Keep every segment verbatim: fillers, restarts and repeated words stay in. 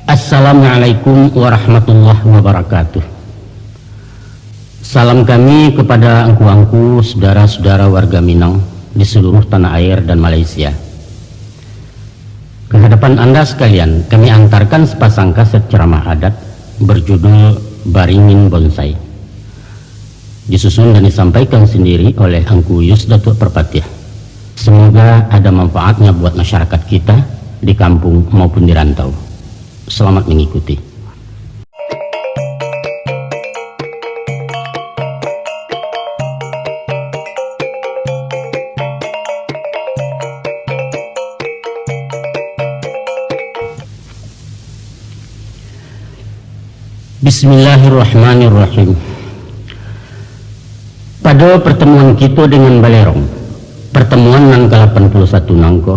Assalamualaikum warahmatullahi wabarakatuh. Salam kami kepada angku-angku, sudara-sudara warga Minang di seluruh tanah air dan Malaysia. Ke hadapan Anda sekalian, kami antarkan sepasang kaset ceramah adat berjudul Baringin Bonsai. Disusun dan disampaikan sendiri oleh Angku Yus Datuak Parpatiah. Semoga ada manfaatnya buat masyarakat kita di kampung maupun di rantau. Selamat mengikuti. Bismillahirrahmanirrahim. Pado pertemuan kito dengan Balerong, pertemuan nan ka lapan puluah satu nangko,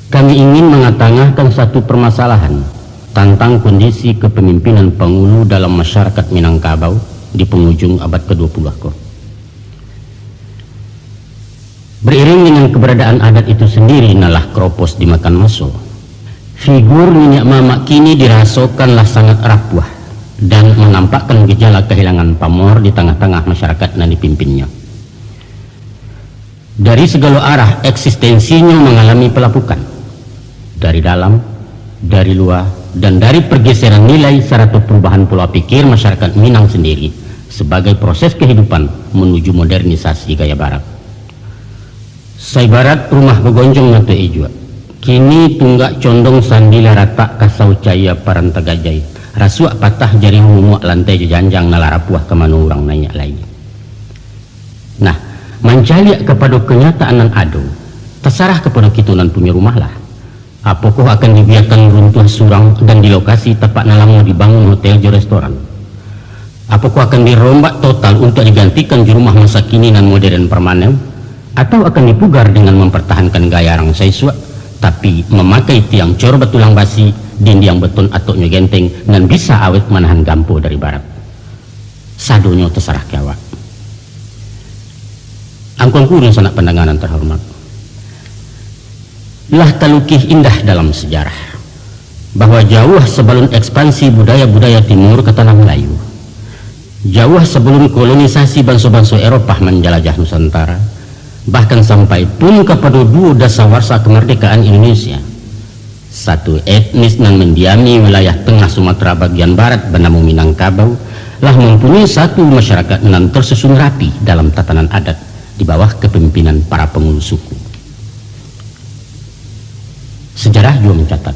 kami ingin mangatangahkan satu permasalahan tantang kondisi kepemimpinan pangulu dalam masyarakat Minangkabau di pangujung abad ka dua puluah ko. Beriring dengan keberadaan adat itu sendiri nan lah kropos dimakan maso, figur niniak mamak kini dirasokan lah sangat rapuah dan manampakkan gejala kahilangan pamor di tangah-tangah masyarakat nan dipimpinnyo. Dari sagalo arah eksistensinyo mangalami palapukan. Dari dalam, dari lua, dan dari pergeseran nilai sarato perubahan pola pikir masyarakat Minang sendiri sabagai proses kehidupan manuju modernisasi gaya Barat. Saibarat rumah bagonjong mato ijuak, kini tunggak condong sandi lah ratak kasau cayia paranta gajai, rasuak patah jari mumuak lantai jo janjang nan lah rapuah ka mano urang naiak lai. Nah, mancaliak kapado kanyataan nan ado, tasarah kapado kito nan punyo rumah lah. Apokoh akan dibiakan runtuah surang dan di lokasi tapak nan lamo dibangun hotel jo restoran? Apokoh akan dirombak total untuak digantikan jo rumah masa kini nan modern parmanen? Atau akan dipugar dengan mampartahankan gaya rang saisuak, tapi mamakai tiang cor batulang basi, dindiang beton atoknyo genteng nan bisa awet manahan gampo dari barat? Sadonyo tasarah ka awak. Angku-angku dunsanak pandanga nan tarhormat, lah talukih indah dalam sajarah, bahwa jauah sabalun ekspansi budaya-budaya Timur ka Tanah Malayu, jauah sabalun kolonisasi banso-banso Eropah manjalajah Nusantara, bahkan sampai pun kapado duo dasawarsa kamardekaan Indonesia, satu etnis nan mandiami wilayah tangah Sumatera bagian barat banamo Minangkabau, lah mampunyoi satu masyarakat nan tarsusun rapi dalam tatanan adat di bawah kapamimpinan para pangulu suku. Sajarah juo mancatat,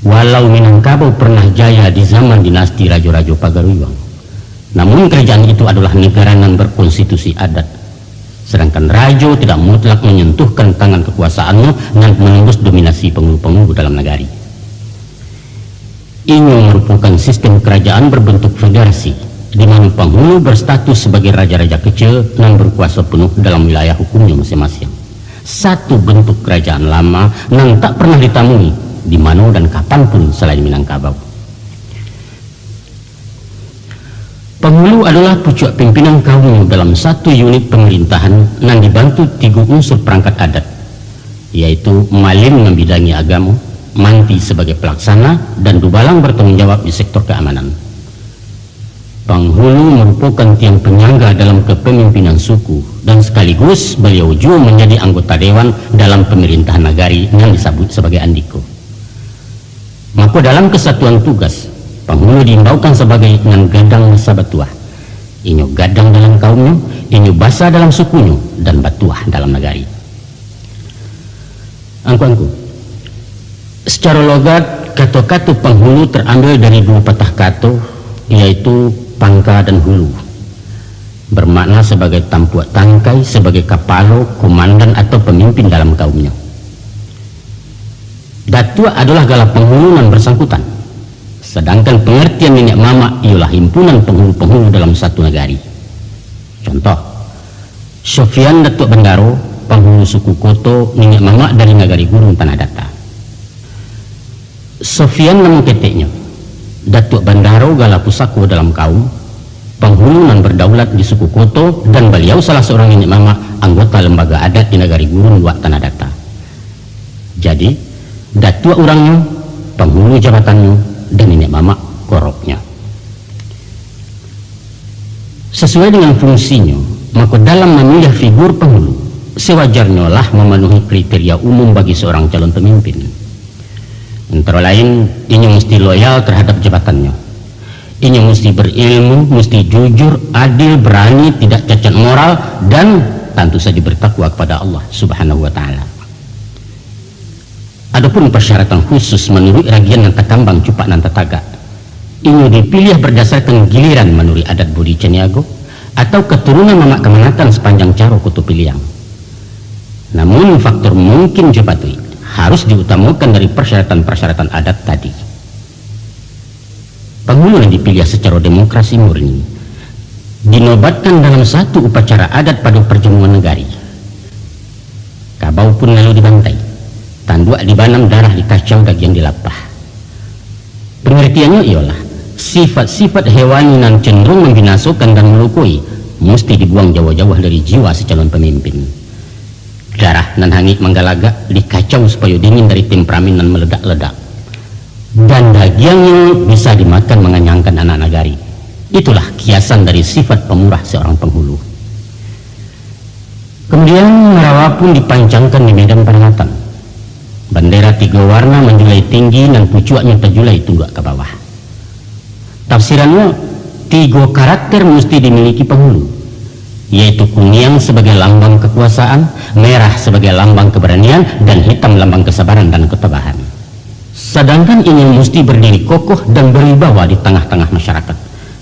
walau Minangkabau parnah jaya di zaman dinasti rajo-rajo Pagaruyuang, namun karajaan itu adolah nagara nan bakonstitusi adat, sadangkan rajo tidak mutlak manyantuhkan tangan kakuasaannyo nan manembus dominasi pangulu-pangulu dalam nagari. Inyo marupokan sistem karajaan barbantuak federasi, di mano panghulu barstatus sabagai raja-raja kecil nan bakuaso panuah dalam wilayah hukumnyo masiang-masiang. Satu bantuak karajaan lama nan tak parnah ditamui di mano dan kapan pun salain Minangkabau. Panghulu adolah pucuak pimpinan kaumnyo dalam satu unit pamarintahan nan dibantu tigo unsur parangkat adat, yaitu malim mambidangi agamo, manti sabagai palaksana, dan dubalang batangguang jawab di sektor kaamanan. Panghulu marupokan tiang panyangga dalam kapamimpinan suku, dan sakaligus baliau juo manjadi anggota dewan dalam pamarintahan nagari nan disabuik sabagai andiko. Mako, dalam kasatuan tugas, panghulu diimbaukan sabagai nan gadang basa batuah. Inyo gadang dalam kaumnyo, inyo basa dalam sukunyo, dan batuah dalam nagari. Angku-angku, sacaro logat, kato-kato panghulu tarambil dari duo patah kato, yaitu pangka dan hulu, barmakna sabagai tampuak tangkai, sabagai kapalo, komandan, atau pamimpin dalam kaumnyo. Datuak adolah gala panghulu nan barsangkutan, sadangkan pangartian niniak mamak iyolah himpunan panghulu-panghulu dalam satu nagari. Contoh, Sofian Datuak Bandaro, panghulu suku Koto, niniak mamak dari Nagari Gurun, Tanah Data. Sofian namo keteknyo, Datuak Bandaro gala pusako dalam kaum, panghulu nan bardaulat di suku Koto, dan baliau salah saurang niniak mamak anggota lambaga adat di Nagari Gurun, Luak Tanah Data. Jadi, datuak urangnyo, panghulu jabatannyo, dan niniak mamak koroknyo. Sasuai dengan fungsinyo, mako dalam mamiliah figur panghulu, sawajarnyo lah mamanuhi kriteria umum bagi saurang calon pamimpin. Antaro lain, inyo musti loyal tarhadap jabatannyo. Inyo musti berilmu, musti jujur, adil, barani, tidak cacat moral, dan tantu sajo bertakwa kepada Allah Subhanahu wa Ta'ala. Adopun pasyaratan khusus manuruik ragian nan takambang cupak nan tatagak, inyo dipiliah bardasarkan giliran manuruik adat budi caniago, atau katurunan mamak kamanakan sapanjang caro Koto Piliang. Namun, faktor mungkin jo patuik harus diutamakan dari pasyaratan-pasyaratan adat tadi. Panghulu nan dipiliah sacaro demokrasi murni dinobatkan dalam satu upacara adat pado parjamuan nagari. Kabau pun lalu dibantai, tanduak dibanam, darah dikacau, dagiang dilapah. Pangartiannyo iyolah, sifat-sifat hewani nan cenderung mambinasokan dan malukoi, musti dibuang jauah-jauah dari jiwa si calon pamimpin. Darah nan hangik manggalagak dikacau supayo dingin dari temperamen nan maledak-ledak. Dan dagiangnyo bisa dimakan manganyangkan anak nagari. Itulah kiasan dari sifat pamurah seorang panghulu. Kamudian, marawa pun dipancangkan di medan paramatan. Bandera tigo warna manjulai tinggi nan pucuaknyo tajulai tunduak ka bawah. Tafsirannyo, tigo karakter musti dimiliki panghulu, yaitu kuniang sabagai lambang kakuasaan, merah sabagai lambang kabaranian, dan hitam lambang kasabaran dan katabahan. Sadangkan inyo musti bardiri kokoh dan barwibawa di tangah-tangah masyarakat.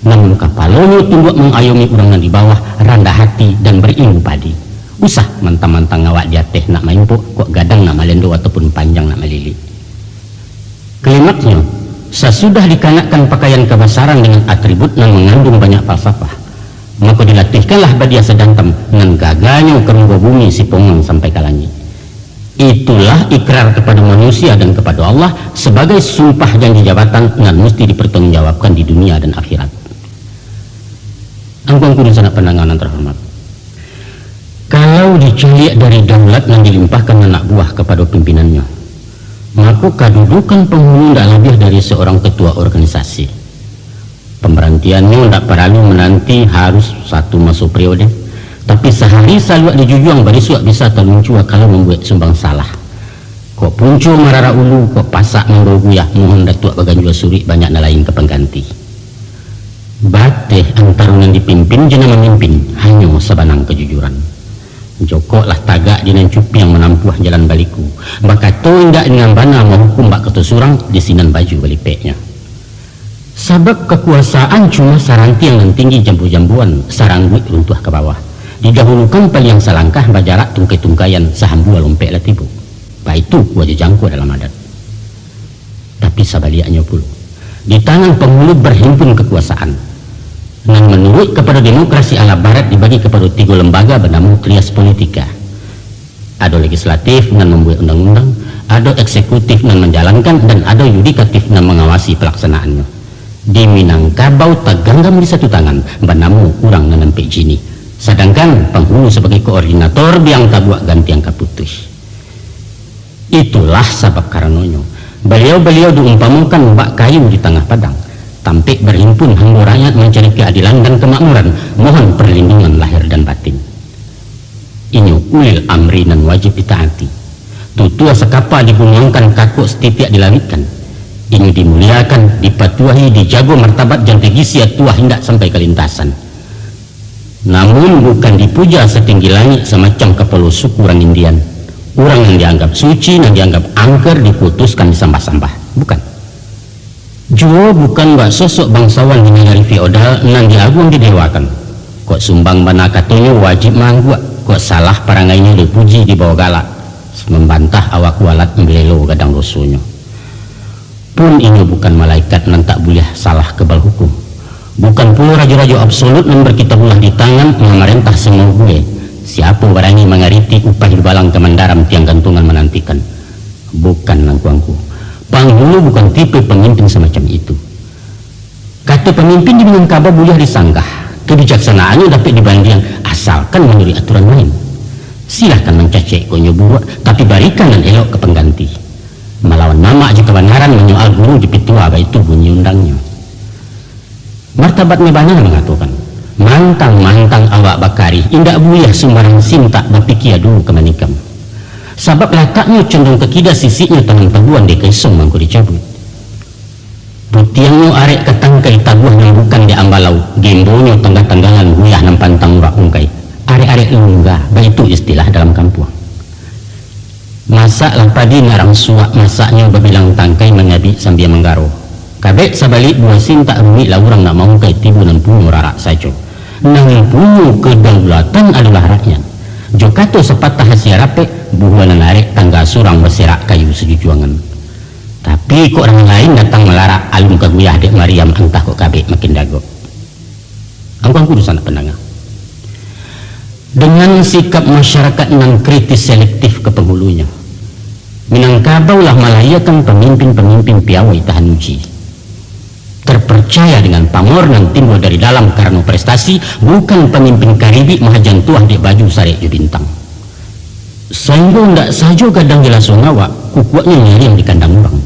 Namun kapalonyo tunduak mangayomi urang nan di bawah, randah hati, dan barilmu padi. Usah mantang-mantang awak di ateh nak maimpok, kok gadang nak malendo ataupun panjang nak malilik. Klimaksnyo, sasudah dikanakkan pakaian kabasaran dengan atribut nan mangandung banyak falsafah, mako dilatihkanlah badia sajantam nan gaganyo ka munggo bumi sipongang sampai ka langik. Itulah ikrar kapado manusia dan kapado Allah sabagai sumpah janji jabatan nan musti dipartanggungjawabkan di dunia dan akhirat. Angku-angku dunsanak pandanga nan tarhormat, kalau dicaliak dari daulat nan dilimpahkan anak buah kapado pimpinannyo, mako kadudukan panghulu ndak labiah dari seorang ketua organisasi. Pambarantiannyo ndak paralu mananti harus satu maso periode, tapi sahari saluak dijujuang, barisuak bisa taluncua kalau mambuek sumbang salah. Kok punco mararak ulu, kok pasak mambao guyah, mohon Datuak baganjua suruik banyak nan lain ka pangganti. Bateh antaro nan dipimpin jo nan mamimpin, hanyo sabanang kajujuran. Jokoklah tagak di nan cupiang manampuah jalan baliku, bakato indak di nan bana, mahukum bak kato surang, di sinan baju balipeknyo. Sabab kakuasaan cuma sarantiang nan tinggi jambu-jambuan, sarangguik runtuah ka bawah. Didahulukan paliang salangkah, bajarak tungkai-tungkaian, sahambua lompek lah tibo. Baitu kua jo jangko dalam adat. Tapi sabaliaknyo pulo, di tangan panghulu barhimpun kakuasaan, nan manuruik kapado demokrasi ala barat dibagi kapado tigo lambaga banamo trias politika. Ado legislatif nan mambuek undang-undang, ado eksekutif nan manjalankan, dan ado yudikatif nan mangawasi palaksanaannyo. Di Minangkabau taganggam di satu tangan, banamo urang nan ampek jinih. Sadangkan panghulu sabagai koordinator biang tabuak gantiang ka putuih. Itulah sabab karanonyo, baliau-baliau diumpamakan bak kayu di tangah padang. Tampek barhimpun hambo rakyat mancari kaadilan dan kamakmuran, mohon parlindungan lahir dan batin. Inyo ulil amri nan wajib ditaati. Tutua sakapa digunuangkan, kakok satitiak dilawikkan. Inyo dimuliakan, dipatuahi, dijago martabat jan tagisia tuah indak sampai ka lintasan. Namun bukan dipuja satinggi langik samacam kapalo suku urang Indian. Urang nan dianggap suci, nan dianggap angker, diputuskan disambah-sambah. Bukan. Juo bukan bak sosok bangsawan di nagari feodal nan diaguang didewakan. Kok sumbang bana katonyo wajib maangguak, kok salah parangainyo dipuji dibawa galak, mambantah awak kualat mambelo gadang dosonyo. Pun inyo bukan malaikat nan tak buliah salah kebal hukum. Bukan pulo rajo-rajo absolut nan berkitabullah di tangan mamarentah samaugue. Siapo barani mangaritik upah di balang kamandaram tiang gantungan manantikan. Bukan, angku-angku. Panghulu bukan tipe pamimpin samacam itu. Kato pamimpin di Minangkabau buliah disanggah, kabijaksanaannyo dapek dibandiang, asalkan manuruik aturan main. Silahkan mancacek kok nyo buruak, tapi barikan nan elok ka pangganti. Malawan mamak jo ka Kanaran manyoal guru di pitua, baitu bunyi undangnyo. Martabatnyo bana mangatokan, mantang-mantang awak bakarih, indak buliah sumbarang sintak bapikia dulu ka manikam. Sabab lataknyo condong ka kida, sisiknyo tanam tabuan, dek ka isong mangko dicabuik. Putiangnyo arek ka tangkai, tabuah nan bukan dek ambalau, gembonyo tangga-tanggalan, guyah nan pantang urak ungkai. Arek-arek lungga, baitu istilah dalam kampuang. Masaklah padi nan rang suak, masaknyo babilang tangkai, manyabik sambia manggaro. Kabek sabalik buah sintak, rumik lah urang nak maungkai, tibo nan punyo rarak sajo. Nan punyo kedaulatan adolah rakyat. Jo kato sapatah asia rapek, buah nan arek tangga surang, baserak kayu sajujuangan. Tapi kok rang lain datang malarak, alun ka guyah dek mariam, antah kok kabek makin dagok. Angku-angku dunsanak pandanga. Dengan sikap masyarakat nan kritis selektif ka panghulunyo, Minangkabau lah malahiakan pamimpin-pamimpin piawai tahan uji. Terpercaya dengan pamor nan timbul dari dalam karano prestasi, bukan pamimpin karibik mahajan tuah dek baju sarek jo bintang. Sainggo indak sajo gadang di lasuang awak, kukuaknyo nyariang di kandang urang.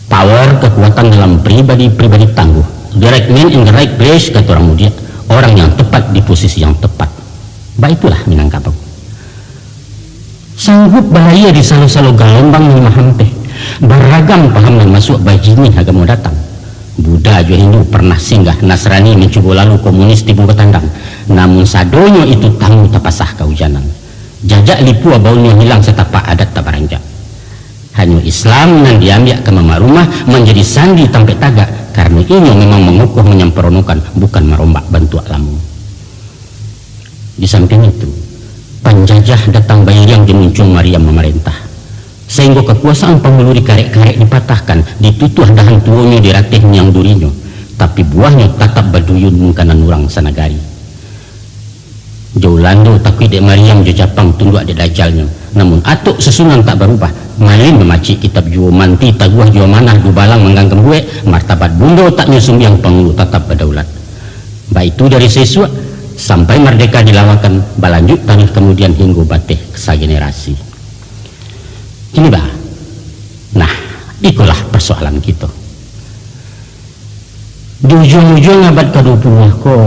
Power, kekuatan dalam pribadi-pribadi tangguh. The right man in the right place, kato urang mudiak, orang yang tepat di posisi yang tepat. Baitulah Minangkabau. Sanggup balayia di salo-salo galombang nan mahampeh. Baragam paham nan masuak, bajinih agamo datang. Buddha jo Hindu pernah singgah, Nasrani mancubo lalu, komunis tibo batandang. Namun sadonyo itu tamu tapasah kaujanan. Jajak lipua baunnyo hilang, satapak adat tak baranjak. Hanyo Islam nan diambiak ka mamak rumah, manjadi sandi tampek tagak, karano inyo memang mangokoh manyamparonokan, bukan marombak bantuak lamo. Di sampiang itu, panjajah datang bairiang jo muncuang mariam mamarentah, sainggo kakuasaan panghulu dikarek-karek dipatahkan, ditutuah dahan tuonyo, dirateh miang durinyo, tapi buahnyo tatap baduyun mungkanan urang sanagari. Jo Ulando takuik dek mariam, jo Japang tunduak dek dajalnyo, namun atok susunan tak barubah, malin mamacik kitab juo, manti taguah jo amanah, dubalang mangganggam buek, martabat bundo tak nyo sumbiang, panghulu tatap badaulat. Baitu dari saisuak sampai mardeka dilawakan, balanjut tarih kamudian hinggo bateh sagenerasi. Kini ba, nah, ikolah parsoalan kito. Di ujuang-ujuang abad kaduo puluah ko,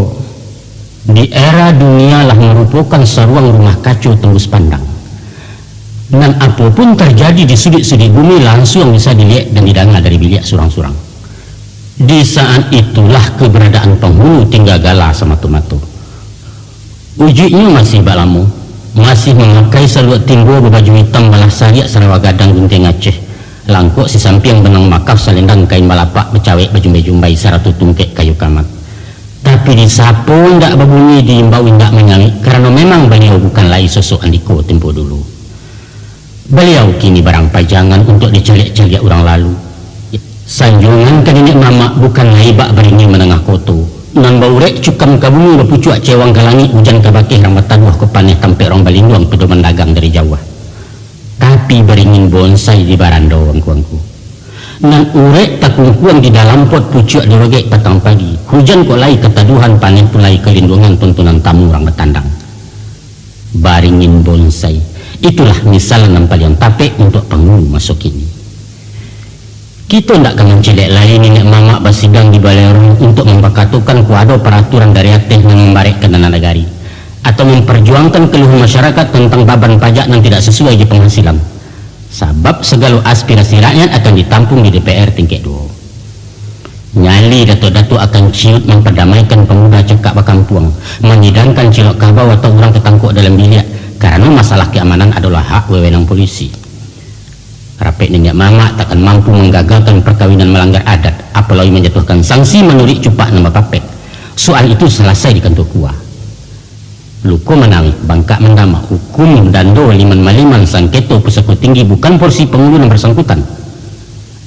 di era dunia lah marupokan saruang rumah kaco tembus pandang, nan apo pun tarjadi di suduik-suduik bumi lansuang bisa diliek dan didanga dari biliak surang-surang. Di saat itulah kabaradaan panghulu tingga gala samato-mato. Ujuiknyo masih bak lamo, masih mamakai saluak timbo babaju itam balah sariak sarawa gadang guntiang Aceh, langkok sisampiang banang makaf, salendang kain balapak bacawek bajumbai-jumbai, sarato tungkek kayu kamat. Tapi disapo indak babunyi, diimbau indak manyawik, karano memang baliau bukan lai sosok andiko timpo dulu. Baliau kini barang pajangan untuak dicaliak-caliak urang lalu. Sanjuangan ka niniak mamak bukan lai bak baringin manangah koto, nan baurek cukam ka bumi, bapucuak cewang ka langik, ujan ka bakeh rang bataduah, ka paneh tampek rang balinduang, pedoman dagang dari jauah. Tapi baringin bonsai di barando, angku-angku. Nan urek takungkuang di dalam pot, pucuak dirogek patang pagi. Hujan kok lai kataduhan, paneh pun lai kalinduangan, tontonan tamu rang batandang. Baringin bonsai. Itulah misal nan paliang tapek untuak panghulu maso kini. Kito ndak ka mancilek lai niniak mamak basidang di balai urang untuak mambakatokan kok ado paraturan dari ateh nan mambarekkan dana nagari, atau mamparjuangkan kaluhan masyarakat tantang baban pajak nan tidak sasuai jo panghasilan. Sabab sagalo aspirasi rakyat akan ditampung di D P R tingkek duo. Nyali datuak-datuak akan ciut mampadamaikan pamuda cakak bakampuang, manyidangkan cilok kabau atau urang tatangkok dalam biliak karano masalah keamanan adolah hak wewenang polisi. Rapek niniak mamak takkan mampu manggagalkan parkawinan malanggar adat, apalagi manjatuahkan sanksi manuruik cupak nan bapapek. Soal itu salasai di kantua KUA. Luko manawik, bangkak mandamak, hukum dando liman-maliman, sangketo pusako tinggi bukan porsi panghulu nan barsangkutan.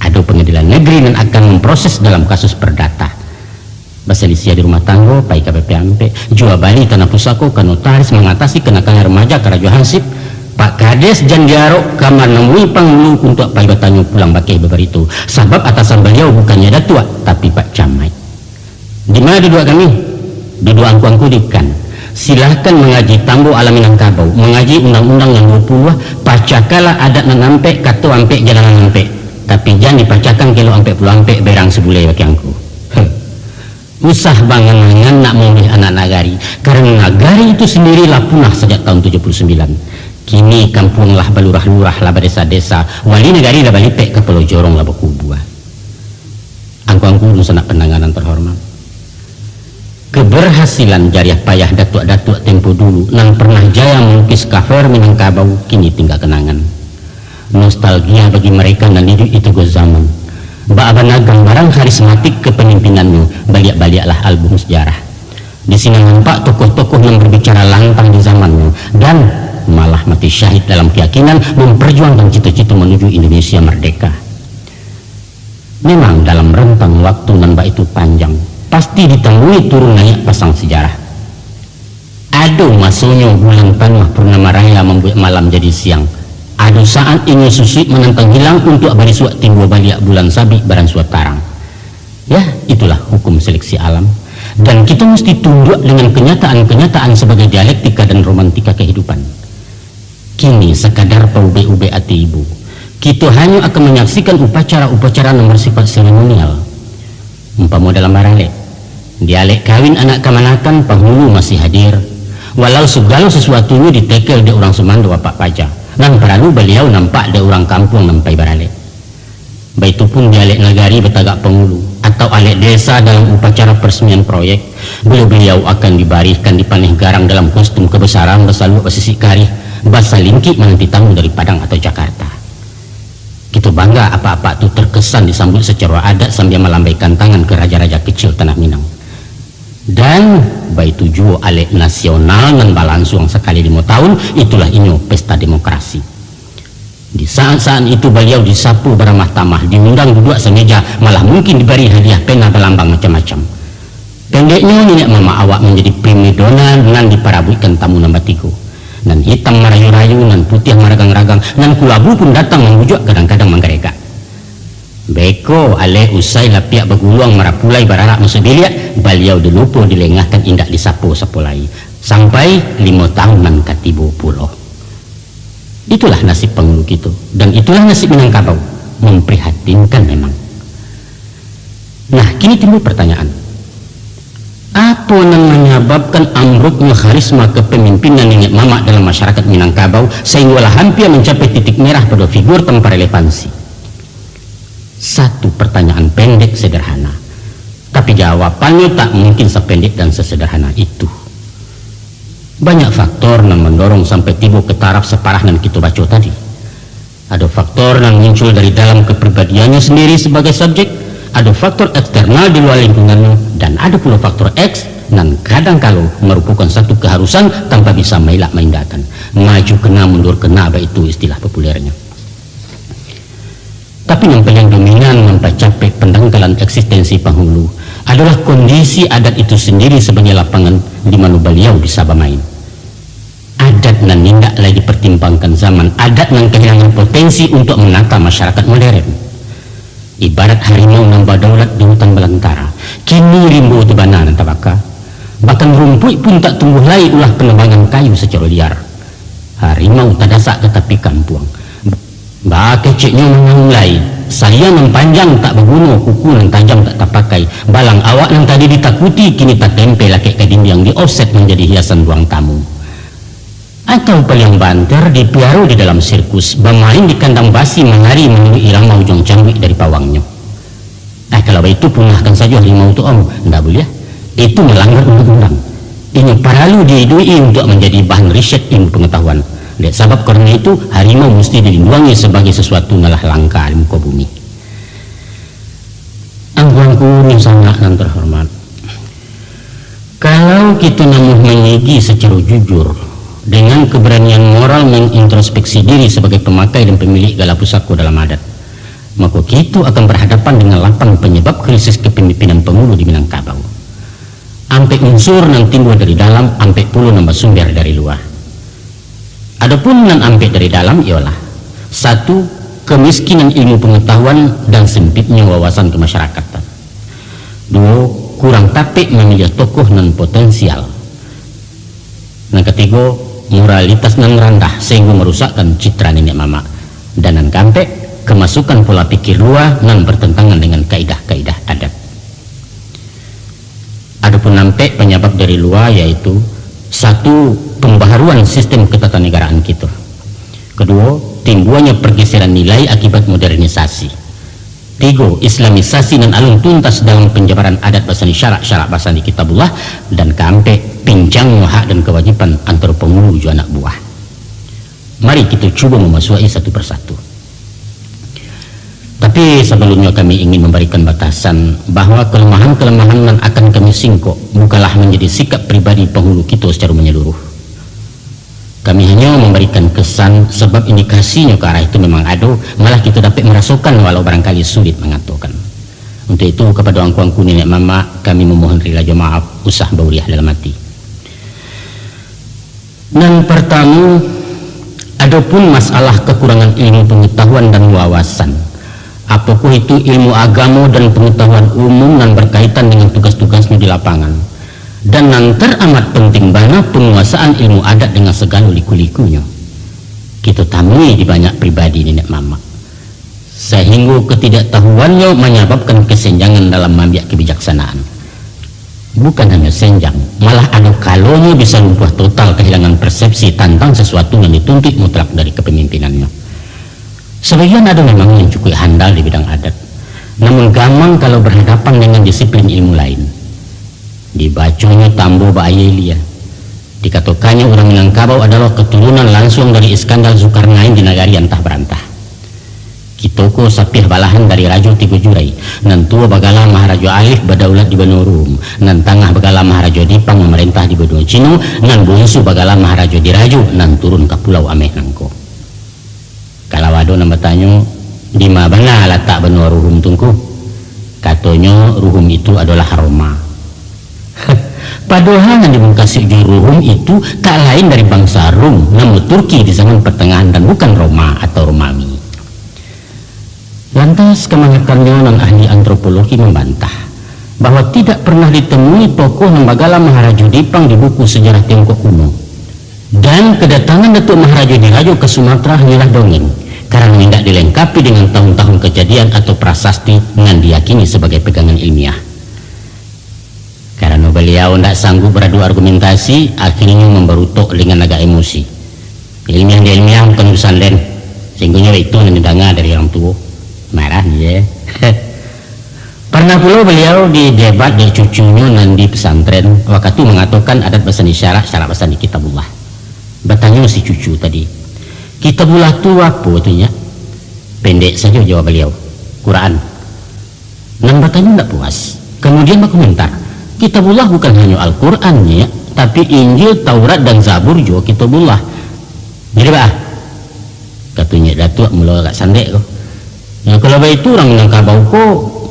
Ado pangadilan nagari nan akan mamproses dalam kasus pardata. Basalisiah di rumah tanggo, pai ka P P ampek, jua bali tanah pusako, ka notaris, mangatasi kanakalan remaja, karajo hansip. Pak Kades jan diarok ka manamui panghulu untuak pai batanyo pulang bakeh babarito, sabab atasan baliau bukannyo datuak, tapi Pak Camaik. Di ma duduak kami? Duduak angku-angku di kan. Silahkan mangaji tambo alam Minangkabau, mangaji undang-undang nan duo puluah, pacakalah adat nan ampek, kato ampek, jalanan ampek. Tapi jan dipacahkan kelo ampek puluah ampek berang sabulai baki angku. Heh. Usah bangan-angan nak mauliah anak nagari, karano nagari itu sandiri lah punah sajak tahun tujuah puluah sambilan. Kini kampuang lah balurah-lurah, lah badesa-desa, wali nagari lah balipek, kapalo jorong lah bakubua. Angku-angku dunsanak pandanga nan tarhormat. Keberhasilan jariah payah datuak-datuak tempo dulu nan pernah jaya malukis cover Minangkabau kini tingga kenangan. Nostalgia bagi mereka nan iduik di tigo zaman. Baa bana gambaran karismatik kepemimpinannyo, baliak-baliaklah album sejarah. Di sinan nampak tokoh-tokoh nan berbicara lantang di zamannyo, dan malah mati syahid dalam keyakinan memperjuangkan cito-cito menuju Indonesia merdeka. Memang dalam rentang waktu nan baitu panjang, pasti ditamui turun naiak pasang sejarah. Ado masonyo bulan tanuah purnama raya mambuek malam jadi siang. Ado saat inyo susuik manantang hilang untuak barisuak timbua baliak bulan sabik baransua tarang. Ya, itulah hukum seleksi alam. Dan kito musti tunduak dengan kenyataan-kenyataan sabagai dialektika dan romantika kehidupan. Kini sakadar paubek-ubek ati ibu, kito hanyo akan manyaksikan upacara-upacara nan bersifat seremonial. Umpamo dalam baralek, di alek kawin anak kamanakan, panghulu masih hadir, walau sagalo sasuatunyo ditekel dek urang sumando apak paja, nan paralu baliau nampak dek urang kampuang nan pai baralek. Baitu pun di alek nagari batagak panghulu, atau alek desa dalam upacara peresmian proyek, baliau-baliau akan dibarihkan dipaneh garang dalam kostum kabasaran basaluak basisik karih, basalingkik mananti tamu dari Padang atau Jakarta. Kito bangga apak-apak tu terkesan disambuik sacaro adat sambia malambaikan tangan ka raja-raja kecil Tanah Minang. Dan baitu juo alek nasional nan balansuang sakali limo tahun, itulah inyo pesta demokrasi. Di saat-saat itu baliau disapo baramah tamah, diundang duduak sameja, malah mungkin dibari hadiah pena balambang macam-macam. Pendeknyo, niniak mamak awak manjadi primadona nan diparabuikkan tamu nan batigo. Nan hitam marayu-rayu, nan putiah maragang-ragang, nan kulabu pun datang mambujuak, kadang-kadang manggaregak. Beko alek usai lapiak baguluang marapulai bararak masuak biliak, baliau dilupo dilengahkan indak disapo-sapo lai, sampai limo tahun nan ka tibo pulo. Itulah nasib panghulu kito, dan itulah nasib Minangkabau. Memprihatinkan memang. Nah, kini timbul pertanyaan. Apo nan manyababkan ambruknyo karisma kepemimpinan niniak mamak dalam masyarakat Minangkabau, sahinggolah hampia mancapai titik merah pado figur tanpa relevansi? Satu pertanyaan pendek sederhana, tapi jawabannyo tak mungkin sapendek dan sasederhana itu. Banyak faktor nan mandorong sampai tibo ka taraf saparah nan kito baco tadi. Ado faktor nan muncul dari dalam kapribadiannyo sandiri sabagai subjek, ado faktor eksternal di lua lingkungannyo, dan ado pulo faktor X nan kadang kalo marupokan satu kaharusan tanpa bisa mailak maindakkan. Maju kena, mundur kena, baitu istilah populernyo. Tapi nan paliang dominan mampacapek pandangkalan eksistensi panghulu adolah kondisi adat itu sandiri sabagai lapangan di mano baliau bisa bamain. Adat nan indak lai dipartimbangkan zaman, adat nan kahilangan potensi untuak manata masyarakat moderen. Ibarat harimau nan badaulat di hutan balantara, kini rimbo tu bana nan tabaka. Bahkan rumpuik pun tak tumbuah lai ulah panebangan kayu sacaro liar. Harimau tadasak ka tapi kampuang. Bakeceknyo manyaun lai, sariang nan panjang tak baguno, kuku nan tajam tak tapakai, balang awak nan tadi ditakuti, kini tatempel lakek ka dindiang, di-offset manjadi hiasan ruang tamu. Atau paliang banter dipiaro di dalam sirkus, bamain di kandang basi, manari maniuik irama ujuang cambuik dari pawangnyo. Ah, kalau baitu, punahkan sajo harimau tu, Om. Ndak buliah. Itu malanggar undang-undang. Inyo paralu diiduik-i untuak manjadi bahan riset ilmu pangatahuan. Dek sabab karano itu, harimau musti dilinduangi sabagai sasuatu nan lah langka di muko bumi. Angku-angku dunsanak nan tarhormat, kalau kito namuah manyigi sacaro jujur, dengan kabaranian moral mangintrospeksi diri sabagai pamakai dan pamilik gala pusako dalam adat, mako kito akan barhadapan dengan lapan panyabab krisis kapamimpinan pangulu di Minangkabau. Ampek unsur nan timbua dari dalam, ampek pulo nan basumber dari lua. Adopun nan ampek dari dalam ialah, satu, kamiskinan ilmu pangatahuan dan sempitnyo wawasan kamasyarakatan. Duo, kurang tapek mamiliah tokoh nan potensial. Nan katigo, moralitas nan randah sahinggo marusakkan citra niniak mamak. Dan nan kaampek, memasukkan pola pikir lua nan bertentangan dengan kaidah-kaidah adat. Adapun ampek panyabab dari lua, yaitu, satu, pembaharuan sistem ketatanegaraan kito. Kedua, timbuanyo pergeseran nilai akibat modernisasi. Tigo, islamisasi nan alun tuntas dalam penjabaran adat basandi syarak, syarak basandi kitabullah. Dan kaampek, pincangnyo hak dan kewajiban antaro pangulu jo anak buah. Mari kito cubo mamasuak-i satu persatu. Tapi sabalunnyo kami ingin mambarikan batasan bahwa kalamahan-kalamahan nan akan kami singkok bukanlah manjadi sikap pribadi pangulu kito sacaro manyaluruh. Kami hanyo mambarikan kesan, sabab indikasinyo ka arah itu memang ado, malah kito dapek marasokan, walau barangkali sulit mangatokan. Untuak itu, kapado angku-angku niniak mamak, kami mamohon rila jo maaf, usah bauriah dalam ati. Nan partamo, adopun masalah kakurangan ilmu pangatahuan dan wawasan, apokoh itu ilmu agamo dan pangatahuan umum nan barkaitan dengan tugas-tugasnyo di lapangan, dan nan taramat pantiang bana, panguasaan ilmu adat dengan sagalo liku-likunyo, kito tamui di banyak pribadi niniak mamak, sahinggo katidaktahuannyo manyababkan kasenjangan dalam maambiak kabijaksanaan. Bukan hanyo senjang, malah ado kalonyo bisa lumpuah total, kahilangan persepsi tantang sasuatu nan dituntuik mutlak dari kapamimpinannyo. Sabagian ado memang nan cukuik handal di bidang adat, namun gamang kalau barhadapan dengan disiplin ilmu lain. Dibaconyo tambo bak aia ilia. Dikatokannyo urang Minangkabau adalah katurunan lansuang dari Iskandar Zulkarnain di nagari antah barantah. Kito ko sapiah balahan dari Rajo Tigo Jurai, nan tuo bagalah Maharajo Alif, badaulat di banua Rum, nan tangah bagalah Maharajo Dipang, mamarentah di banua Cino, nan bunsu bagalah Maharajo Dirajo, nan turun ka Pulau Ameh nangko. Kalau ado nan batanyo, "Dima bana latak banua Ruhum tu, Ngku?" Katonyo, "Ruhum itu adolah Roma." Padohal nan dimukasuik jo Ruhum itu tak lain dari bangsa Rum, namo Turki di zaman partangahan, dan bukan Roma atau Romawi. Lantas, kamanakannyo nan ahli antropologi mambantah bahwa tidak pernah ditemui tokoh nan bagalah Maharajo Dipang di buku sajarah Tiongkok kuno. Dan kadatangan Datuak Maharajo Dirajo ka Sumatera hanyolah dongeng, karano indak dilengkapi dengan tahun-tahun kajadian atau prasasti nan diyakini sabagai pegangan ilmiah. Karano baliau ndak sanggup baradu argumentasi, akhirnyo mambarutok dengan agak emosi. Ilmiah ndak ilmiah bukan urusan den, sahinggonyo itu nan didanga dari urang tuo. Marah, ye. Parnah pulo baliau didebat dek cucunyo nan di pesantren, wakatu mangatokan adat basandi syarak, syarak basandi kitabullah. Batanyo si cucu tadi, "Kitabullah tu apo tu, Nyak?" Pendek sajo jawab baliau, "Quran." Nan batanyo ndak puas, kamudian bakomentar, "Kitabullah bukan hanyo Al-Quran, Nyak, tapi Injil, Taurat, dan Zabur juo kitabullah." "Jadi baa?" Kato Nyiak Datuak mulo agak sandek ko. "Nah, kalau baitu, urang Minangkabau ko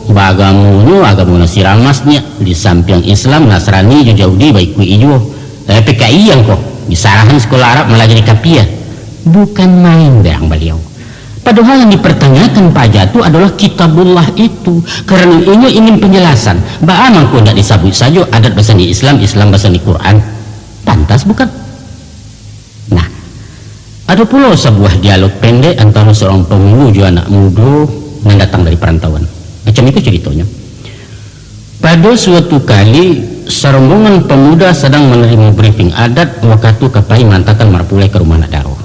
baagamonyo agamo nan siramas, Nyiak, di sampiang Islam, Nasrani jo Jahudi baikuik juo. Eh, P K I angko, disarahan sikolah Arab malah jadi kapia." Bukan main berang baliau. Padohal yang dipertanyakan paja tu adolah Kitabullah itu, karano inyo ingin panjalasan, baa mangko ndak disabuik sajo adat basandi Islam, Islam basandi Quran. Pantas bukan? Nah, ado pulo sabuah dialog pendek antaro saurang pangulu jo anak mudo nan datang dari parantauan. Macam iko caritonyo. Pado suatu kali, sarombongan pamuda sadang manarimo briefing adat, wakatu ka pai maantakan marapulai ka rumah anak daro.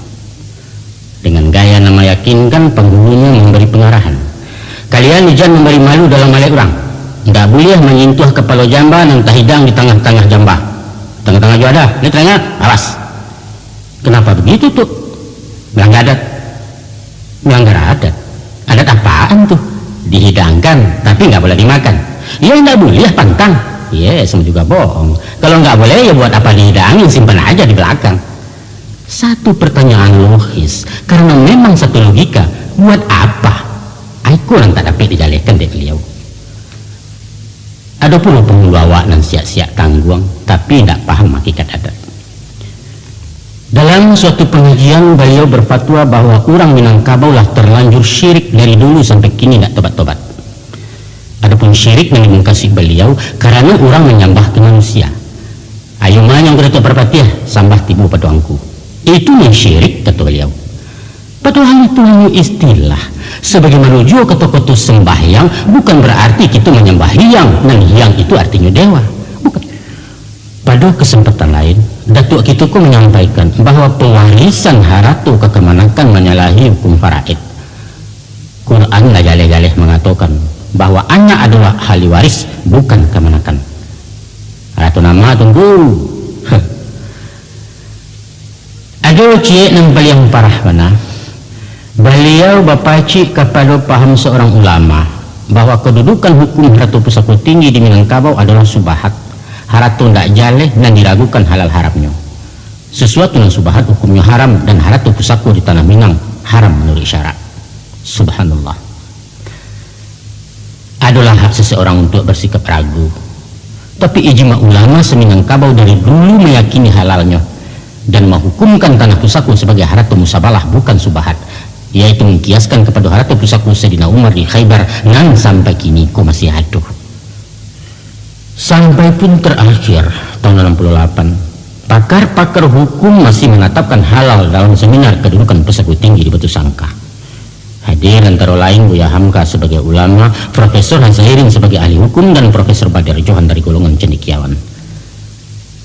Dengan gaya nan mayakinkan, panghulunyo mambari pangarahan, "Kalian jan mambari malu dalam alek urang. Indak buliah manyentuah kapalo jamba nan tahidang di tangah-tangah jamba." "Tangah-tangah juo ado, lai tadanga, awas." "Kenapa begitu, Tuk?" "Melanggar adat." "Melanggar adat? Adat apaan tu?" "Dihidangkan, tapi nggak boleh dimakan." "Ya, nggak boleh, pantang." "Ye, sama juga bohong. Kalau nggak boleh, ya buat apa dihidangin, simpan aja di belakang." Satu pertanyaan logis, karena memang satu logika. Buat apa? Ai ko nan tak dapek dijalehkan dek beliau. Ado pulo pangulu awak nan siak-siak tangguang, tapi indak paham hakikat adat. Dalam suatu pangajian, baliau berfatwa bahwa urang Minangkabau lah terlanjur syirik dari dulu sampai kini indak tobat-tobat. Adapun syirik nan dimukasuik baliau, karano urang manyambah ka manusia. "Ayo manyang ka Datuak Parpatiah, sambah tibo pado angku." "Itu nan syirik," kato baliau. Padohal itu hanyo istilah, Sabagaimano juo kato-kato sambahyang, bukan bararti kito manyambah hyang, nan hyang itu artinyo dewa. Bukan. Pado kasampatan lain, Datuak kito ko manyampaikan bahwa pawarisan harato ka kamanakan manyalahi hukum faraid. Quran lah jaleh-jaleh mangatokan bahwa anak adolah ahli waris, bukan kamanakan. Harato nan ma tu, Ngku? Ado ciek nan paliang parah bana. Baliau bapacik kapado paham saurang ulama, bahwa kadudukan hukum harato pusako tinggi di Minangkabau adolah subahat, harato ndak jaleh nan diragukan halal haramnyo. Sasuatu nan subahat hukumnyo haram, dan harato pusako di tanah Minang haram manuruik syarak. Subhanallah. Adolah hak seseorang untuak bersikap ragu. Tapi ijma ulama se-Minangkabau dari dulu meyakini halalnyo dan menghukumkan tanah pusako sebagai harato musabalah, bukan subahat, yaitu mengkiaskan kepada harato pusako Sayyidina Umar di Khaybar nan sampai kini ko masih ado. Sampai pun terakhir, tahun enam puluh delapan, pakar-pakar hukum masih menetapkan halal dalam seminar kedudukan pusako tinggi di Batusangka. Hadir antara lain Buya Hamka sebagai ulama, Profesor Hazairin sebagai ahli hukum, dan Profesor Badir Johan dari golongan cendekiawan.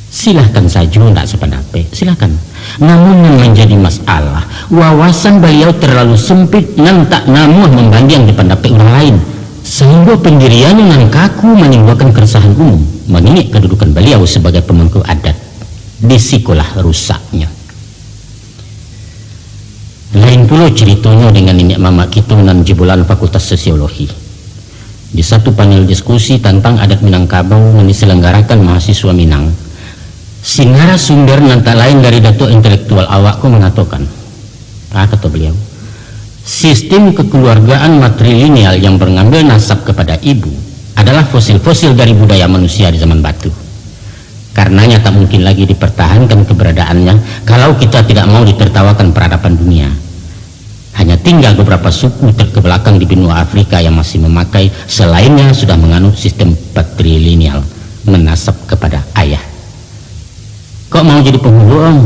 Silahkan sajo ndak sapandapek, silahkan. Namun nan manjadi masalah, wawasan baliau terlalu sempit, nan tak namuah mambandiang di pandapek urang lain, sahinggo pandiriannyo nan kaku manimbulkan keresahan umum, mangingek kadudukan baliau sabagai pamangku adat. Di sikolah rusaknyo. Lain pulo caritonyo dengan niniak mamak kito nan jebolan Fakultas Sosiologi. Di satu panel diskusi tantang adat Minangkabau nan diselenggarakan mahasiswa Minang, si narasumber nan tak lain dari datuak intelektual awak ko mangatokan, ah, kato baliau, sistim kekeluargaan matrilineal yang mengambil nasab kepada ibu adalah fosil-fosil dari budaya manusia di zaman batu. Karenanya tak mungkin lagi dipertahankan keberadaannya kalau kita tidak mau ditertawakan peradaban dunia. Hanya tinggal beberapa suku terkebelakang di benua Afrika yang masih memakai, selainnya sudah menganut sistem patrilineal, menasab kepada ayah. Kok mau jadi penghulu, Om?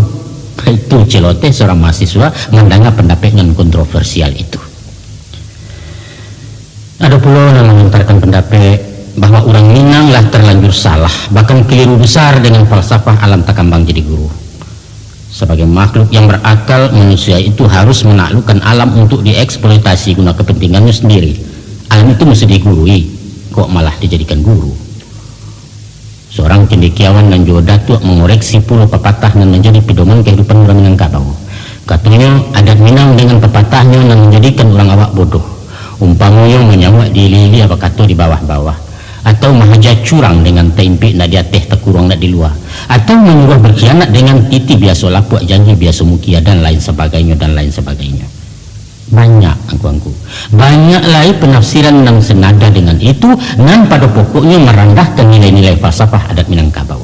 Itu celoteh seorang mahasiswa mandanga pandapek nan kontroversial itu. Ado pulo nan malontarkan pandapek bahwa urang Minang lah terlanjur salah, bahkan keliru besar dengan falsafah alam takambang jadi guru. Sabagai makhluk yang berakal, manusia itu harus menaklukkan alam untuk dieksploitasi guna kepentingannya sendiri. Alam itu mesti digurui, kok malah dijadikan guru. Seorang cendekiawan nan juo datuak mangoreksi pulo papatah nan manjadi pidoman kahidupan urang Minangkabau. Katonyo, adat Minang dengan papatahnyo nan manjadikan urang awak bodoh. Umpamonyo manyauak di ilia-ilia, bakato di bawah-bawah, atau mahaja curang dengan taimpik nak di ateh, takuruang nak di lua, atau manyuruah bakhianat dengan titi biaso lapuak, janji biaso mukia, dan lain sabagainyo, dan lain sabagainyo. Banyak, angku-angku. Banyak lai panafsiran nan sanada dengan itu, nan pado pokoknyo marandahkan nilai-nilai falsafah adat Minangkabau.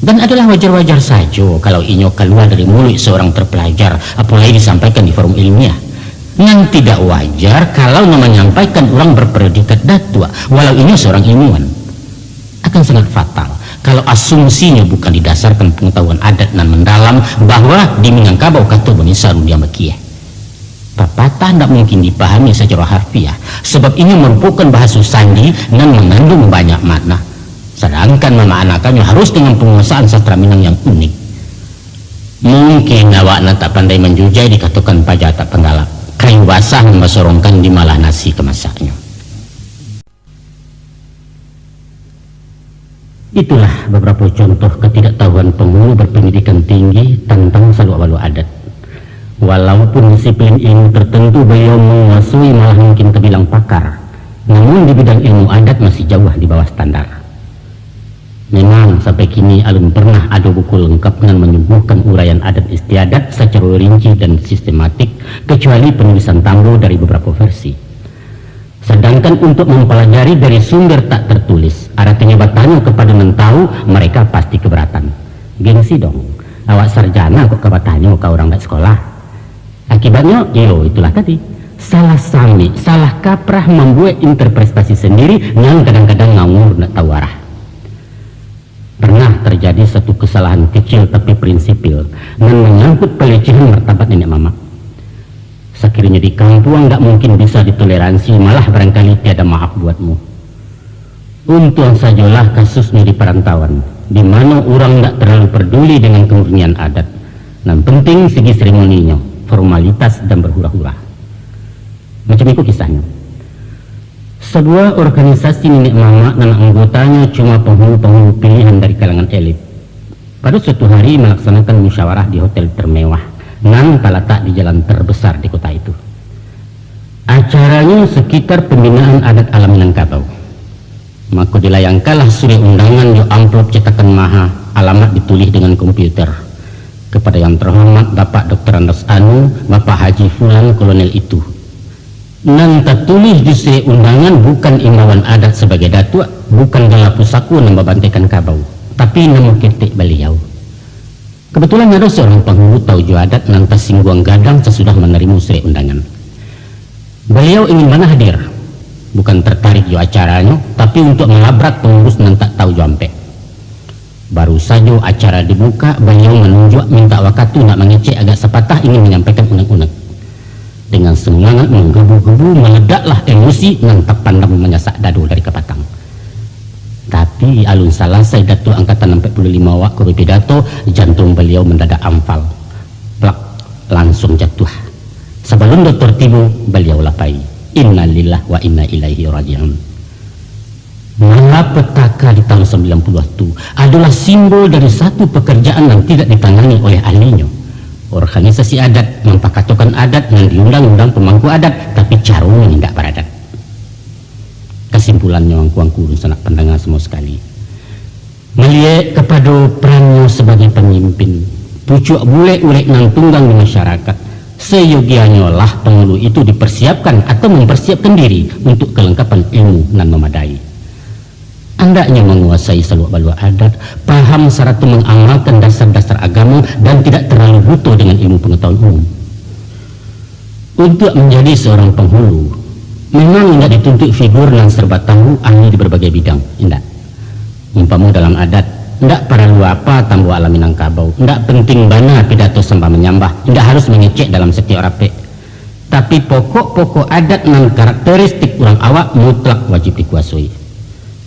Dan adalah wajar-wajar sajo kalau inyo kalua dari muluik seorang terpelajar, apolai disampaikan di forum ilmiah. Nan tidak wajar kalau nan manyampaikan urang berpredikat datuak, walau inyo seorang ilmuwan. Akan sangat fatal kalau asumsinyo bukan didasarkan pangatahuan adat nan mandalam, bahwa di Minangkabau kato banisaru diam bakieh. Papatah ndak mungkin dipahami sacaro harfiah, sabab inyo marupokan bahaso sandi nan manganduang banyak makna, sadangkan mamaanakannyo harus dengan panguasaan sastra Minang yang unik. Mungkin awak nan tak pandai manjujai dikatokan paja tak panggalak, kayu basah mambasorongkan di malah nasi ka masaknyo. Itulah babarapo contoh katidaktahuan panghulu barpandidikan tinggi tantang saluak-baluak adat. Walaupun disiplin ilmu tartantu baliau manguasoi, malah mungkin tabilang pakar, namun di bidang ilmu adat masih jauah di bawah standar. Memang, sampai kini alun parnah ado buku langkap nan manyuguhkan uraian adat istiadat sacaro rinci dan sistematik, kacuali panulisan Tambo dari babarapo versi. Sadangkan untuak mampalajari dari sumber tak tartulis, aratinyo batanyo kapado nan tahu, mareka pasti kabaratan. Gengsi dong, awak sarjana kok ka batanyo ka urang dak sakolah. Akibatnyo, iyo itulah tadi, salah samik, salah kaprah mambuek interpretasi sandiri nan kadang-kadang ngawur ndak tahu arah. Pernah tarjadi satu kasalahan kacil tapi prinsipil, nan manyangkut palecehan martabat niniak mamak. Sakirinyo di kampuang, ndak mungkin bisa ditoleransi, malah barangkali tiada maaf buatmu. Untuang sajolah kasusnyo di parantauan, di mano urang ndak terlalu perduli dengan kemurnian adat. Nan penting segi seremoninyo, formalitas dan berhura-hura. Macam iko kisahnyo. Sabuah organisasi niniak mamak nan anggotanyo cuma penghulu-penghulu pilihan dari kalangan elit, pado suatu hari malaksanakan musyawarah di hotel termewah nan talatak di jalan terbesar di kota itu. Acaranyo sekitar pembinaan adat alam Minangkabau. Mako dilayangkanlah surek undangan jo amplop cetakan maha, alamat ditulih dengan komputer, kepada yang terhormat Bapak Doktor Andos Anu, Bapak Haji Fulan Kolonel itu. Nan tatulih di surek undangan bukan imbauan adat sabagai datuak, bukan gala pusako nan babantaikan kabau, tapi namo ketek baliau. Kebetulan ado seorang panghulu tau jo adat nan tasingguang gadang sasudah manarimo surek undangan. Baliau ingin bana hadir, bukan tertarik jo acaranyo, tapi untuak malabrak pangurus nan tak tau jo ampek. Baru sajo acara dibukak, baliau manunjuak mintak wakatu nak mangecek agak sapatah ingin manyampaikan unek-unek. Dengan sumangaik manggebu-gebu, maledaklah emosi nan tapandam manyasak dado dari kapatang. Tapi, alun salasai Datuak Angkatan ampek puluah limo awak ko bapidato, jantuang baliau mandadak anfal. Plak, lansuang jatuah. Sabalun doktor tibo, baliau lah pai. Innalillah wa inna ilaihi raji'un. Malapetaka di tahun sambilan puluah tu adolah simbol dari satu pekerjaan nan tidak ditangani oleh ahlinyo. Organisasi adat mampakatokan adat nan diundang-undang pemangku adat, tapi caronyo indak baradat. Kasimpulannyo, angku-angku dunsanak pandanga samua sakali, maliek kapado perannyo sabagai pamimpin, pucuak bulek urek nan tunggang di masyarakat, sayogianyolah panghulu itu dipersiapkan atau mempersiapkan diri untuk kelengkapan ilmu nan mamadai. Andaknyo manguasai saluak-baluak adat, paham sarato mangamalkan dasar-dasar agamo, dan tidak terlalu buto dengan ilmu pengetahuan umum. Untuak manjadi seorang panghulu, memang indak dituntuik figur nan serba tahu, ahli di berbagai bidang, indak. Umpamo dalam adat, indak paralu apa tambo alam Minangkabau, indak penting bana pidato sambah manyambah, indak harus mangecek dalam satiok rapek. Tapi, pokok-pokok adat nan karakteristik urang awak mutlak wajib dikuasoi.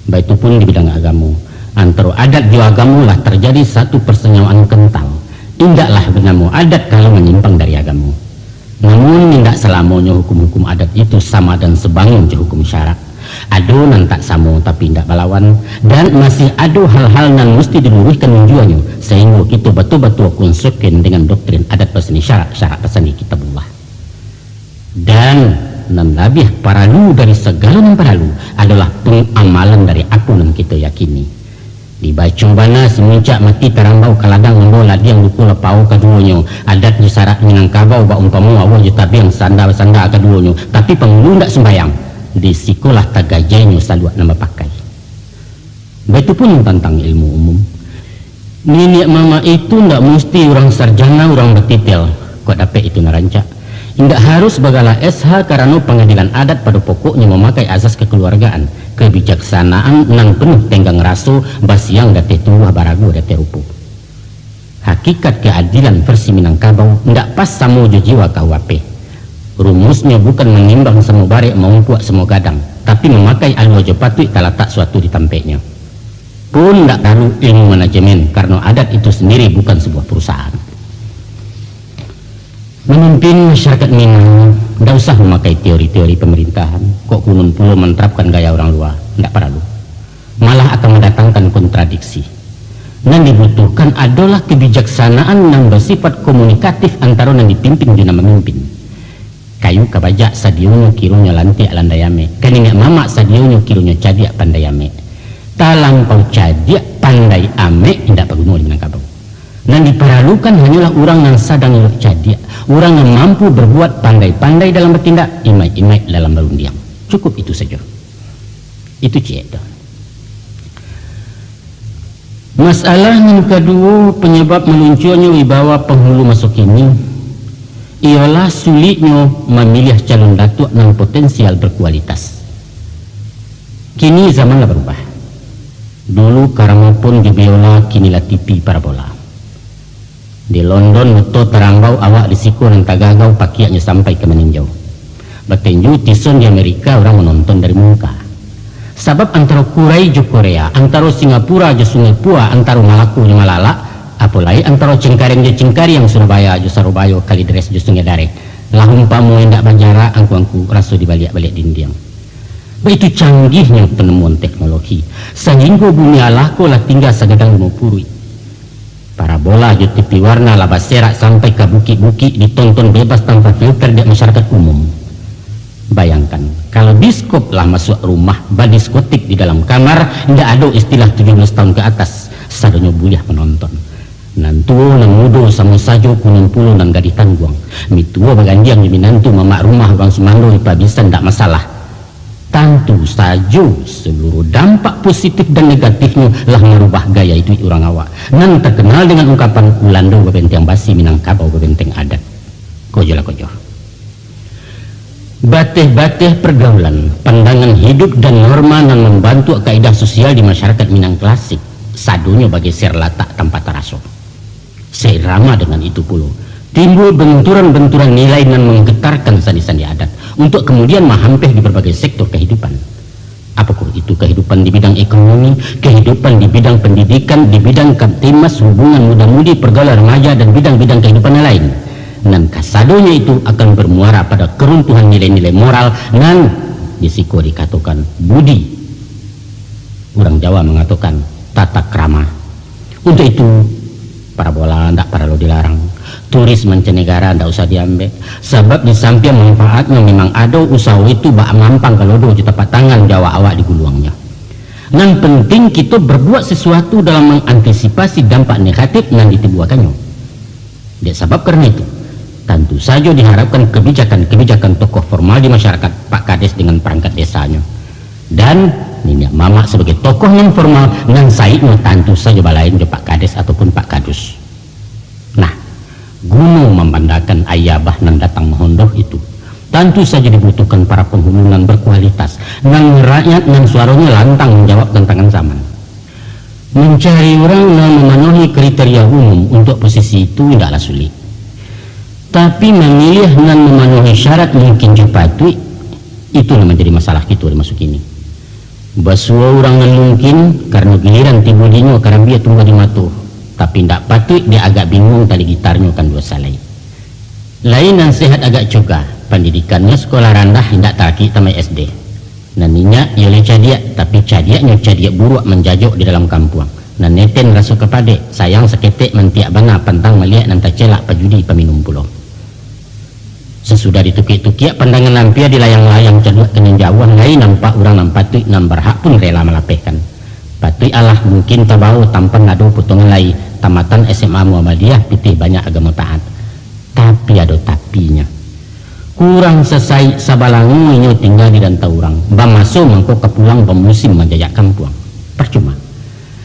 Baitu pun di bidang agamo. Antaro adat jo agamo lah tarjadi satu parsanyawaan kental. Indaklah banamo adat kalau manyimpang dari agamo. Namun, indak salamonyo hukum-hukum adat itu sama dan sabangun jo hukum syarak. Ado nan tak samo tapi indak balawan, dan masih ado hal-hal nan musti diluruihkan unjuanyo, sahinggo kito batua-batua konsekuensi dengan doktrin adat basandi syarak, syarak basandi Kitabullah. Dan nan labiah paralu dari sagalo nan paralu adolah pangamalan dari apo nan kito yakini. Dibaco bana simuncak mati tarambau ka ladang, ambo ladiang luko lapau kaduonyo, adat jo syarak Minangkabau baumpamo awak jo tabiang sanda basanda kaduonyo, tapi pangulu indak sumbayang, di sikolah tagajainyo saluak nan bapakai. Baitu pun tantang ilmu umum. Niniak mamak itu ndak musti urang sarjana, urang batitel, kok dapek itu nan rancak. Indak harus bagala S H karano pangadilan adat pado pokoknyo mamakai azas kakaluargaan, kabijaksanaan nan penuh tenggang raso, basiang di ateh tumbuah, barago di ateh rupo. Hakikat kaadilan versi Minangkabau indak pas samo jo jiwa K U H P. Rumusnyo bukan mangimbang samo barek, maumpuak samo gadang, tapi mamakai alua jo patuik talatak suatu di tampeknyo. Pun ndak paralu ilmu manajemen, karano adat itu sendiri bukan sabuah perusahaan. Mamimpin masyarakat Minang, ndak usah mamakai teori-teori pamarintahan, kok kunun pulo manarapkan gaya urang lua, ndak paralu. Malah akan mandatangkan kontradiksi. Nan dibutuhkan adolah kabijaksanaan nan basifat komunikatif antaro nan dipimpin jo nan mamimpin. Kayu ka bajak sadionyo kironyo lantiak landai amek, ka niniak mamak sadionyo kironyo cadiak pandai amek. Talampau cadiak pandai amek indak baguno di Minangkabau. Nan diparalukan hanyolah urang nan sadang elok cadiak, urang nan mampu berbuat pandai-pandai dalam batindak, imaik-imaik dalam barundiang. Cukup itu sajo. Itu ciek tu. Masalah nan kaduo, panyabab maluncuanyo wibawa panghulu maso kini, iyolah suliknyo mamiliah calon datuak nan potensial berkualitas. Kini zaman lah barubah. Dulu gramofon jo biola, kini lah T V parabola. Di London moto tarambau, awak di siko nan tagagau, pakiaknyo sampai ka maninjau. Batinju tison di Amerika, urang manonton dari mungka. Sabab antaro Kurai jo Korea, antaro Singapura jo Sungai Pua, antaro Malako jo Malalak, apo lai antaro Cengkareng jo Cingkariang, Surabaya jo Sarobayo, Kalideres jo Sungai Dareh. Lah umpamo indak bajarak, angku-angku, raso dibaliak-baliak dindiang. Baitu canggihnyo panemuan teknologi, sahinggo bumi Allah ko lah tingga sagadang limo puruik. Parabola jo T V warna lah baserak sampai ka bukik-bukik, ditonton bebas tanpa filter dek masyarakat umum. Bayangkan, kalau biskop lah masuak rumah, badiskotik di dalam kamar, indak ado istilah tujuh belas tahun ke atas, sadonyo buliah manonton. Nan tuo, nan mudo, samo sajo, kunun pulo nan gadih tangguang. Mituo bagandiang jo minantu, mamak rumah, urang sumando, ipa bisa, indak masalah. Tantu sajo, saluruh dampak positif dan negatifnyo lah marubah gaya iduik urang awak, nan takenal dengan ungkapan Ulando babenteng basi, Minangkabau babenteng adat. Kojolah kojo. Bateh-bateh pergaulan, pandangan hidup, dan norma nan mambantuak kaedah sosial di masyarakat Minang klasik, sadonyo bageser latak tanpa taraso. Sairama dengan itu pulo, timbul benturan-benturan nilai nan manggetarkan sandi-sandi adat, untuak kamudian mahampeh di barbagai sektor kahidupan. Apokoh itu kahidupan di bidang ekonomi, kahidupan di bidang pandidikan, di bidang kamtimas, hubungan muda-mudi, pergaulan remaja, dan bidang-bidang kahidupan nan lain. Nan kasadonyo itu akan bermuara pada karuntuhan nilai-nilai moral nan di siko dikatokan budi. Urang Jawa mangatokan tata krama. Untuak itu, parabola ndak paralu dilarang. Turis mancanegara ndak usah diambek, sabab di sampiang manfaatnyo memang ado, usaho itu bak mampang kalodo jo tapak tangan jo awak-awak di guluangnyo. Nan penting, kito berbuat sesuatu dalam mangantisipasi dampak negatif nan ditimbulkannyo. Dek sabab karano itu, tantu sajo diharapkan kebijakan-kebijakan tokoh formal di masyarakat, Pak Kades dengan perangkat desanyo, dan niniak mamak sabagai tokoh non formal, nan saiknyo tantu sajo balain jo Pak Kades ataupun Pak Kadus. Nah, guno mambandakan aia abah nan datang mahondoh itu, tantu sajo dibutuhkan para penghulu nan berkualitas, nan rakyat, nan suaronyo lantang manjawab tantangan zaman. Mancari urang nan mamanuahi kriteria umum untuak posisi itu indaklah sulik. Tapi, mamiliah nan mamanuahi syarat mungkin jo patuik, itu nan manjadi masalah kito di maso kini. Basuo urang nan mungkin, karano giliran tibo dinyo karambia tumbuah di mato, tapi indak patuik, dek agak binguang tali gitarnyo kan duo salai. Lai nan sehat agak cogah, pandidikannyo sakolah randah, indak taraki tamaik S D. Nan inyak iyo lai cadiak, tapi cadiaknyo cadiak buruak manjajok di dalam kampuang. Nan neten raso kapadek, sayang saketek mantiak bana, pantang maliek nan tacelak, pajudi paminum pulo. Sasudah ditukiak-tukiak pandangan ampia, dilayang-layang caduak ka nan jauah, lai nampak urang nan patuik, nan barhak pun rela malapehkan. Patuik alah mungkin tabao tampan ado potongan lai, tamatan S M A Muhammadiyah, pitih banyak, agamo taat. Tapi ado tapinyo. Kurang sasaik sabalango inyo tingga di rantau urang. Bamaso mangko ka pulang, bamusim manjajak kampuang. Parcuma.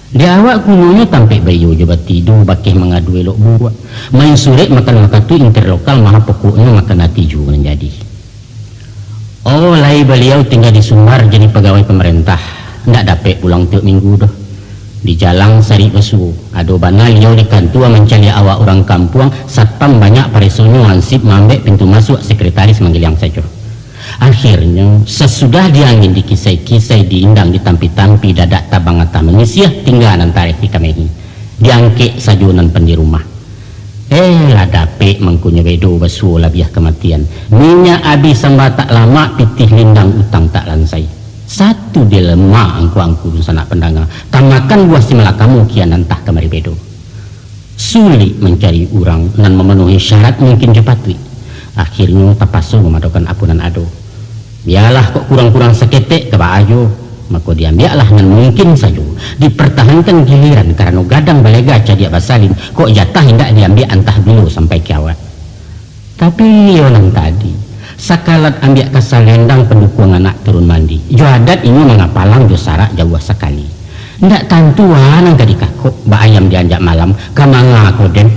Di awak gunonyo tampek baiyo jo batidu, bakeh mangadu elok buruak. Main surek makan makatuik, interlokal maha pokoknyo, makan ati juo nan jadi. Oh, lai baliau tingga di Sumbar jadi pagawai pamarentah, ndak dapek pulang tiok minggu doh. Di jalang sarik basuo, ado bana liau di kantua mancaliak awak urang kampuang, satpam banyak paresonyo, hansip maambek pintu masuak, sekretaris manggiliang sajo. Akhirnyo, sasudah diangin dikisai-kisai, diindang ditampi-tampi, dadak tabang atah mangisiah, tingga nan tareh dikamehi. Diangkek sajo nan pandi rumah. Eh, lah dapek mangkonyo bedo basuo labiah kamatian. Minyak abih samba tak lamak, pitih lindang utang tak lansai. Satu dilema angku-angku dunsanak pandanga, tamakan buah si malakamo kian antah kamari bedo. Sulik mancari urang nan mamanuahi syarat mungkin jo patuik. Akhirnyo tapaso mamadokan apo nan ado. Bialah kok kurang-kurang saketek, ka baa juo. Mako diambiaklah nan mungkin sajo, dipartahankan giliran, karano gadang balega cadiak basalin, kok jatah indak diambiak antah bilo sampai kiamat. Tapi iyo nan tadi, sakalat ambiak ka salendang pandukuang anak turun mandi. Jo adat inyo mangapalang, jo sarak jauah sakali. Ndak tantu a nan ka dikakok, baayam dianjak malam, ka manga ko den?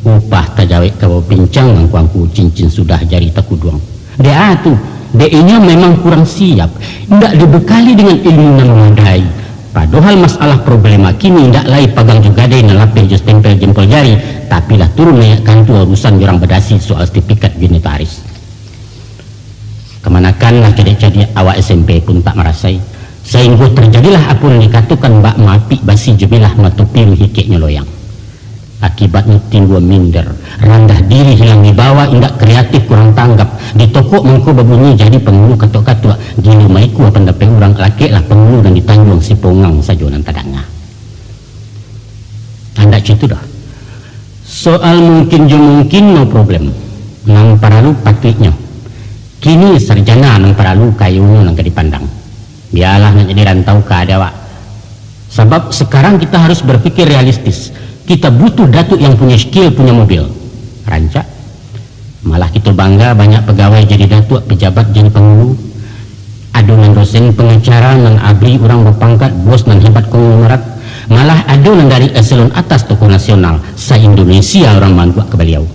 Upah tajawek kabau pincang, angku-angku cincin sudah jari takuduang. Dek a tu, dek inyo memang kurang siap, indak dibekali dengan ilmu nan mamadai. Padohal masalah problema kini indak lai pagang jo gadai nan lapeh jo stempel jempol jari, Tapi lah turun naiak kantua urusan jo urang badasi soal sertifikat jo notaris. Kamanakan lah cadiak-cadiak awak S M P pun tak marasai, sainggo tarjadilah apo nan dikatokan bak maapik basi jo bilah, mato piruih ikeknyo loyang. Akibatnyo timbua minder, randah diri, hilang wibawa, indak kreatif, kurang tanggap, ditokok mangko babunyi jadi pangulu katuak-katuak, gilo maikua pandapek urang, lakeklah pangulu nan di Tanjuang Sipongang sajo nan tadanga. Andak cito doh. Soal mungkin jo mungkin, no problem. Nan paralu patuiknyo. Kini sarjana nan paralu, kayonyo nan ka dipandang. Bialah nak jadi rantau ka ade awak. Sabab sekarang kita harus berpikir realistis. Kita butuh datuak yang punya skill, punya mobil. Rancak. Malah kito bangga banyak pegawai jadi datuak, pejabat jadi pangulu. Ado nan dosen pengacara, nan abri urang bapangkat, bos nan hebat konglomerat. Malah ado nan dari eselon atas tokoh nasional, sa-Indonesia urang manduak ka baliau.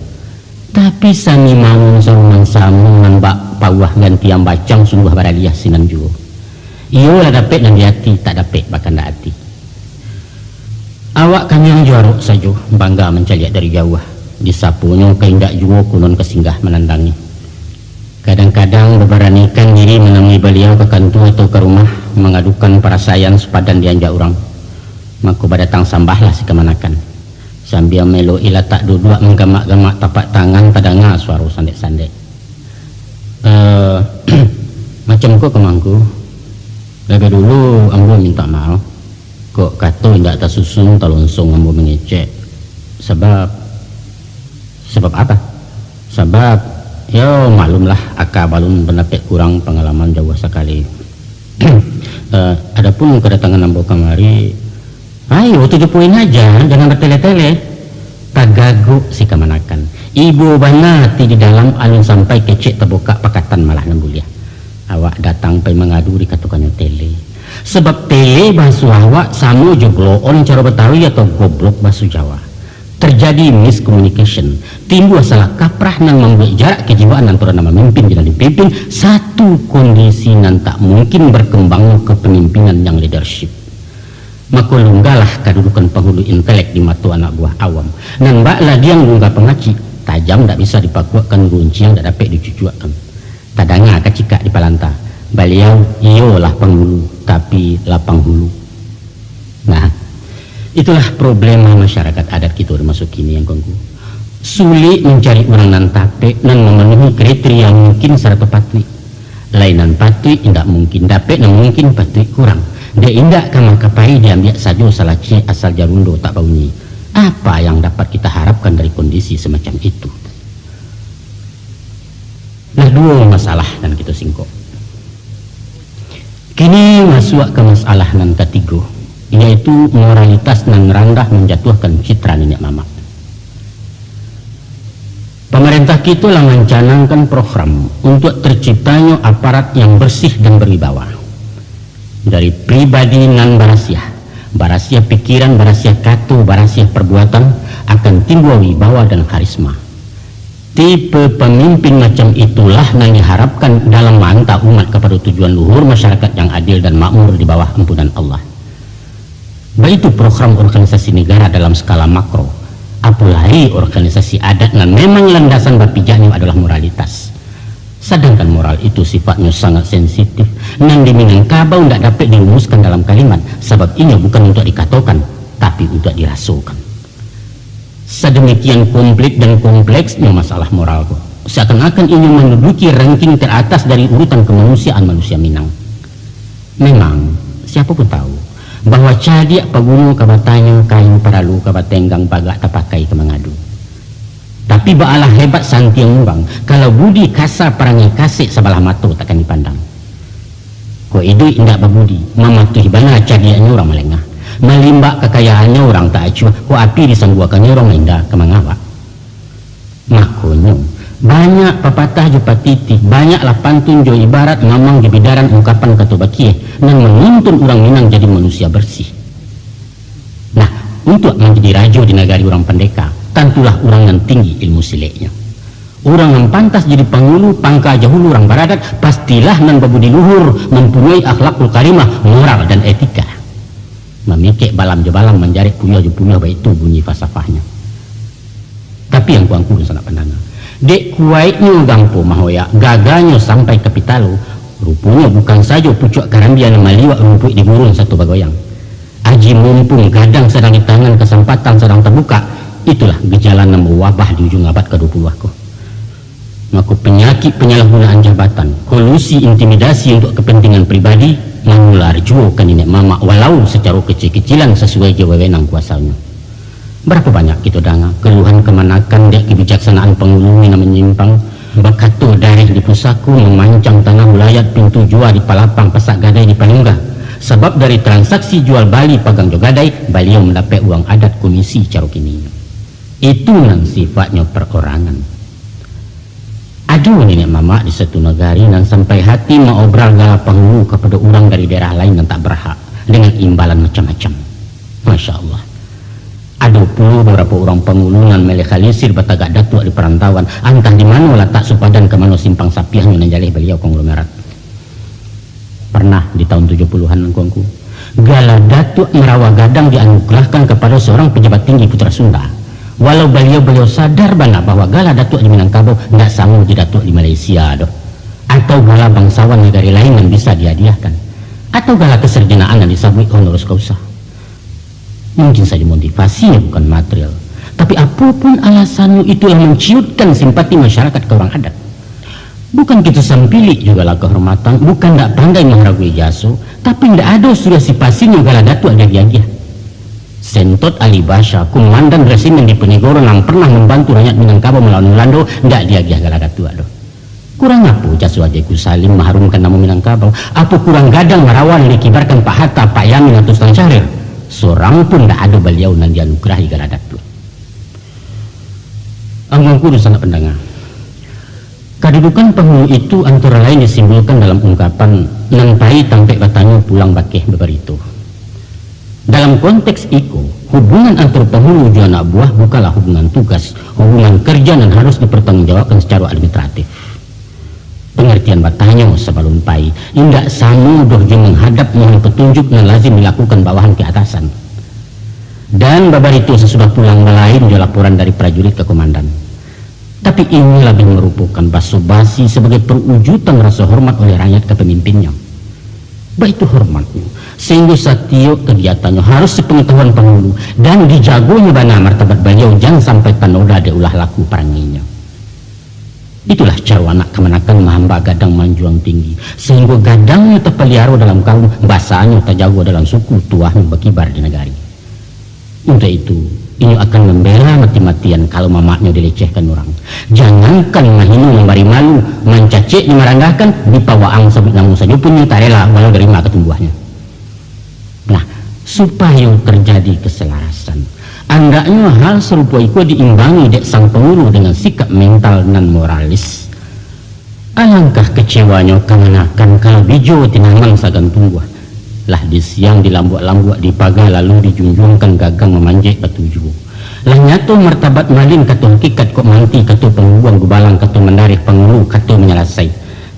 Tapi sani mawun saruman samo nan bak pauah gantian bacang sungguah baraliah sinan juo. Iyo lah dapek nan di ati, tak dapek bakandak ati. Awak kanyang jo arok sajo, bangga mancaliak dari jauah. Disaponyo ka indak juo, kunon ka singgah manandangi. Kadang-kadang babaranikan diri manamui baliau ka kantua atau ka rumah, mangadukan parasaian sapadan dianjak urang. Mako badatang sambahlah si kamanakan. Sambia maelok-i latak duduak, manggamak-gamak tapak tangan, tadanga suaro sandek-sandek. Eh, macam ko ka mangku. Labiah dulu ambo mintak maaf. Kok kato indak tasusun, talonsong ambo mangecek. Sabab, sabab apa? Sabab, yo, maklumlah, aka balun, pandapek kurang, pangalaman jauah sakali. Eh, adapun kadatangan ambo kamari, ayo, to the point aja, jangan batele-tele. Tagaguk si kamanakan. Ibo bana ati di dalam, alun sampai kecek tabukak, pakatan malah nan buliah. Awak datang pai mangadu, dikatokannyo tele. Sabab tele bahaso awak samo jo blow on caro Batawi atau goblok bahaso Jawa. Terjadi miscommunication, timbua salah kaprah nan mambuek jarak kejiwaan antara nan mamimpin jo nan dipimpin, satu kondisi nan tak mungkin berkembang ke pemimpinan yang leadership. Mako, lunggalah kadudukan panghulu intelek di mato anak buah awam, nan bak lagiang lungga pangacik, tajam dak bisa dipakuakkan, gunciang dak dapek dicucuakkan. Tadanga kacikak di palanta, baliau iyo lah panghulu, tapi lapang hulu. Nah, itulah problema masyarakat adat kito di maso kini, angku-angku. Sulik mancari urang nan tapek, nan mamanuhi kriteria mungkin sarato patuik. Lai nan patuik indak mungkin dapek, nan mungkin patuik kurang. Dek indak ka makapai diambiak sajo salacik asal jarundo tak baunyi. Apa yang dapat kita harapkan dari kondisi semacam itu? Lah duo masalah nan kito singkok. Kini masuak ka masalah nan katigo, yaitu moralitas nan randah manjatuahkan citra niniak mamak. Pamarentah kito lah mancanangkan program untuak terciptanyo aparat yang bersih dan berwibawa. Dari pribadi nan barasiah, barasiah pikiran, barasiah kato, barasiah perbuatan, akan timbua wibawa dan karisma. Tipe pamimpin macam itulah nan diharapkan dalam maanta umat kapado tujuan luhur, masyarakat yang adil dan makmur di bawah ampunan Allah. Baitu program organisasi negara dalam skala makro, apo lai organisasi adat nan memang landasan bapijaknyo adolah moralitas. Sadangkan moral itu sifatnyo sangat sensitif, nan di Minangkabau ndak dapek dirumuskan dalam kalimat, sabab inyo bukan untuak dikatokan, tapi untuak dirasokan. Sademikian komplit dan kompleksnyo masalah moral ko, seakan-akan inyo manduduki ranking teratas dari urutan kemanusiaan manusia Minang. Memang, siapo pun tahu bahwa cadiak paguno ka batanyo, kayu paralu ka batenggang, bagak tapakai ka mangadu. Tapi baalah hebat santiang urang, kalau budi kasa, parangai kasek, sabalah mato takkan dipandang. Kok iduik indak babudi, mamatuhi bana cadiaknyo urang malengah. Malimbak kakayaannyo urang tak acuah, kok api disangguakannyo urang mainda ka mangawak. Makonyo, banyak papatah jo patitih, banyaklah pantun jo ibarat, mamang jo bidaran ungkapan kato bakieh, nan manuntun urang Minang jadi manusia bersih. Nah, untuak manjadi rajo di nagari urang pandeka, tantulah urang nan tinggi ilmu sileknyo. Urang nan pantas jadi pangulu, pangka jahulu urang baradat, pastilah nan babudi luhur, mampunyoi akhlakul karimah, moral dan etika. Mamikek balam jo balam, manjarek puyuah jo puyuah, baitu bunyi falsafahnyo. Tapi angku-angku dunsanak pandanga, dek kuwaiknyo gampo mahoyak, gaganyo sampai ka pitalo, ruponyo bukan sajo pucuak karambia nan maliwak rumpuik di gurun sato bagoyang. Aji mumpung gadang sadang di tangan, kasampatan sadang tabukak, itulah gejala nan bawabah di ujuang abad ka dua puluah ko. Mako, panyakik panyalahgunaan jabatan, kolusi, intimidasi untuak kapantingan pribadi, manular juo ka niniak mamak, walau sacaro kecil-kecilan sasuai jo wewenang kuasonyo. Barapo banyak kito danga kaluhan kamanakan dek kabijaksanaan pangulu nan manyimpang, bakato dareh di pusako, mamancang tanah ulayat, pintu jua di Palapang, pasak gadai di Palungga. Sabab dari transaksi jual bali pagang jo gadai, baliau mandapek uang adat komisi caro kininyo. Itu nan sifatnyo perorangan. Ado niniak mamak di satu nagari nan sampai hati maobral gala pangulu kapado urang dari daerah lain nan tak barhak, dengan imbalan macam-macam. Masya Allah. Ado pulo babarapo urang pangulu nan malehalisir batagak datuak di parantauan, antah di mano latak Supadan, ka mano simpang sapiahnyo nan jaleh baliau konglomerat. Parnah di taun tujuah puluahan, angku-angku, gala datuak marawa gadang dianugerahkan kapado saurang pajabat tinggi Putra Sunda. Walau baliau-baliau sadar bana bahwa gala datuak di Minangkabau indak samo jo datuak di Malaysia doh, atau gala bangsawan nagari lain nan bisa dihadiahkan, atau gala kasarjanaan nan disabuik honoris causa. Mungkin sajo motivasinyo bukan material, tapi apo pun alasannyo, itulah manciutkan simpati masyarakat ka urang adat. Bukan kito sampilik jo gala kahormatan, bukan ndak pandai maharagoi jaso, tapi ndak ado sudah sipasinyo gala datuak diagiah-agiah. Sentot Ali Basha, kumandan resimen Diponegoro nan parnah mambantu rakyat Minangkabau malawan Walando, ndak diagiah gala datuak doh. Kurang apo jaso Ajeku Salim maharumkan namo Minangkabau? Apo kurang gadang marawa nan dikibarkan Pak Hatta, Pak Yamin, atau Sultan Syahrir? Sorang pun ndak ado baliau nan dianugerahi gala datuak. Angku-angku dunsanak pandanga, kadudukan pangulu itu antara lain disimbulkan dalam ungkapan, "Nan pai tampek batanyo, pulang bakeh babarito." Dalam konteks iko, hubungan antaro pangulu jo anak buah bukanlah hubungan tugas, hubungan kerja nan harus dipertanggungjawabkan sacaro administratif. Pangartian batanyo sabalun pai indak samo doh jo manghadap mohon patunjuk nan lazim dilakukan bawahan ka atasan. Dan babarito sasudah pulang balain jo laporan dari prajurit ka komandan. Tapi, inyo labiah marupokan baso-basi sabagai parujutan raso hormat oleh rakyat ka pamimpinnyo. Baitu hormatnyo, sahinggo satiok kagiatannyo harus sapangatahuan pangulu, dan dijagonyo bana martabat baliau, jan sampai tanoda dek ulah laku parangainyo. Itulah caro anak kamanakan mahamba gadang manjuang tinggi, sahinggo gadangnyo tapaliaro dalam kaum, basanyo tajago dalam suku, tuahnyo bakibar di nagari. Untuak itu, inyo akan mambela mati-matian kalau mamaknyo dilecehkan urang. Jangankan mahino mambari malu, mancacek jo marandahkan, dipawaang sabuik namo sajo pun inyo tak rela, walau dari ma katumbuahnyo. Nah, supayo tarjadi kasalarasan, andaknyo hal sarupo iko diimbangi dek sang pangulu dengan sikap mental nan moralis. Alangkah kacewanyo kamanakan kalau bijo tinaman sagan tumbuah, lah disiang dilambuak-lambuak di paga, lalu dijunjuangkan gagang mamanjek batu juo. Lah nyato martabat malin kato hakikat, kok manti kato panggubuang gubalang, kato mandareh pangulu, kato manyalasai.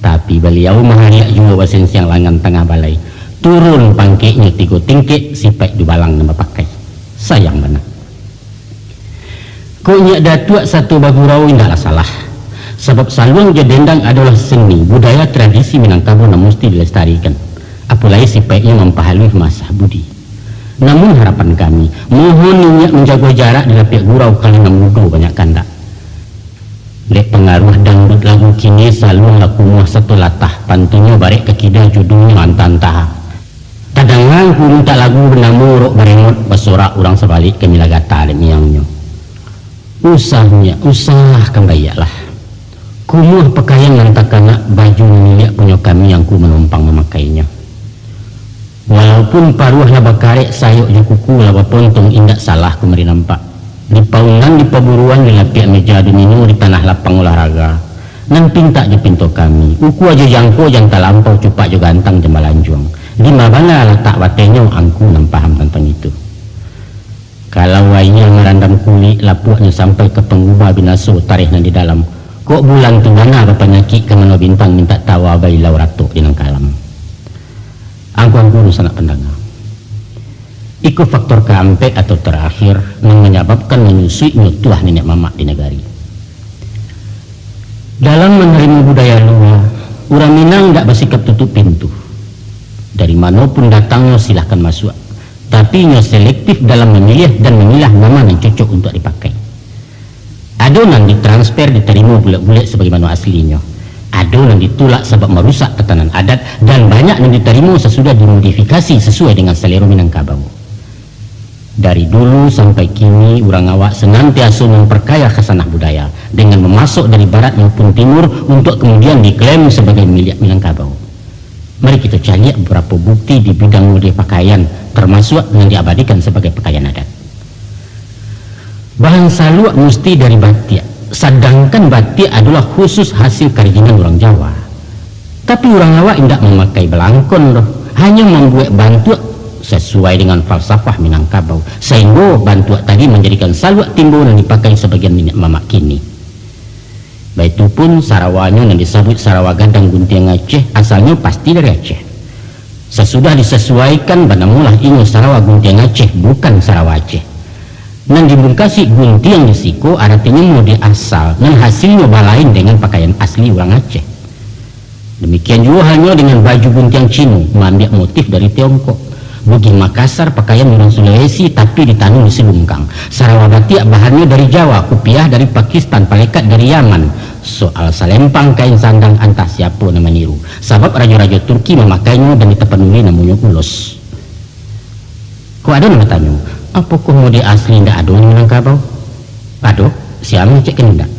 Tapi baliau mahariak juo basensiang langan tangah balai. Turun pangkeknyo tigo tingkek, sipaik dubalang nan bapakai. Sayang bana. Kok nyiak datuak sato bagurau, indaklah salah. Sabab saluang jo dendang adolah seni, budaya, tradisi Minangkabau nan musti dilestarikan. Apo lai sipaiknyo mampahalui masah budi. Namun harapan kami, mohon inyiak manjago jarak di lapiak gurau, kalau nan mudo banyak kandak. Dek pangaruah dangdut lagu kini, saluang lah kumuah sato latah, pantunnyo barek ka kida, judulnyo antah-antah. Tadanga angku mintak lagu banamo Rok Baremot, basorak urang sabalik ka milah gata dek miangnyo. Usah nyiak, usah, kan baiaklah. Kumuah pakaian nan takanak, baju nan niniak punyo kami, angku manumpang mamakainyo. Walaupun paruah lah bakarek, sayok jo kuku lah bapontong, indak salah kamari nampak. Di paunan, di paburuan, di lapiak meja domino, di tanah lapang olahraga. Nan pintak jo pinto kami, ukua jo jangko, jan talampau cupak jo gantang, jan balanjuang. Di ma bana latak batenyo, angku nan paham tantang itu. Kalau aia marandam kulik, lapuaknyo sampai ka panguba, binaso tareh nan di dalam. Kok bulan tu bana bapanyakik, ka mano bintang mintak tawa, bailau ratok di nan kalam. Angku-angku dunsanak pandanga, Iko faktor kaampek atau tarakhir nan manyababkan manyusuiknyo tuah niniak mamak di nagari. Dalam manarimo budaya lua, urang Minang indak basikap tutuik pintu. Dari mano pun datangnyo, silahkan masuak. Tapi inyo selektif dalam mamiliah dan mamilah nama nan cocok untuak dipakai. Ado nan ditransfer ditarimo bulek-bulek sabagaimano aslinyo. Ado nan ditulak sabab marusak tatanan adat, dan banyak nan ditarimo sasudah dimodifikasi sasuai dengan salero Minangkabau. Dari dulu sampai kini, urang awak sanantiaso mamparkaya khasanah budaya dengan mamasok dari barat maupun timur untuak kamudian diklaim sabagai miliak Minangkabau. Mari kito caliak babarapo bukti di bidang mode pakaian, tarmasuak nan diabadikan sabagai pakaian adat. Bahan saluak musti dari batiak, sadangkan batiak adolah khusus hasil karajinan urang Jawa. Tapi urang awak indak mamakai balangkon doh, hanyo mambuek bantuak sasuai dengan falsafah Minangkabau, sainggo bantuak tadi manjadikan saluak timbo nan dipakai sabagian niniak mamak kini. Baitu pun sarawanyo nan disabuik sarawa gadang guntiang Aceh, asalnyo pasti dari Aceh. Sasudah disasuaikan, banamolah inyo sarawa guntiang Aceh, bukan sarawa Aceh. Nan dimungkasi guntiang di siko aratinyo mode asal, nan hasilnyo balain dengan pakaian asli urang Aceh. Damikian juo halnyo dengan baju guntiang Cino, maambiak motif dari Tiongkok. Bugih Makassar pakaian urang Sulawesi, tapi ditanun di Silungkang. Sarawa batiak bahannyo dari Jawa, kupiah dari Pakistan, palekat dari Yaman. Soal salempang kain sandang, antah siapo nan maniru, sabab rajo-rajo Turki mamakainyo dan di Tapanuli namonyo ulos. Kok ado nan batanyo, apokoh mode asli indak ado di Minangkabau? Ado, sia mangecekkan indak?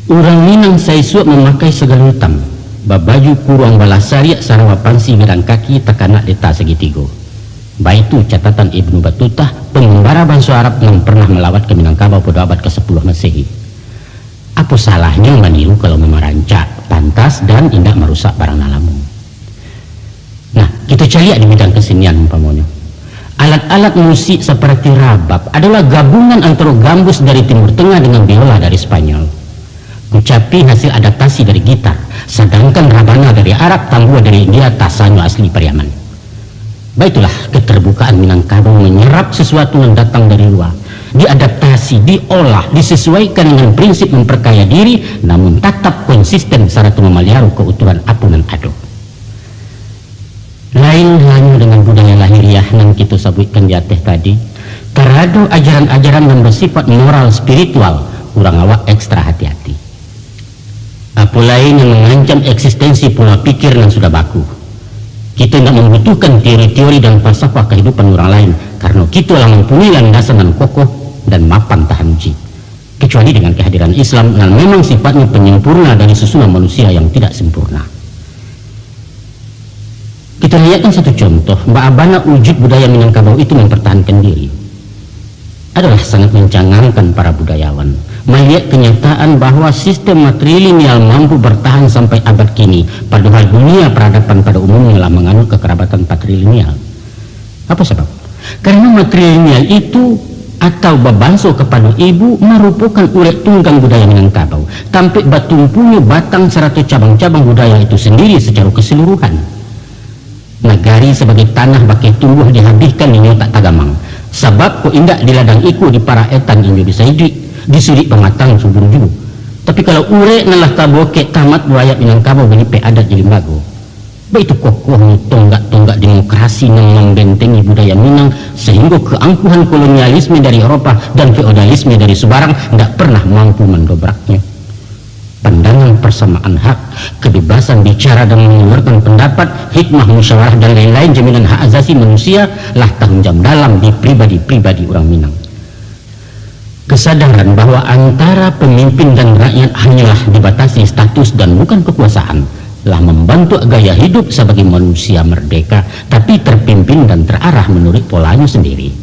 Urang Minang saisuak mamakai sagalo itam, babaju kuruang balah sariak, sarawa pansi gadang kaki, takanak deta sagitigo. Baitu catatan Ibnu Batutah, pangambara banso Arab nan parnah malawat ka Minangkabau pado abad kasapuluah Masehi. Apo salahnyo maniru kalau mamarancak, pantas dan indak marusak barang nan lamo. Nah, kito caliak di bidang kasenian umpamonyo. Alat-alat musik saparati rabab adolah gabungan antaro gambus dari Timur Tengah dengan biola dari Spanyol. Kucapi hasil adaptasi dari gitar, sadangkan rabana dari Arab, tambua dari India, tasanyo asli Pariaman. Baitulah, keterbukaan Minangkabau manyarap sasuatu nan datang dari lua, diadaptasi, diolah, disesuaikan dengan prinsip mamparkaya diri, namun tatap konsisten sarato mamaliharo keutuhan apo nan ado. Lain halnyo dengan budaya lahiriah nan kito sabuikkan di ateh tadi, tarado ajaran-ajaran nan basifat moral spiritual, urang awak ekstra hati-hati. Apo lai nan mangancam eksistensi pola pikir nan sudah baku. Kito indak mambutuhkan teori-teori dan falsafah kahidupan urang lain, karano kito lah mampunyoi landasan nan kokoh dan mapan tahan uji, kecuali dengan kehadiran Islam nan memang sifatnyo penyempurna dari susunan manusia yang tidak sempurna. Kito liekkan satu contoh, baa bana wujud budaya Minangkabau itu mampartahankan diri. Adalah sangat mancangangkan para budayawan maliek kanyataan bahwa sistem matrilineal mampu bartahan sampai abad kini, padohal dunia paradaban pada umumnyo lah manganut kakarabatan patrilineal. Apo sabab? Karano matrilineal itu atau babanso kapado ibu marupokan urek tunggang budaya Minangkabau, tampek batumpunyo batang sarato cabang-cabang budaya itu sandiri sacaro kasaluruhan. Nagari sabagai tanah bakeh tumbuah dihabihkan inyo tak tagamang, sabab kok indak di ladang iko diparak etan inyo bisa iduik, disudik pamatang subur juo. Tapi kalau urek nan lah tabokek tamat buayak Minangkabau balipek adat di limbago, baitu kokohnyo tonggak-tonggak demokrasi nan mambentengi budaya Minang, sahinggo keangkuhan kolonialisme dari Eropa dan feodalisme dari subarang ndak pernah mampu mandobraknyo. Pandangan persamaan hak, kebebasan bicara dan mengeluarkan pendapat, hikmah musyawarah dan lain-lain jaminan hak asasi manusia lah tahunjam dalam di pribadi-pribadi urang Minang. Kesadaran bahwa antara pemimpin dan rakyat hanyalah dibatasi status dan bukan kekuasaan, lah membentuk gaya hidup sebagai manusia merdeka, tapi terpimpin dan terarah menurut polanya sendiri.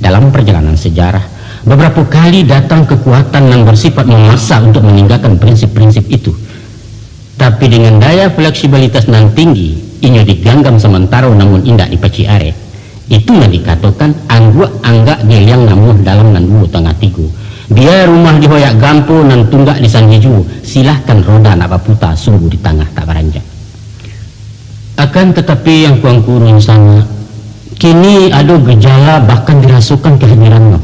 Dalam perjalanan sejarah, beberapa kali datang kekuatan yang bersifat memaksa untuk meninggalkan prinsip-prinsip itu. Tapi dengan daya fleksibilitas nan tinggi, inyo diganggam samantaro namun indak dipacik arek. Itu nan dikatokan angguak anggak giliang namuah dalam nan duo tangah tigo. Bia rumah dihoyak gampo, nan tunggak disandia juo, silahkan roda nak baputa, sungguh di tangah tak baranjak. Akan tatapi, yang kuangku run sanak, Kini ado gejala bahkan dirasokan kehadirannyo,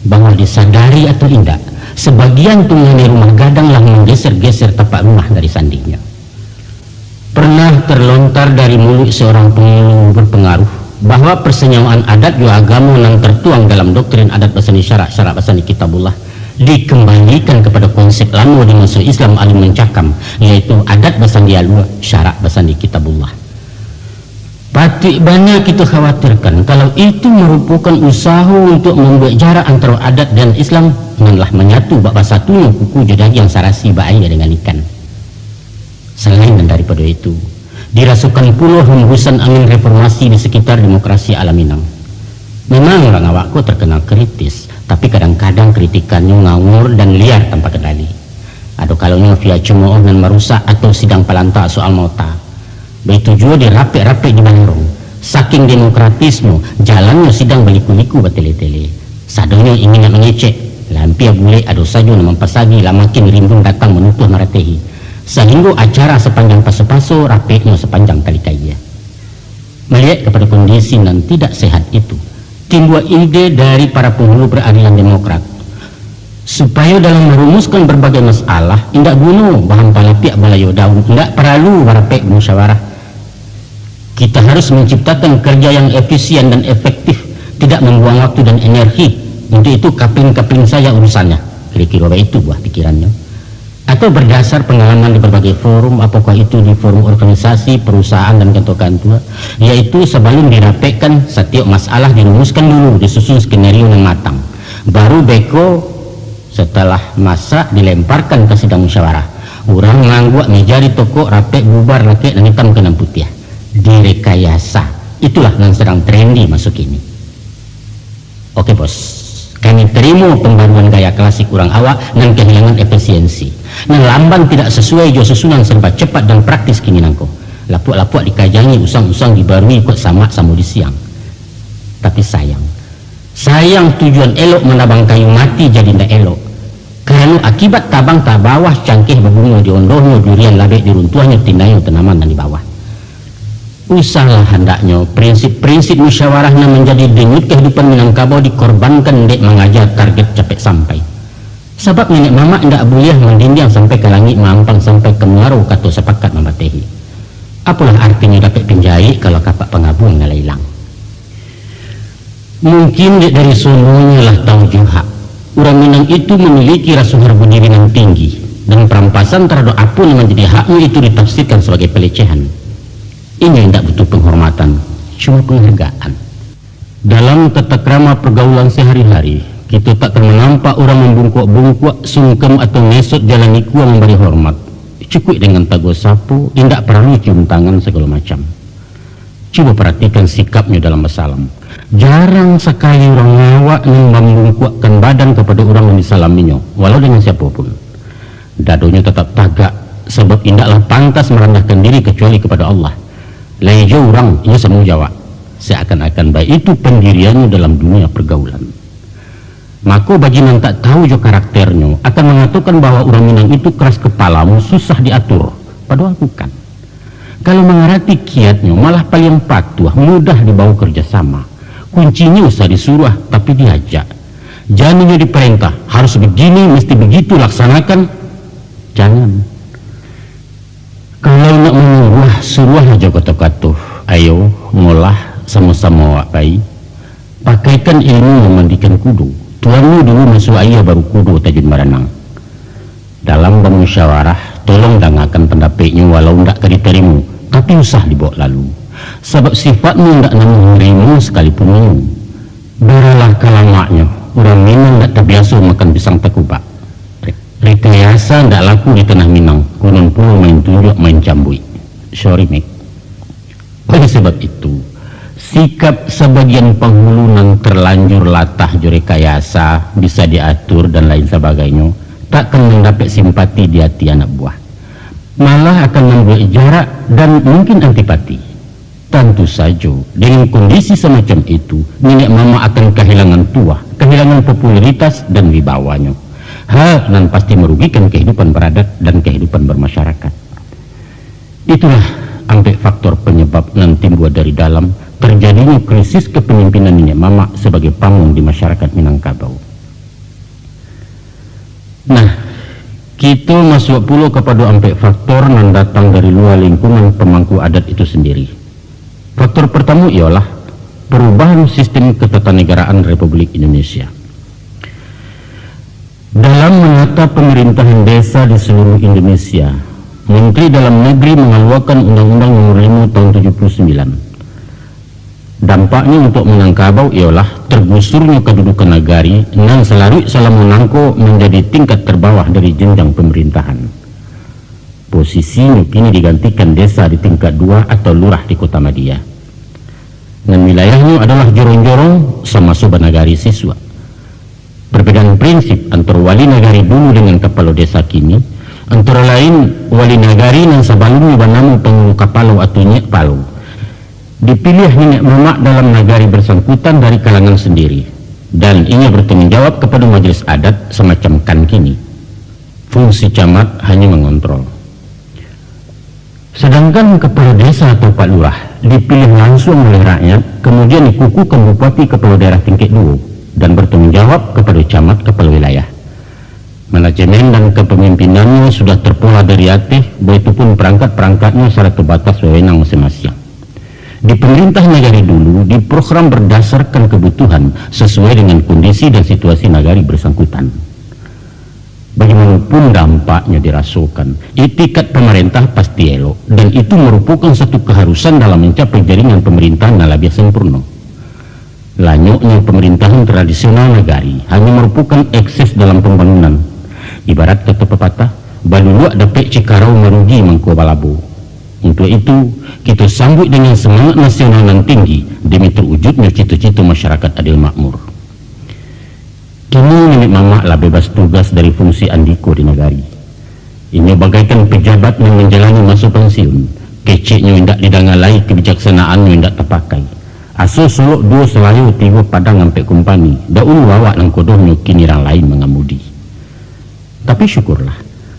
bahwa disadari atau indak, sabagian panguni rumah gadang lah manggeser-geser tapak rumah dari sandinyo. Pernah terlontar dari muluik seorang pangulu berpengaruh, bahwa persenyawaan adat jo agamo nan tertuang dalam doktrin adat basandi syarak, syarak basandi kitabullah, dikembalikan kepada konsep lamo di maso Islam alun mancakam, yaitu adat basandi alua, syarak basandi kitabullah. Patuik bana kito khawatirkan, kalau itu marupokan usaho untuak mambuek jarak antaro adat dan Islam, nan lah manyatu bak basatunyo kuku jo dagiang, sarasi bak aia dangan ikan. Salain nan daripado itu, dirasokan pulo hembusan angin reformasi di sekitar demokrasi alam Minang. Memang urang awak ko terkenal kritis, tapi kadang-kadang kritikannyo ngawur dan liar tanpa kendali. Ado kalonyo via cemooh nan marusak atau sidang palanta soal mota. Baitu juo di rapek-rapek di Balarong. Saking demokratisnyo, jalannyo sidang baliku-liku batele-tele. Sadonyo ingin nak mangecek, lah ampia bulek ado sajo nan mampasagi, lah makin rimbun datang manutuah maratehi. Sahinggo acara sapanjang paso-paso, rapeknyo sapanjang tali kaia. Maliek kapado kondisi nan tidak sehat itu, timbua ide dari para pangulu peradilan demokrat, supayo dalam marumuskan barbagai masalah, indak guno bahampalapiak balayo daun, indak paralu barapek bamusyawarah. Kita harus manciptakan kerja yang efisien dan efektif, tidak mambuang waktu dan energi. Untuk itu, kapling-kapling saja urusannyo. Kiro-kiro baitu buah pikirannyo. Atau bardasar pangalaman di barbagai forum, apokoh itu di forum organisasi, parusahaan, dan kantua-kantua, yaitu sabalun dirapekkan, satiok masalah dirumuskan dulu, disusun skenario nan matang. Baru beko, satalah masak, dilemparkan ka sidang musyawarah. Urang maangguak mija ditokok, rapek bubar, lakek nan itam ka nan putiah. Direkayasa. Itulah nan sadang trendi maso kini. Oke, Bos. Kami tarimo pambaruan gaya klasik urang awak nan kahilangan efisiensi, nan lamban tidak sasuai jo susunan serba cepat dan praktis kini nangko. Lapuak-lapuak dikajangi, usang-usang dibarui, kok samak samo disiang. Tapi sayang, sayang tujuan elok manabang kayu mati jadi indak elok. Karano akibat tabang tabawah, cangkeh babungo di ondohnyo, durian labek di runtuahnyo, tinayo tanaman nan di bawah. Usahlah handaknyo prinsip-prinsip musyawarah nan manjadi denyut kahidupan Minangkabau dikorbankan dek mangaja target capek sampai. Sabab niniak mamak indak buliah mandindiang sampai ka langik, maampang sampai ka muaro, kato sapakat mambatehi. Apolah artinyo dapek pinjaik, kalau kapak pangabuang nan lah ilang? Mungkin dek dari sononyo lah tau juhak, urang Minang itu mamiliki raso hargo diri nan tinggi, dan parampasan taradok apo nan manjadi haknyo itu ditafsirkan sabagai palecehan. Inyo indak butuh panghormatan, cuma panghargaan. Dalam tata krama pargaulan sahari-hari, kito takkan manampak urang mambungkuak-bungkuak, sungkem, atau ngesot jalan ikua mambari hormat. Cukuik dengan tago sapo, indak paralu cium tangan sagalo macam. Cubo paratikan sikapnyo dalam basalam. Jarang sakali urang awak nan mambungkuakkan badan kapado urang nan disalaminyo, walau dengan siapo pun. Dadonyo tatap tagak, sabab indaklah pantas marandahkan diri kacuali kapado Allah. Lai jo urang, inyo samo jo awak. Seakan-akan baitu pandiriannyo dalam dunia pargaulan. Mako, bagi nan tak tahu jo karakternyo, akan mangatokan bahwa urang Minang itu keras kepala, susah diatur. Padohal bukan. Kalau mangarati kiatnyo, malah paliang patuah, mudah dibawo kerja sama. Kuncinyo usah disuruah, tapi diajak. Jan inyo diparentah, harus begini, mesti begitu, laksanakan. Jangan. Kalau nak manyuruah, suruahlah jo kato-kato. Ayo, ngolah, samo-samo awak pai. Pakaikan ilmu mamandikan kudo. Tuanmu dulu masuak aia, baru kudo tajun baranang. Dalam bamusyawarah, tolong dangakan pandapeknyo, walau ndak ka ditarimo, tapi usah dibaok lalu. Sabab sifatnyo ndak namuah narimo sakalipun minum. Baralah ka lamaknyo, urang Minang ndak tabiaso makan pisang takubak. Re-, rekayasa ndak laku di tanah Minang, konon pulo main tunjuak, main cambuik. Sorry, Mek. Oleh sabab itu, sikap sabagian panghulu nan terlanjur latah jo rekayasa, bisa diatur, dan lain sabagainyo, takkan mandapek simpati di ati anak buah. Malah akan mambuek jarak dan mungkin antipati. Tantu sajo, dengan kondisi samacam itu, niniak mamak akan kahilangan tuah, kahilangan popularitas dan wibawanyo. Hal nan pasti marugikan kahidupan baradat dan kahidupan bermasyarakat. Itulah ampek faktor panyabab nan timbua dari dalam, tarjadi krisis kepemimpinan niniak mamak sabagai pamong di masyarakat Minangkabau. Nah, kito masuak pulo kapado ampek faktor nan datang dari lua lingkungan pamangku adat itu sendiri. Faktor partamo ialah parubahan sistim ketatanegaraan Republik Indonesia. Dalam menata pemerintahan desa di seluruh Indonesia, Menteri Dalam Negeri mangaluakan Undang-Undang Nomor limo Tahun tujuh puluh sembilan. Dampaknyo untuak Minangkabau ialah tergusurnyo kadudukan nagari nan salaruik salamo nangko manjadi tingkat terbawah dari jenjang pemerintahan. Posisinyo kini digantikan desa di tingkat dua atau lurah di Kota Madia, nan wilayahnyo adalah jorong-jorong samaso banagari sisuak. Perbedaan prinsip antaro wali nagari dulu dengan kapalo desa kini, antara lain, wali nagari nan sabalunnyo banamo pangulu kapalo atau nyiak palo, dipiliah niniak mamak dalam nagari bersangkutan dari kalangan sendiri, dan inyo bertanggung jawab kapado majelis adat samacam kan kini. Fungsi camat hanyo mangontrol. Sedangkan kapalo desa atau pak lurah dipiliah lansuang oleh rakyat, kamudian dikukuhkan bupati kapalo daerah tingkek duo, dan bertanggung jawab kapado camat kapalo wilayah. Manajemen dan kapamimpinannyo sudah terpola dari ateh, baitupun parangkat-parangkatnyo sarato batas wewenang masiang-masiang. Di pamarintah nagari dulu diprogram bardasarkan kabutuhan sasuai dengan kondisi dan situasi nagari bersangkutan. Bagaimanapun dampaknyo dirasokan, itikat pamarintah pasti elok, dan itu marupokan satu kaharusan dalam mancapai jaringan pamarintahan nan labiah sampurno. Lanyoknyo pamarintahan tradisional nagari hanyo marupokan ekses dalam pambangunan. Ibarat kato papatah, baluluak dapek cikarau, marugi mangko balabo. Untuak itu, kito sambuik dengan samangat nasional nan tinggi demi terwujudnyo cito-cito masyarakat adil makmur. Kini niniak mamak lah bebas tugas dari fungsi andiko di nagari. Inyo bagaikan pejabat nan manjalani maso pansiun, keceknyo indak didanga lai, kabijaksanaannyo indak tapakai. Aso solok duo salayo, tigo padang ampek kumpani, daun luwak nan kodohnyo kini urang lain mangamudi. Tapi syukurlah,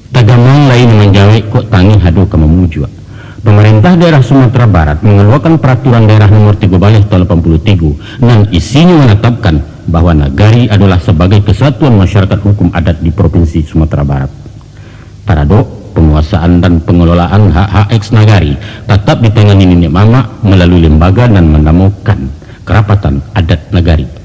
tagamang lai nan manjawek, kok tangih ado ka mamujuak. Pamarintah daerah Sumatera Barat mangaluakan Paraturan Daerah Nomor tigo baleh Tahun lapan puluah tigo, nan isinyo manatapkan bahwa nagari adolah sabagai kesatuan masyarakat hukum adat di Propinsi Sumatera Barat. Taradok, panguasaan dan pangelolaan hak-hak eks nagari tatap ditangani niniak mamak malalui lembaga nan manamokan Karapatan Adat Nagari.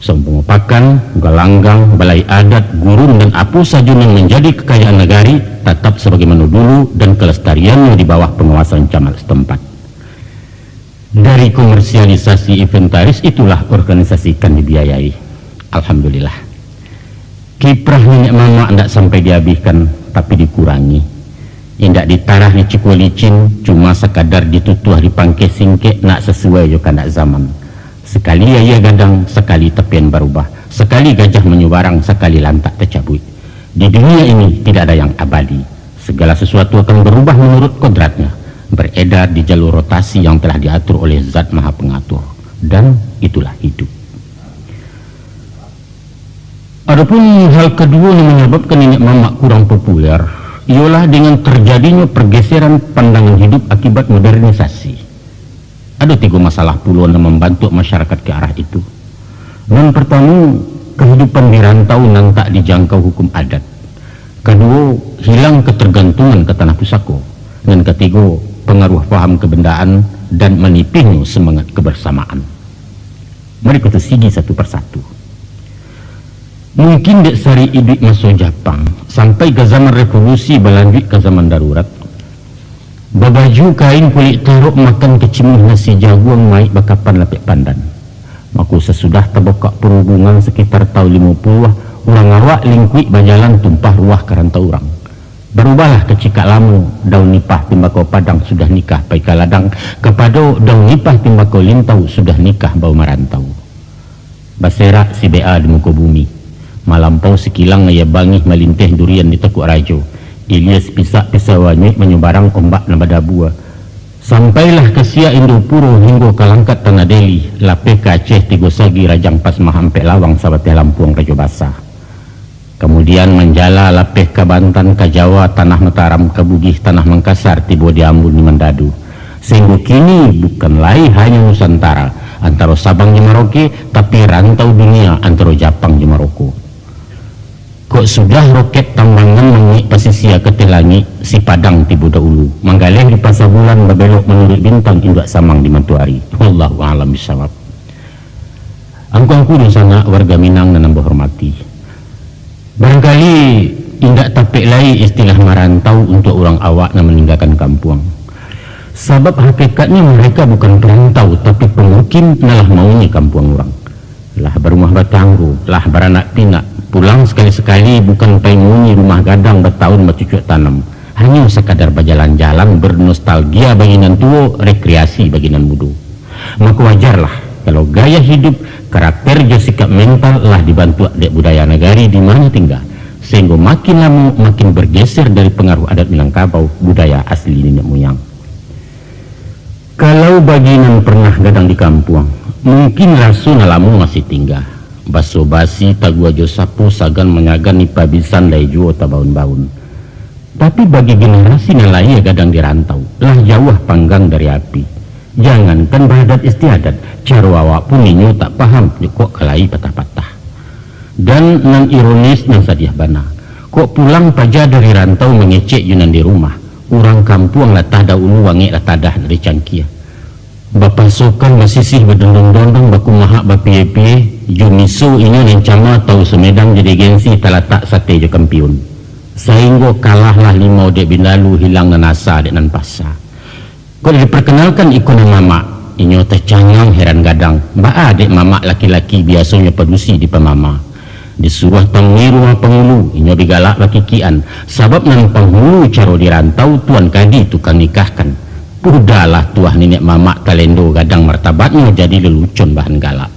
Saumpamo pakan, galanggang, balai adat, gurun, dan apo sajo nan manjadi kakayaan nagari, tatap sabagaimano dulu, dan kalastariannyo di bawah panguasaan camat satampat. Dari komersialisasi inventaris itulah organisasi kan dibiayai. Alhamdulillah. Kiprah niniak mamak ndak sampai diabihkan, tapi dikurangi. Indak ditarah dicikua licin, cuma sakadar ditutuah dipangkeh singkek nak sasuai jo kandak zaman. Sakali aia gadang, sakali tapian barubah, sakali gajah manyubarang, sakali lantak tacabuik. Di dunia ini tidak ada yang abadi. Segala sesuatu akan barubah manurut kodratnya, baredar di jalur rotasi yang telah diatur oleh Zat Maha Pengatur. Dan itulah hidup. Adapun hal kaduo nan manyababkan niniak mamak kurang populer, iyolah dengan terjadinyo pergeseran pandangan hidup akibat modernisasi. Ado tigo masalah pulo nan mambantuak masyarakat ka arah itu. Nan partamo, kahidupan di rantau nan tak dijangkau hukum adat. Kaduo, hilang katargantungan ka tanah pusako. Nan katigo, pangaruah paham kabendaan dan manipihnyo samangat kabarsamaan. Mari kito sigi satu parsatu. Mungkin dek sari iduik maso Japang, sampai ka zaman revolusi balanjuik ka zaman darurat, babaju kain kulik tarok, makan kacimuah nasi jaguang, maik bakapan lapek pandan. Mako sasudah tabukak parhubungan sakitar taun limo puluah, urang awak lingkuik bajalan tumpah ruah ka rantau urang. Barubahlah kacikak lamo, daun nipah timbakau padang sudah nikah pai ka ladang, kapado daun nipah timbakau lintau sudah nikah bawa marantau. Baserak si bea di muko bumi. Malampau sikilang aia bangih, malinteh durian di takuak rajo. Ilia sipisak pisau anyuik, manyubarang ombak nan badabua. Sampailah ka siak Indopuro hinggo ka langkat Tanah Deli, lapeh ka Aceh tigo sagi, rajang pasmah ampek lawang, sabateh lampuang rajo basa. Kamudian manjala lapeh ka Bantan, ka Jawa, tanah Mataram, ka Bugih, tanah Mangkasar, tibo di Ambun, di Mandadu. Sahinggo kini bukan lai hanyo Nusantara, antaro Sabang jo Marauke, tapi rantau dunia antaro Japang jo Maroko. Kok sudah roket tambangan mangek pasisia ka ateh langik, si Padang tibo dahulu, manggaleh di Pasa Bulan, babelok manuruik bintang, induak samang di matoari. Wallahu a'lam bishawab. Angku-angku dunsanak warga Minang nan ambo hormati. Barangkali indak tapek lai istilah marantau untuak urang awak nan maninggakan kampuang. Sabab hakikatnyo mereka bukan perantau, tapi pemukim nan lah mauni kampuang urang. Lah barumah batanggo, lah baranak pinak, pulang sakali-sakali bukan pai mauni rumah gadang batahun bacucuak tanam, hanyo sakadar bajalan-jalan, bernostalgia bagi nan tuo, rekreasi bagi nan mudo. Mako wajarlah, kalau gaya hidup, karakter jo sikap mental lah dibantuak dek budaya nagari di mano tingga, sahinggo makin lamo makin bergeser dari pangaruh adat Minangkabau, budaya asli niniak muyang. Kalau bagi nan pernah gadang di kampuang, mungkin raso nan lamo masih tingga. Baso-basi, tagua jo sapo, sagan manyagan, ipa bisan lai juo tabaun-baun. Tapi bagi generasi nan lahia gadang di rantau, lah jauah panggang dari api. Jangankan baadat istiadat, caro awak pun inyo tak paham, kok ka lai patah-patah. Dan nan ironis, nan sadiah bana, kok pulang paja dari rantau mangecek jo nan di rumah, urang kampuang lah tadah ulu, wangek lah tadah dari cangkia. Bapasokan, basisih, badondong-dondong, bakumahak, bapie-pie, jo miso inyo nan cama, tahu Sumedang jadi gengsi, talatak sate jo kampiun. Sahinggo kalahlah limau dek bindalu, hilang nan asa dek nan pasa. Kok diperkenalkan iko nan mamak, inyo tacangang heran gadang, baa dek mamak laki-laki biasonyo padusi dipamama. Disuruah tamui rumah pangulu, inyo bi galak bakikikan, sabab nan pangulu caro di rantau, tuan kadi tukang nikahkan. Pudalah tuah niniak mamak talendo gadang martabatnyo, jadi lelucon bahan galak.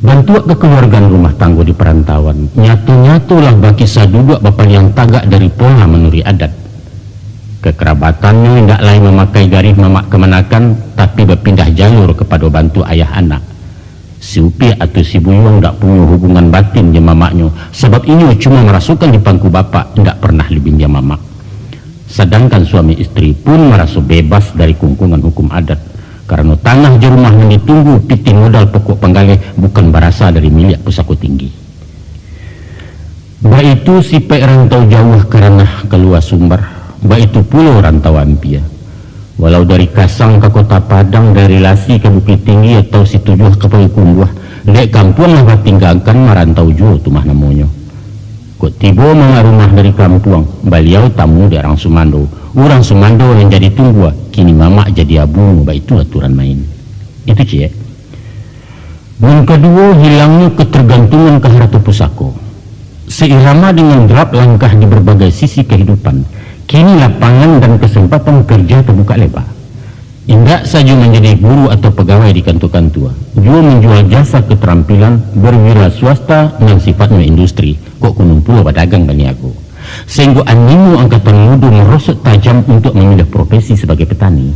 Bantuak kakaluargaan rumah tanggo di parantauan, nyato-nyato lah bakisah duduak bapaliang tagak dari pola manuruik adat. Kakarabatannyo indak lai mamakai garih mamak kamanakan, tapi bapindah jalur kapado bantuak ayah anak. Si Upiak atau si Buyuang indak punyo hubungan batin jo mamaknyo, sabab inyo cuma marasokan di pangku bapak, indak pernah libin jo mamak. Sadangkan suami isteri pun maraso bebas dari kungkungan hukum adat, karano tanah jo rumah nan ditunggu, pitih modal pokok panggaleh bukan barasa dari miliak pusako tinggi. Baitu sipaik rantau jauah ka ranah kalua sumbar, baitu pulo rantau ampia. Walau dari Kasang ka Kota Padang, dari Lasi ka Bukittinggi, atau Situjuah ka Payakumbuah, dek kampuang lah batinggakan, marantau juo tu mah namonyo. Kok tibo mamak rumah dari kampuang, baliau tamu dek urang sumando. Urang sumando nan jadi tunggua, kini mamak jadi abunyo, baitu aturan main. Itu ciek. Nan kaduo, hilangnyo katargantungan ka harato pusako. Sairama dengan garap langkah di barbagai sisi kahidupan, kini lapangan dan kasempatan karja tabukak leba. Indak sajo manjadi guru atau pagawai di kantua-kantua, juo manjual jasa katarampilan, barwira swasta nan sifatnyo industri, kok kunun pulo badagang baniago. Sahinggo animo angkatan mudo marosot tajam untuak mamiliah profesi sabagai patani.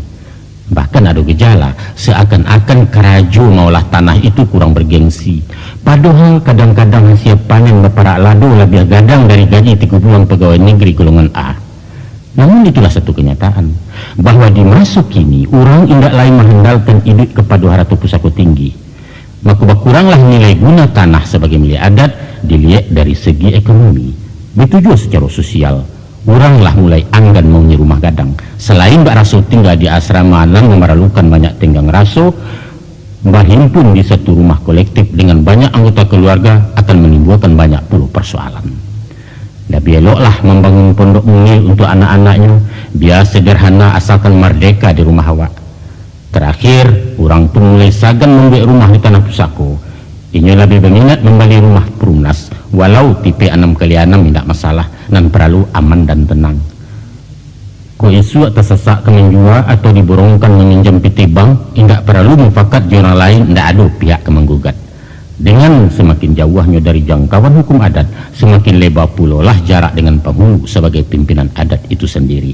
Bahkan ado gejala, seakan-akan karajo maolah tanah itu kurang bargengsi. Padohal kadang-kadang hasia panen baparak lado labiah gadang dari gaji tigo bulan pagawai nagari golongan A. Namun itulah satu kanyataan, bahwa di maso kini urang indak lai maandalkan iduik kapado harato pusako tinggi. Mako bakuranglah nilai guna tanah sabagai milik adat, diliek dari segi ekonomi. Baitu juo sacaro sosial, urang lah mulai anggan mauni rumah gadang. Salain bak raso tingga di asrama nan mamaralukan banyak tenggang raso, bahimpun di satu rumah kolektif dengan banyak anggota kaluarga akan manimbuakan banyak pulo parsoalan. Labiah eloklah mambangun pondok mungil untuak anak-anaknyo, bia sederhana asalkan mardeka di rumah awak. Tarakhir, urang pun mulai sagan mambuek rumah di tanah pusako. Inyo labiah baminat mambali rumah perumnas, walau tipek anam kali anam indak masalah, nan paralu aman dan tenang. Kok isuak tasasak ka manjua atau diborongkan maminjam pitih bank, indak paralu mufakat jo urang lain, indak ado pihak ka manggugat. Dengan samakin jauahnyo dari jangkauan hukum adat, samakin leba pulolah jarak dengan panghulu sabagai pimpinan adat itu sandiri.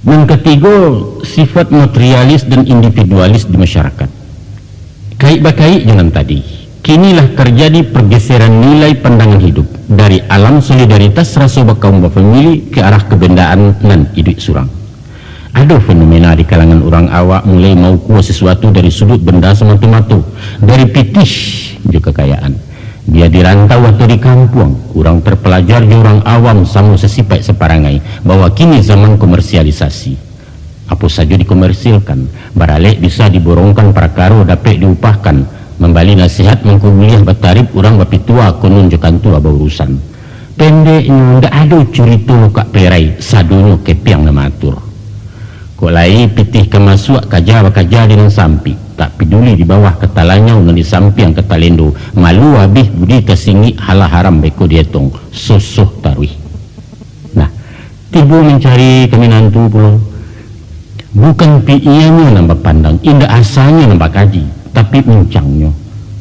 Nan katigo, sifat materialis dan individualis di masyarakat. Kaik-bakaik jo nan tadi, Kini lah tarjadi pargasaran nilai pandangan hidup, dari alam solidaritas raso bakaum bafamili ka arah kabandaan nan iduik surang. Ado fenomena di kalangan urang awak mulai maukua sasuatu dari suduik banda samato-mato, dari pitih jo kakayaan. Bia di rantau atau di kampuang, urang tarpalajar jo urang awam samo sasipaik saparangai, bahwa kini zaman komersialisasi. Apo sajo dikomersilkan, baralek bisa diborongkan parakaro dapek diupahkan, mambali nasihat mangko buliah batarib urang bapitua konon jo kantua baurusan. Pendeknyo, ndak ado curito mukak perai, sadonyo kepiang nan maatur. Kok lai pitih ka masuak kaja bakaja di nan sampik, tak piduli di bawah ka talanyau nan di sampiang ka talendo, malu abih budi ka singik, halah haram beko dietong, sosoh taruih. Nah, tibo mancari ka minantu pulo. Bukan pi-ianyo nan bapandang, indak asanyo nan bakaji, tapi uncangnyo.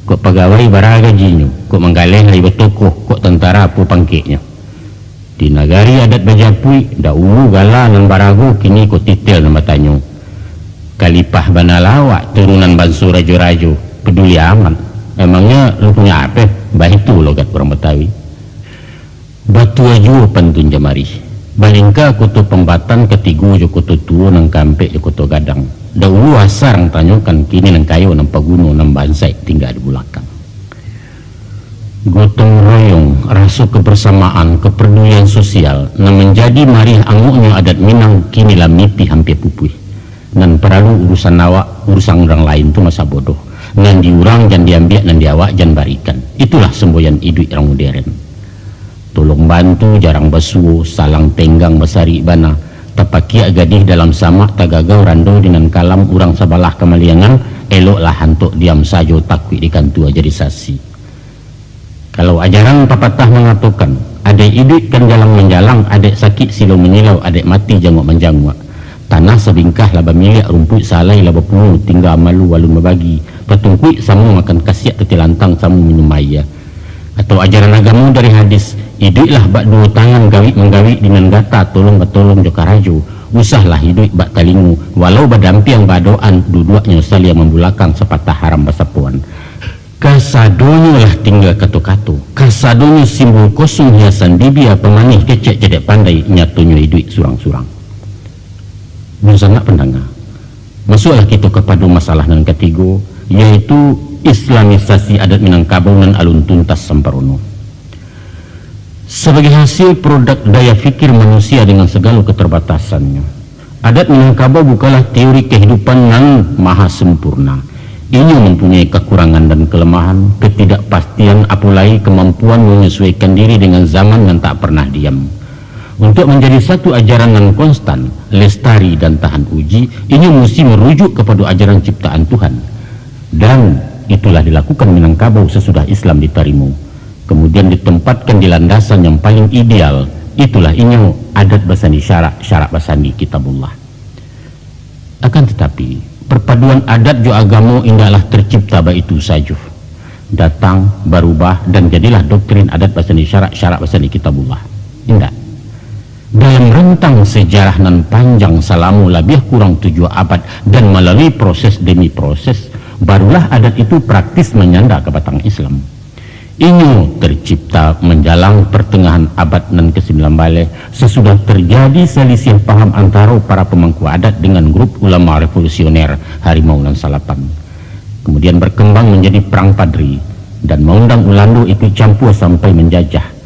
Kok pagawai bara gajinyo, kok manggaleh lai batokoh, kok tantara apo pangkeknyo. Di nagari adat bajapuik, dahulu gala nan barago, kini ko titel nan batanyo. Kalipah bana lah awak, turunan banso rajo-rajo, paduli amat. Emangnyo lu punyo apo? Baitu logat urang Batawi. Batua juo pantun jamarih. Balingka koto pambatan katigo jo koto tuo, nan kaampek jo koto gadang. Dahulu asa rang tanyokan, kini nan kayo nan paguno, nan bansaik tingga di bulakang. Gotong royong, raso kabarsamaan, kapadulian sosial, nan manjadi marih angoknyo adat Minang, kini lah mipih ampia pupuih. Nan paralu urusan awak, urusan urang lain tu masa bodoh. Nan di urang jan diambiak, nan di awak jan barikan. Itulah semboyan iduik urang moderen. Tolong bantu jarang basuo, salang tenggang basarik bana. Tapakiak gadih dalam samak, tagagau rando di nan kalam, urang sabalah kamaliangan, eloklah antok diam sajo, takuik dikantua jadi sasi. Kalau ajaran papatah mangatokan, adek iduik kan jalang manjalang, adek sakik silo manyilau, adek mati jangok manjanguak. Tanah sabingkah lah bamiliak, rumpuik saalai lah bapunyo, tingga malu alun babagi, tatungkuik samo makan kasiak, tatilantang samo minum aia. Atau ajaran agamo dari hadis, iduiklah bak duo tangan, gawik manggawik di nan gata, tolong batolong jo karajo, usahlah iduik bak talingo, walau badampiang baadokan, duduaknyo saliang mambulakang, sapatah haram basapoan. Kasadonyo lah tingga kato-kato, kasadonyo simbol kosong hiasan bibia, pamanih kecek cadiak pandai, nyatonyo iduik surang-surang. Dunsanak pandanga, masuaklah kito kapado masalah nan katigo, yaitu islamisasi adat Minangkabau nan alun tuntas samparono. Sabagai hasil produk daya fikir manusia dengan sagalo katarbatasannyo, adat Minangkabau bukanlah teori kahidupan nan maha sampurna. Inyo mampunyai kakurangan dan kalamahan, katidakpastian, apo lai kamampuan manyasuaikan diri dengan zaman nan tak parnah diam. Untuak manjadi satu ajaran nan konstan, lestari, dan tahan uji, inyo musti marujuk kapado ajaran ciptaan Tuhan. Dan itulah dilakukan Minangkabau sasudah Islam ditarimo, kamudian ditempatkan di landasan yang paling ideal, itulah inyo adat basandi syarak, syarak basandi Kitabullah. Akan tatapi, parpaduan adat jo agamo indaklah tarcipta baitu sajo. Datang, barubah, dan jadilah doktrin adat basandi syarak, syarak basandi Kitabullah. Indak. Dalam rentang sajarah nan panjang salamo labiah kurang tujuah abad dan malalui proses demi proses, barulah adat itu praktis manyanda ka batang Islam. Inyo tarcipta manjalang partangahan abad nan kasambilan baleh, sasudah tarjadi salisiah paham antaro para pamangku adat dengan grup ulama revolusioner Harimau Nan Salapan. Kamudian barkambang manjadi Parang Padri, dan maundang Ulando ikut campua sampai manjajah.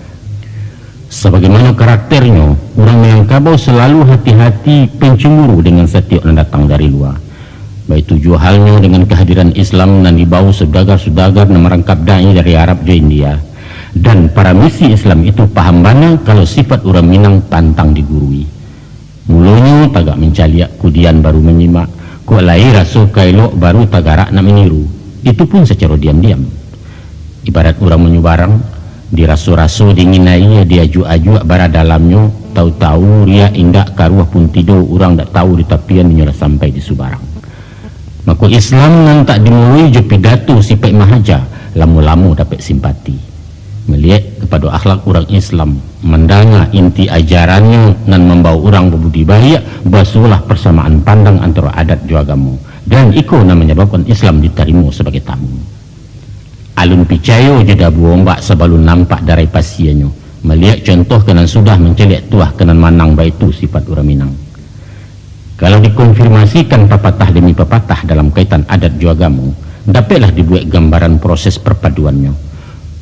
Sabagaimano karakternyo, urang Minangkabau salalu hati-hati, pancamburu dengan satiok nan datang dari lua. Baitu juo halnyo dengan kahadiran Islam nan dibao saudagar-saudagar nan marangkap dai dari Arab jo India. Dan para misi Islam itu paham bana kalau sifat urang Minang pantang digurui. Mulonyo tagak mancaliak, kudian baru manyimak, kok lai raso ka elok, baru tagarak nak maniru. Itu pun sacaro diam-diam. Ibarat urang manyubarang, diraso-raso dingin aia, diajuak-ajuak bara dalamnyo, tau-tau riak indak karuah pun tido, urang dak tau di tapian, inyo lah sampai di subarang. Mako Islam nan tak dimuloi jo pidato sipaik mahaja, lamo-lamo dapek simpati. Maliek kapado akhlak urang Islam, mandanga inti ajarannyo nan mambao urang babudi baiak, basuolah parsamaan pandang antaro adat jo agamo. Dan iko nan manyababkan Islam ditarimo sabagai tamu. Alun picayo jo dabu ombak sabalun nampak darai pasianyo, maliek contoh ka nan sudah, mancaliak tuah ka nan manang, baitu sipat urang Minang. Kalau dikonfirmasikan papatah demi papatah dalam kaitan adat jo agamo, dapeklah dibuek gambaran proses parpaduannyo.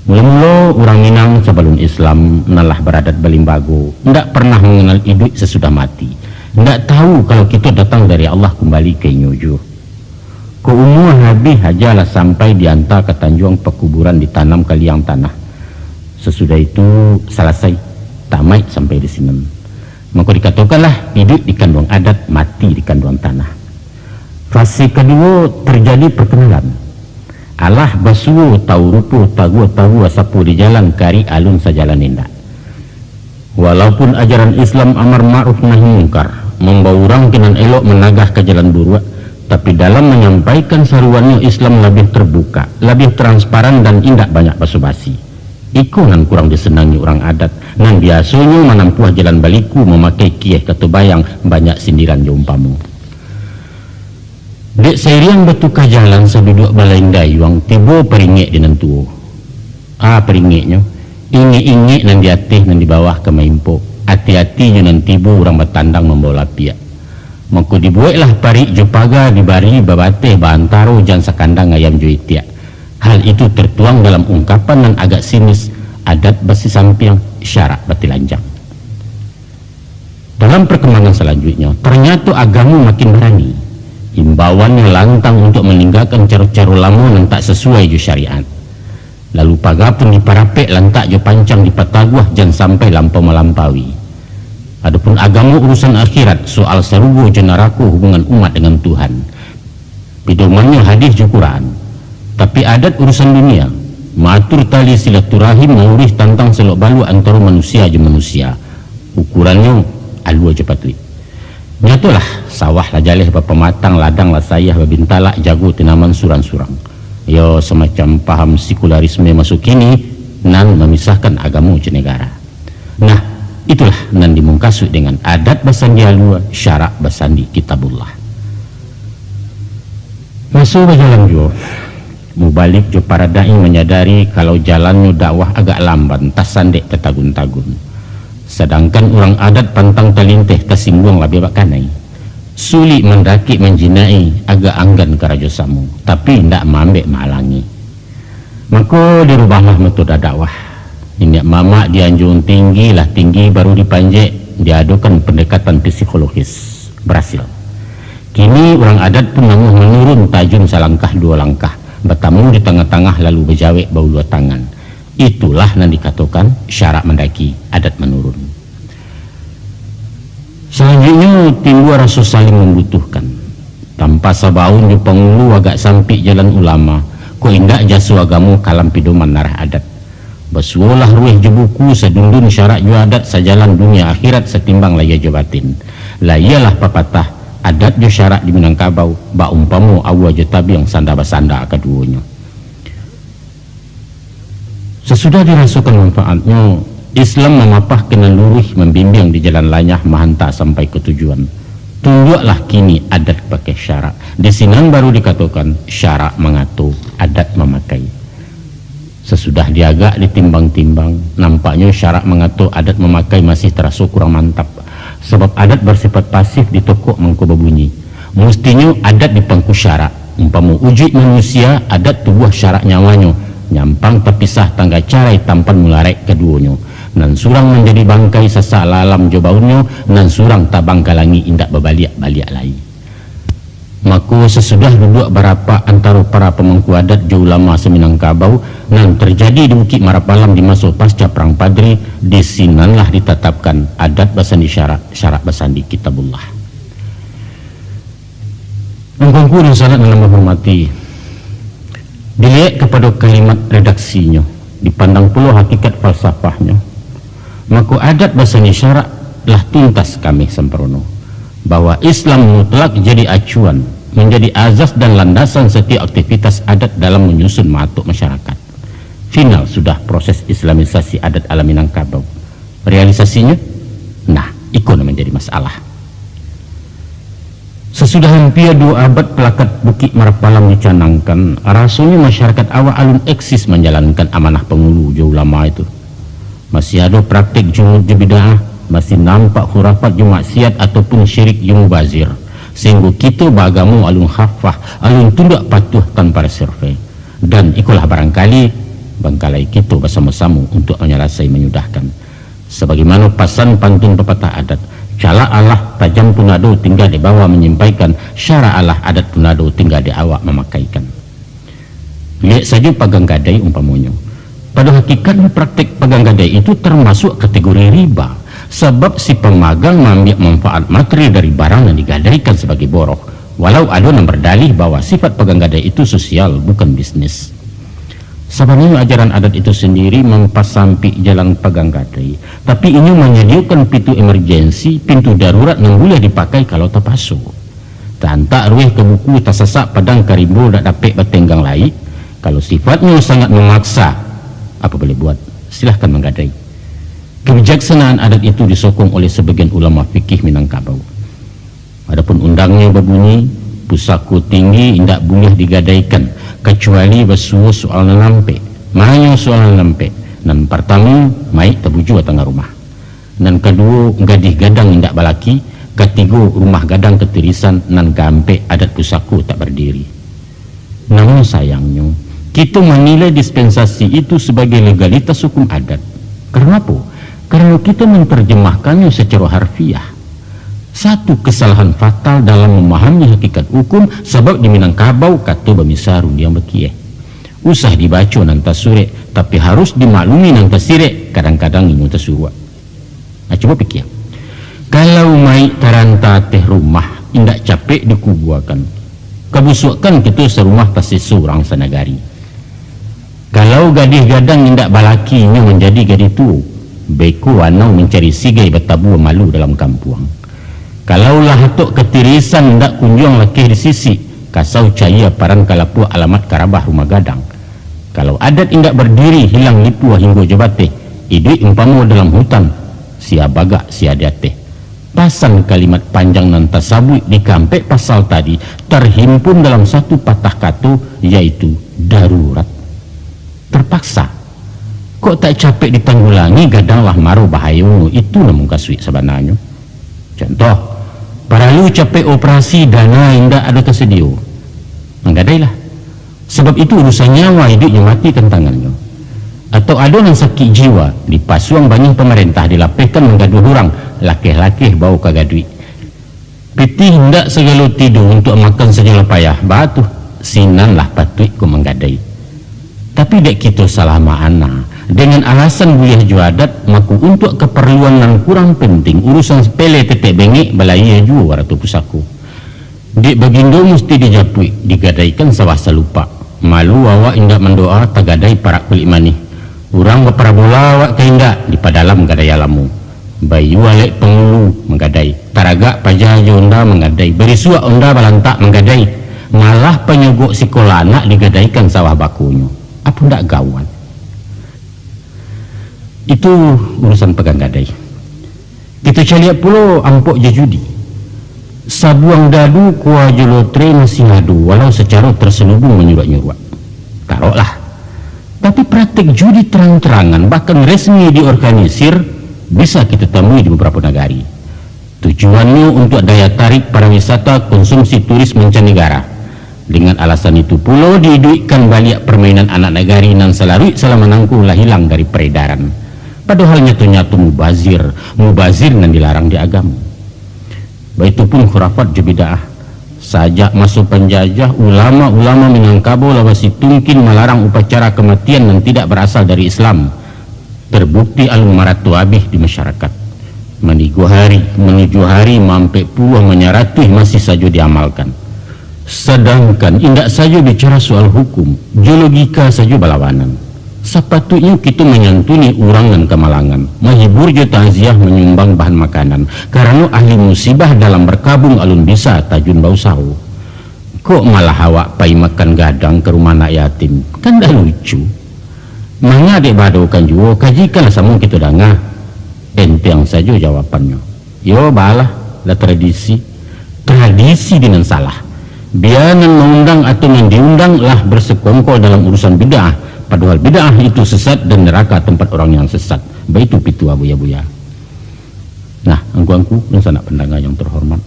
Mulo-mulo urang Minang sabalun Islam nan lah baradat balimbago, indak parnah manganal iduik sasudah mati, indak tahu kalau kito datang dari Allah kumbali ka inyo juo. Kok umua habih aja lah sampai dianta ka tanjuang pakuburan, ditanam ka liang tanah. Sasudah itu salasai, tamaik sampai di sinan. Mako dikatokanlah, iduik di kanduang adat, mati di kanduang tanah. Fase kaduo, tarjadi parkenalan. Alah basuo tau rupo, taguah-taguah sapo di jalan, karik alun sajalan indak. Walaupun ajaran Islam amar ma'ruf nahi mungkar, mambawa urang ka nan elok managah ka jalan buruak, tapi dalam manyampaikan saruannyo Islam labiah tarbuka, labiah transparan dan indak banyak baso-basi. Iko nan kurang disanangi urang adat, nan biasonyo manampuah jalan baliku mamakai kieh kato bayang, banyak sindiran jo umpamo. Dek sairiang batuka jalan saduduak balain dayuang, tibo paringek di nan tuo. Ah, paringeknyo, ingek-ingek nan di ateh, nan di bawah ka maimpok. Ati-ati jo nan tibo urang batandang mambawa lapiak. Mako dibueklah parik jo paga, dibari babateh baantaro jan sakandang ayam jo itiak. Hal itu tertuang dalam ungkapan nan agak sinis, adat basisampiang, syarak batilanjang. Dalam parkambangan salanjuiknyo, tarnyato agamo makin barani. Imbauannyo lantang untuak maninggakan caro-caro lamo nan tak sasuai jo syariat. Lalu paga pun diparapek, lantak jo pancang dipataguah, jan sampai lampau malampaui. Adopun agamo urusan akhirat, soal sarugo jo narako, hubungan umat dengan Tuhan. Pidomannyo hadis jo Quran. Tapi adat urusan dunia, maatur tali silaturahim, mauruih tantang salok baluak antaro manusia jo manusia. Ukurannyo alua jo patuik. Nyatolah, sawah lah jaleh bapamatang, ladang lah sayah babintalak, jago tanaman surang-surang. Iyo, samacam paham sekularisme maso kini nan mamisahkan agamo jo negara. Nah, itulah nan dimungkasuik dengan adat basandi alua, syarak basandi Kitabullah. Maso bajalan juo, Mubalig jo para dai manyadari kalau jalannyo dakwah agak lamban, tasandek tatagun-tagun. Sadangkan urang adat pantang talinteh, tasingguang labiah bak kanai. Sulik mandakek manjinai, agak anggan karajo samo, tapi indak maambek maalangi. Mako, dirubahlah metode dakwah. Niniak mamak dianjuang tinggi, lah tinggi baru dipanjek, diadokan pendekatan psikologis. Barasil. Kini urang adat pun namuah manurun, tajun salangkah duo langkah, batamu di tangah-tangah lalu bajawek baulua tangan. Itulah nan dikatokan syarak mandaki, adat manurun. Salanjuiknyo, timbua raso saling mambutuhkan. Tanpa sabaun jo pangulu, agak sampik jalan ulama, kok indak jaso agamo kalam pidoman narah adat. Basuolah rueh jo buku, sadundun syarak jo adat, sajalan dunia akhirat, satimbang lahia jo batin. Lah iyolah papatah, adat jo syarak di Minangkabau, baumpamo aua jo tabiang, sanda basanda kaduonyo. Sasudah dirasokan manfaatnyo, Islam mamapah ka nan luruih, mambimbiang di jalan lanyah, mahanta sampai ka tujuan. Tunduaklah kini adat pakai syarak. Di sinan baru dikatokan, syarak mangato, adat mamakai. Sasudah diagak ditimbang-timbang, nampaknyo syarak mangato, adat mamakai masih taraso kurang mantap. Sabab adat basifat pasif, ditokok mangko babunyi. Mustinyo adat dipangku syarak. Umpamo ujuik manusia, adat tubuah syarak nyawanyo. Nyampang tapisah tangga carai, tampan mularaik kaduonyo. Nan surang manjadi bangkai, sasak lah alam jo baunnyo, nan surang tabang ka langik, indak babaliak-baliak lai. Mako, sasudah duduak barapak antaro para pamangku adat jo ulama sa-Minangkabau, nan tarjadi di Bukik Marapalam di maso pasca Parang Padri, di sinanlah ditatapkan adat basandi syarak, syarak basandi Kitabullah. Angku-angku dunsanak nan ambo hormati, diliek kapado kalimat redaksinyo, dipandang pulo hakikat falsafahnyo, mako, adat basandi syarak lah tuntas kameh samparono, bahwa Islam mutlak jadi acuan, manjadi azas dan landasan satiok aktivitas adat dalam manyusun maatok masyarakat. Final sudah proses islamisasi adat ala Minangkabau. Realisasinyo, nah, iko nan manjadi masalah. Sasudah ampia duo abad palakat Bukik Marapalam dicanangkan, rasonyo masyarakat awak alun eksis manjalankan amanah pangulu jo ulama itu. Masih ado praktek jumut jo bid'ah, masih nampak khurafat jo maksiat ataupun syirik jo mubazir, sahinggo kito baagamo alun khafah, alun tunduak patuah tanpa reserve. Dan ikolah barangkali bangkalai kito basamo-samo untuak manyalasai manyudahkan. Sabagaimano pasan pantun papatah adat, "Calak alah tajam punado tingga dek bawa manyampaikan, syarak alah adat punado tingga dek awak mamakaikan." Liek sajo pagang gadai umpamonyo. Pado hakikatnyo praktek pagang gadai itu tarmasuak kategori riba, sabab si pamagang maambiak manfaat materi dari barang nan digadaikan sabagai boroh, walau ado nan bardalih bahwa sifat pagang gadai itu sosial, bukan bisnis. Sabananyo ajaran adat itu sandiri mampasampik jalan pagang gadai, tapi inyo manyadiakan pintu emergensi, pintu darurat nan buliah dipakai kalau tapaso. Taantak rueh ka buku, tasasak padang ka rimbo, dak dapek batenggang lai. Kalau sifatnyo sangat mamaksa, apo buliah buat, silahkan manggadai. Kebijaksanaan adat itu disokong oleh sabagian ulama fikih Minangkabau. Adapun undangnyo babunyi, pusako tinggi indak buliah digadaikan, kacuali basuo soal nan ampek. Manyo soal nan ampek? Nan partamo, maik tabujua tangah rumah. Nan kaduo, gadih gadang indak balaki. Katigo, rumah gadang katirisan. Nan kaampek, adat pusako tak bardiri. Namun sayangnyo, kito manilai dispensasi itu sabagai legalitas hukum adat. Karano apo? Karano kito mantarjemahkannyo sacaro harfiah. Satu kasalahan fatal dalam mamahami hakikat hukum, sabab di Minangkabau kato bamisa rundiang bakieh. Usah dibaco nan tasurek, tapi harus dimaklumi nan tasirek, kadang-kadang inyo tasuruak. Nah, cubo pikia. Kalau maik taranta ateh rumah, indak capek dikubuakan. Kabusuakkan kito sarumah taseso urang sanagari. Kalau gadih gadang indak balaki, inyo manjadi gadih tuo. Beko anau mancari sigai, batabua malu dalam kampuang. Kalau lah atok katirisan, indak kunjuang lakeh disisik, kasau cayia paran kalapuak, alamat karabah rumah gadang. Kalau adat indak bardiri, hilang lipua hinggo jo bateh, iduik umpamo dalam hutan, sia bagak, sia di ateh. Pasan kalimat panjang nan tasabuik di kaampek pasal tadi tarhimpun dalam satu patah kato, yaitu darurat. Terpaksa. Kok tak capek ditanggulangi, gadang lah maro bahayonyo, itu nan mukasuik sabananyo. Contoh, paralu capek operasi, dana indak ado tasadio. Manggadailah. Sabab itu urusan nyawa, iduik jo mati tantangannyo. Atau ado nan sakik jiwa, dipasuang baniah pamarentah, dilapehkan manggaduah urang, lakeh-lakeh bao ka gaduik. Pitih indak sagalo tido, untuak makan sajolah payah, baa tu, sinan lah patuik ko manggadai. Tapi dek kito salah maana, dengan alasan buliah jo adat, mako untuak kaparluan nan kurang penting, urusan sapele tetek bengek, balayia juo arato pusako. Dek bagindo musti dijapuik, digadaikan sawah salupak. Malu awak indak mandoa, tagadai parak kulik manih. Urang baparabola awak ka indak, dipadalam gadai alamo. Baiyo alek pangulu, manggadai. Taragak paja jo onda, manggadai. Barisuak onda balantak, manggadai. Malah panyogok sikolah anak digadaikan sawah bakonyo. Apo ndak gawat? Itu urusan pagang gadai. Kito caliak pulo ampok jo judi. Sabuang dadu, kua jo lotre masih ado, walau sacaro tarsalubung manyuruak-nyuruak. Taroklah. Tapi praktek judi tarang-tarangan, bahkan resmi diorganisir, bisa kito tamui di babarapo nagari. Tujuannyo untuak daya tarik pariwisata, konsumsi turis mancanegara. Dengan alasan itu pulo, diiduikkan baliak parmainan anak nagari nan salaruik salah manangko lah hilang dari paredaran. Padohal nyato-nyato mubazir, mubazir nan dilarang di agamo. Baitupun khurafat jo bid'ah. Sajak maso panjajah, ulama-ulama Minangkabau lah basitungkin malarang upacara kamatian nan tidak barasal dari Islam. Terbukti alun marato abih di masyarakat. Manigo hari, manujuah hari, maampek puluah, manyaratuih masih sajo diamalkan. Sadangkan indak sajo bicara soal hukum, jo logika sajo balawanan. Sapatuiknyo kito manyantuni urang nan kamalangan, mahibur jo takziah, manyumbang bahan makanan, karano ahli musibah dalam barkabun alun bisa tajun bausaho. Kok malah awak pai makan gadang ka rumah anak yatim? Kan ndak lucu. Manga dek baadokan juo, kajikanlah samo kito danga. Enteng sajo jawabannyo. Iyo, baalah, lah tradisi. tradisi di nan salah. Bia nan maundang atau nan diundang lah bersekongkol dalam urusan bid'ah, padahal bid'ah itu sesat dan neraka tempat orang yang sesat. Baitu pitua buya-buya. Nah, angku-angku dan sanak pandanga yang terhormat,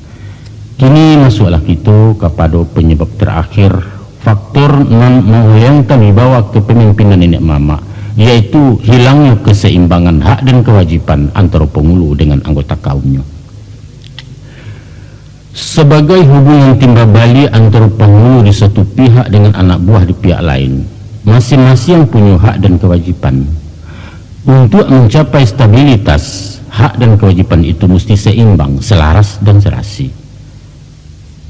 kini masuaklah kito kapado penyebab terakhir, faktor nan mauliangkan wibawa kepemimpinan niniak mamak, yaitu hilangnyo keseimbangan hak dan kewajiban antaro pangulu dengan anggota kaumnyo. Sabagai hubungan timbal baliak antaro pangulu di satu pihak dengan anak buah di pihak lain, masiang-masiang punyo hak dan kawajiban. Untuak mancapai stabilitas, hak dan kawajiban itu musti saimbang, salaras, dan sarasi.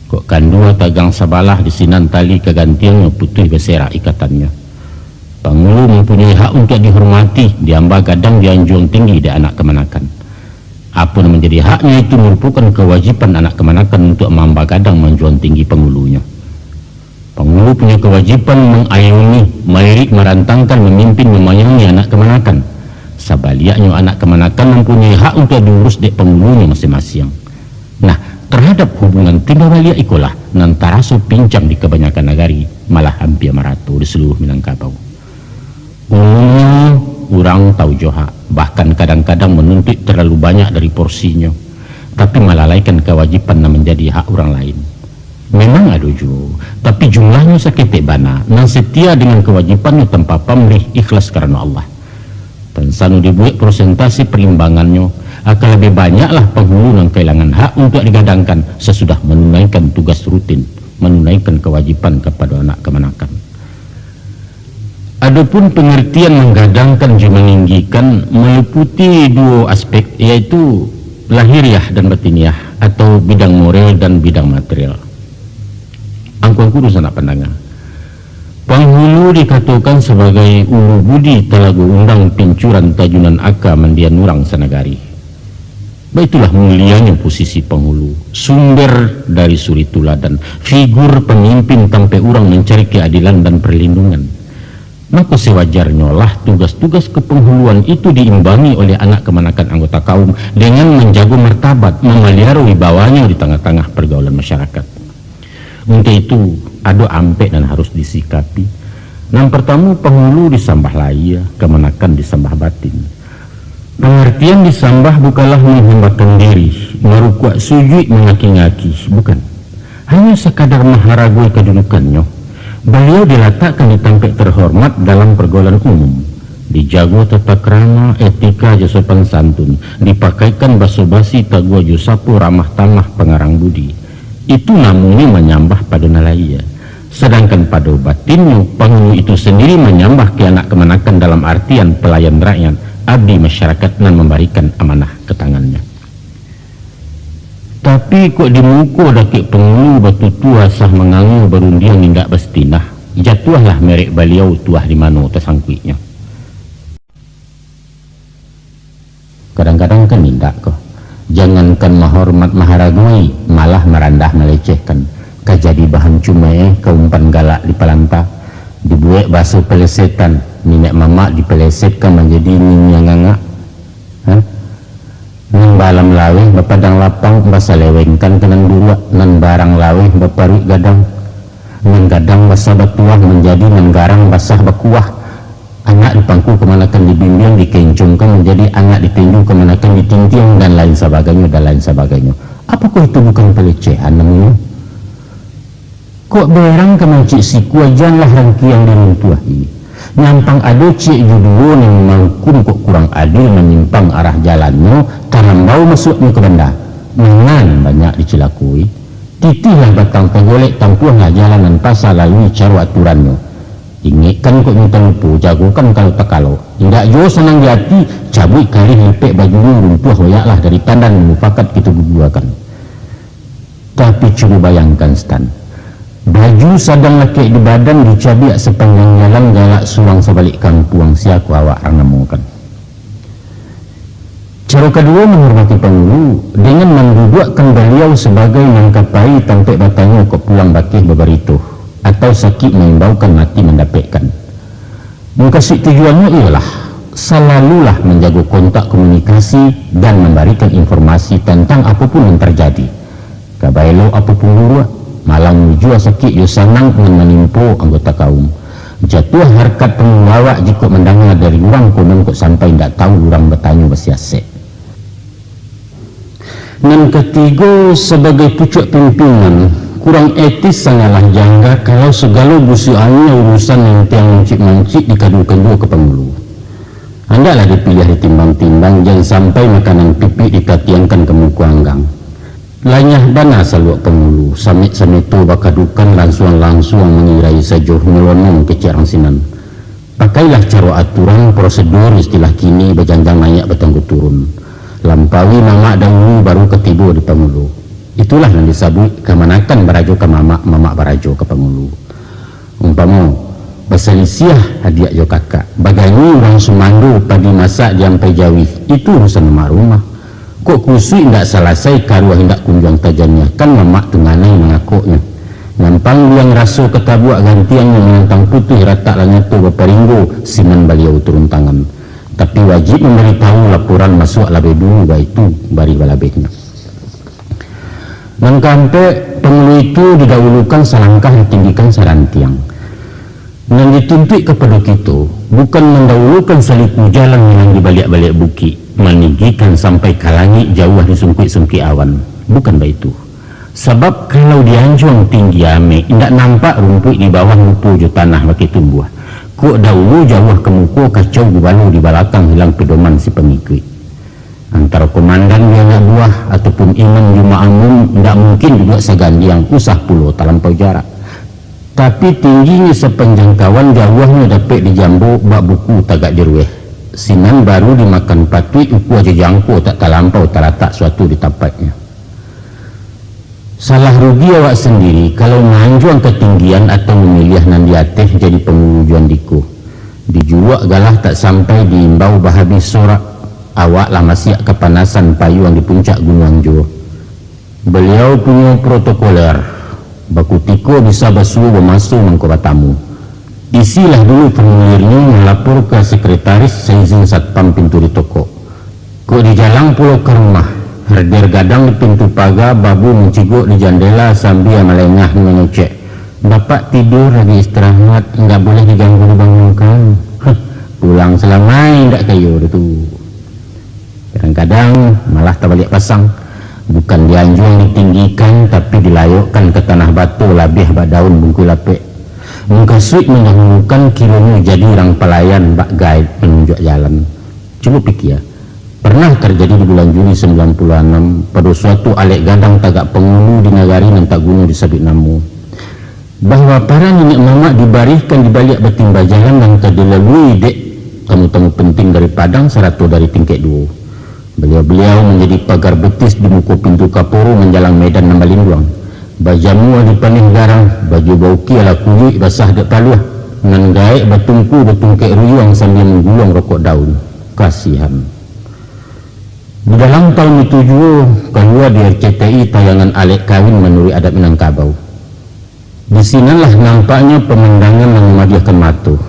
Kok kandua tagang sabalah, di sinan tali ka gantiangnyo putuih baserak ikatannyo. Pangulu mampunyoi hak untuak dihormati, diamba gadang, dianjuang tinggi dek anak kamanakan. Apo nan manjadi haknyo itu marupokan kawajiban anak kamanakan untuak maamba gadang manjuang tinggi pangulunyo. Pangulu punyo kawajiban mangayungi, mairik, marantangkan, mamimpin, mamayangi anak kamanakan. Sabaliaknyo, anak kamanakan mampunyoi hak untuak diurus dek pangulunyo masiang-masiang. Nah, tarhadap hubungan timbal baliak ikolah nan taraso pincang di kabanyakan nagari, malah ampia marato di saluruah Minangkabau. Umumnyo, urang tau jo hak, bahkan kadang-kadang manuntuik talalu banyak dari porsinyo, tapi malalaikan kawajiban nan manjadi hak urang lain. Memang ado juo, tapi jumlahnyo saketek bana, nan setia dengan kawajibannyo tanpa pamrih, ikhlas karano Allah. Tansano dibuek prosentase perimbangannyo, akan labiah banyaklah panghulu nan kahilangan hak untuak digadangkan sasudah manunaikan tugas rutin, manunaikan kawajiban kapado anak kamanakan. Adopun pangartian manggadangkan jo maninggikan maliputi duo aspek, yaitu lahiriah dan batiniah, atau bidang moral dan bidang material. Angku-angku dunsanak pandanga, panghulu dikatokan sabagai ulu budi, talago undang, pincuran, tajunan aka, mandian urang sanagari. Baitulah mulianyo posisi panghulu, sumber dari suri tuladan, figur pamimpin tampek urang mancari keadilan dan perlindungan. Mako, sewajarnyolah tugas-tugas kepenghuluan itu diimbangi oleh anak kamanakan anggota kaum dengan manjago martabat, mamaliaro wibawanyo di tangah-tangah pergaulan masyarakat. Untuak itu, ado ampek nan harus disikapi. Nan partamo, panghulu disambah lahia, kamanakan disambah batin. Pangartian disambah bukanlah manghambakan diri, marukuak sujuik, mangaki-ngaki, bukan. Hanyo sakadar maharagoi kadudukannyo. Baliau dilatakkan di tampek terhormat dalam pergaulan umum. Dijago tata krama, etika jo sopan santun, dipakaikan baso basi, taguah jo sapo, ramah tamah, pangarang budi. Itu namonyo manyambah pado nan lahia. Sadangkan pado batinnyo, panghulu itu sandiri manyambah ka anak kamanakan dalam artian palayan rakyat, abdi masyarakat nan mambarikan amanah ka tangannyo. Tapi, kok di muko dakek panghulu batutua, sah manganga, barundiang indak basitinah, jatuahlah merek baliau, tuah di mano tasangkuiknyo. Kadang-kadang kan indak ko. Jangankan mahormat maharagoi, malah marandah malecehkan. Ka jadi bahan cumaeh, ka umpan galak di palanta. Dibuek baso pelesetan, niniak mamak dipelesetkan manjadi niniang angak. Ha? Nan balam laweh bapadang lapang, basalewengkan ka nan buruak, nan barang laweh baparuik gadang. Nan gadang basa batuah manjadi nan garang basah bakuah. Anak di pangku kamanakan dibimbiang, dikencongkan manjadi anak di tinju kamanakan ditintiang, dan lain sabagainyo, dan lain sabagainyo. Apokoh itu bukan pelecehan namonyo? Kok berang ka mancik sikua, janlah rangkiang diruntuahi. Nyampang ado ciek juduo nan mangkum, kok kurang adil, manyimpang arah jalannyo, tarambau masuaknyo ka banda. Nan banyak dicilakoi. Titihlah batang tagolek, tampuahlah jalan nan pasa, lalui caro aturannyo. Ingekkan kok minta lupo, jagokan kalau takalo. Indak juo sanang di ati, cabuik karih lipek bajunyo, runtuah hoyaklah dari tandan, mufakat kito guguakan. Tapi cubo bayangkan, Stan. Baju sadang lakek di badan, dicabiak sapanjang jalan, galak surang sabalik kampuang, sia ko awak rang namokan. Caro kaduo, manghormati pangulu, dengan manduduakkan baliau sabagai nan ka pai tampek batanyo, kok pulang bakeh babarito, atau sakik maimbaukan, mati mandapekkan. Mukasuik tujuannyo ialah, salalulah manjago kontak komunikasi dan mambarikan informasi tantang apo pun nan tarjadi. Ka baelok apo pun buruak, malang mujua sakik jo sanang nan manimpo anggota kaum. Jatuah harkat pangulu awak jikok mandanga dari urang konon kok sampai indak tahu urang batanyo basiasek. Nan katigo, sabagai pucuak pimpinan, kurang etis sangalah jangga kalau sagalo busuakannyo urusan nan tiang mancik-mancik dikadukan juo ka pangulu. Andaklah dipiliah ditimbang-timbang, jan sampai makanan pipik ditatiangkan ka muko anggang. Lanyah bana saluak pangulu, samek-sameto bakadukan lansuang-lansuang mangirai sajo nyelonong kecek rang sinan. Pakailah caro aturan prosedur istilah kini bajanjang naiak batanggo turun. Lampaui mamak dahulu baru ka tibo di pangulu. Itulah nan disabuik kamanakan barajo ka mamak, mamak barajo ka pangulu. Umpamo, basalisiah adiak jo kakak, baganyi urang sumando padi masak di ampai jauih, itu urusan mamak rumah. Kok kusuik indak salasai, karuah indak kunjuang tajaniahkan, mamak tu nganai mangakoknyo. Nyampang liang raso katabuak gantiangnyo manantang putuih ratak lah nyato baparinggo sinan baliau turun tangan. Tapi wajib mambaritahu laporan masuak labiah dulu, baitu barih balabehnyo. Nan kaampek, pangulu itu didahulukan salangkah ditinggikan sarantiang. Nan dituntuik kapado kito, bukan mandahulukan saliku jalan nan dibaliak-baliak bukik, maninggikan sampai ka langik jauah disungkuik-sungkuik awan. Bukan baitu. Sabab kalau dianjuang tinggi amek, indak nampak rumpuik di bawah lupo jo tanah bakeh tumbuah. Kok dahulu jauah ka muko, kacau gubalo di balakang, hilang pedoman si pangikuik. Antaro komandan jo anak buah, ataupun imam jo makmum, indak mungkin duduak sagandiang, usah pulo talampau jarak. Tapi tingginyo sapanjang kawan, jauahnyo dapek dijambo bak buku tagak jurueh. Sinan baru dimakan patuik, ukua jo jangko tak talampau talatak suatu di tampaiknyo. Salah rugi awak sandiri kalau maanjuang katinggian atau mamiliah nan di ateh jadi pangulu jo andiko. Di juluak galah tak sampai, diimbau bahabih sorak, awak lah masiak kapanasan payuang di puncak gunuang juo. Baliau punyo protokoler, bakutiko bisa basuo bamaso mangko batamu. Isilah dulu formulirnyo, malapor ka sekretaris, saizin satpam pintu ditokok. Kok dijalang pulo ka rumah, herder gadang di pintu paga, babu mancigok di jandela sambia malengah mangecek, "Bapak tidur lagi istirahat, indak boleh diganggu dibangunkan." Hah, pulang salamai indak ka iyo tu. Kadang-kadang malah tabaliak pasang, bukan dianjuang ditinggikan, tapi dilayokkan ka tanah bato labiah bak daun bungkuih lapek. Mukasuik mandahulukan, kironyo jadi urang palayan bak gaek manunjuak jalan. Cubo pikia, pernah tarjadi di bulan Juli sambilan puluah anam, pado suatu alek gadang tagak pangulu di nagari nan tak guno disabuik namo, bahwa para niniak mamak dibarihkan di baliak batimba jalan nan ka dilalui dek tamu-tamu penting dari Padang sarato dari tingkek duo. Baliau-baliau manjadi pagar betis di muko pintu kaporo manjalang medan nan balinduang. Bajamua di paneh garang, baju baukia lah kuyuik basah dek paluah, nan gaek batungku batungkek ruyuang sambia mangguluang rokok daun. Kasihan. Di dalam taun itu juo, kalua di R C T I tayangan alek kawin manuruik adat Minangkabau. Di sinanlah nampaknyo pamandangan nan mamadiahkan mato,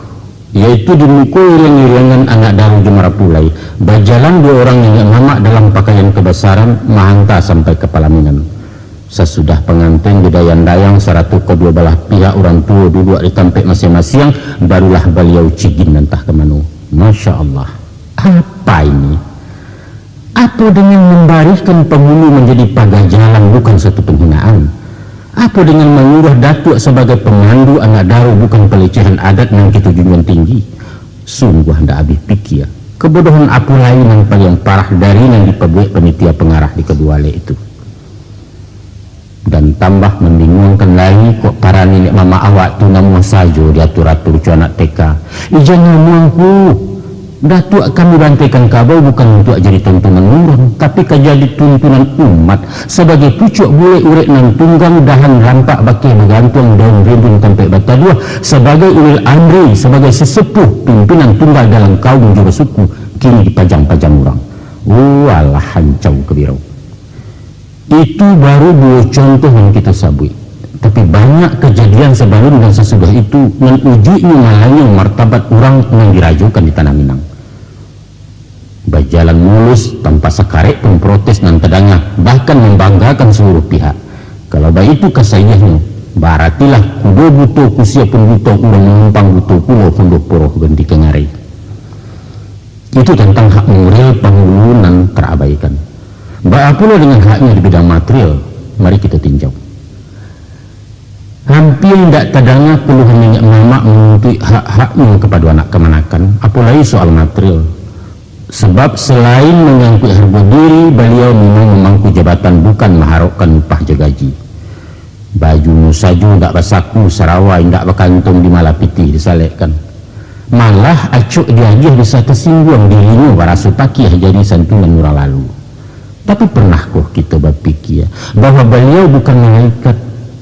yaitu di muko iriang-iriangan anak daro jo marapulai, bajalan duo urang niniak mamak dalam pakaian kabasaran, mahanta sampai ka palaminan. Sasudah panganten didayang-dayang, sarato kaduo balah pihak urang tuo duduak di tampek masiang-masiang, barulah baliau cigin antah ka mano. Masya Allah, apa ini? Apo dengan mambarihkan pangulu manjadi pagar jalan bukan suatu panghinaan? Apo dengan manyuruah datuak sabagai pamandu anak daro bukan palecehan adat nan kito junjuang tinggi? Sungguah ndak abih pikia. Kabodohan apo lai nan paliang parah dari nan dipabuek panitia pangarah di kaduo alek itu? Dan tambah mambinguangkan lai, kok para niniak mamak awak tu namuah sajo diatur-atur co anak T K. Ijannyo mangko, datuak kami bantaikan kabau bukan untuak jadi tontonan urang, tapi ka jadi tuntunan umat, sabagai pucuak bulek urek nan tunggang, dahan rampak bakeh bagantuang, daun rimbun tampek bataduah, sabagai ulil amri, sabagai sesepuh, pimpinan tunggal dalam kaum jo basuku, kini dipajang-pajang urang. Oh, alah, hancau kabirau. Itu baru duo contoh nan kito sabuik. Tapi banyak kajadian sabalun dan sasudah itu, nan ujuiknyo malanyau martabat urang nan dirajokan di Tanah Minang. Bajalan mulus, tanpa sakarek pun protes nan tadanga, bahkan mambanggakan saluruh pihak. Kalau baitu kasadiahnyo, baratilah kudo buto kusia pun buto, urang manumpang buto pulo, pundoh poroh ganti kangarai. Itu tantang hak moral panghulu nan tarabaikan. Baa pulo dengan haknyo di bidang material? Mari kito tinjau. Hampia indak tadanga keluhan niniak mamak manuntuik hak-haknyo kapado anak kamanakan, apo lai soal material. Sabab salain mangangkuik hargo diri, baliau mimang mamangku jabatan bukan maharokkan upah jo gaji. Bajunyo sajo indak basaku, sarawa indak bakantong, di malah pitih disalekkan. Malah acok diagiah bisa tasingguang, dirinyo baraso pakiah jadi santunan urang lalu. Tapi pernahkoh kito bapikia bahwa baliau bukan malaikat?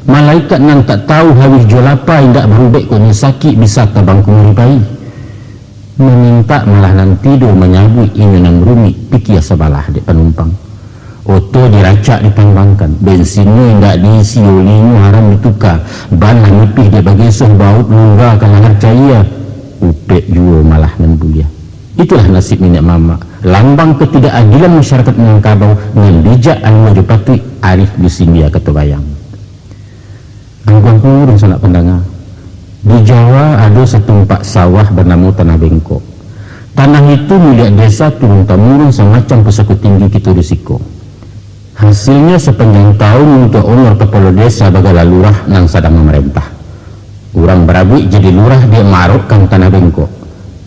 Malaikat nan tak tahu hawih jo lapa, indak barubek kok nyo sakik, bisa tabang kumuri pai. Mamintak malah nan tido, manyabuik inyo nan rumik, pikia sabalah dek panumpang. Oto diracak dipambangkan, bensinnyo indak diisi, olinyo haram dituka, ban lah nipih dek bagesoh, bauik lungga ka lahar caia, upek juo malah nan buliah. Itulah nasib niniak mamak, lambang ketidakadilan masyarakat Minangkabau, nan bijak alua jo patuik, arif jo sindia kato bayang. Angku-angku dan sanak pandanga, di Jawa ado satumpak sawah banamo Tanah Bengkok. Tanah itu miliak desa turun-tamurun samacam pusako tinggi kito di siko. Hasilnyo sapanjang taun untuak onor kapalo desa bagala lurah nan sadang mamarentah. Urang barabuik jadi lurah dek maarokkan Tanah Bengkok.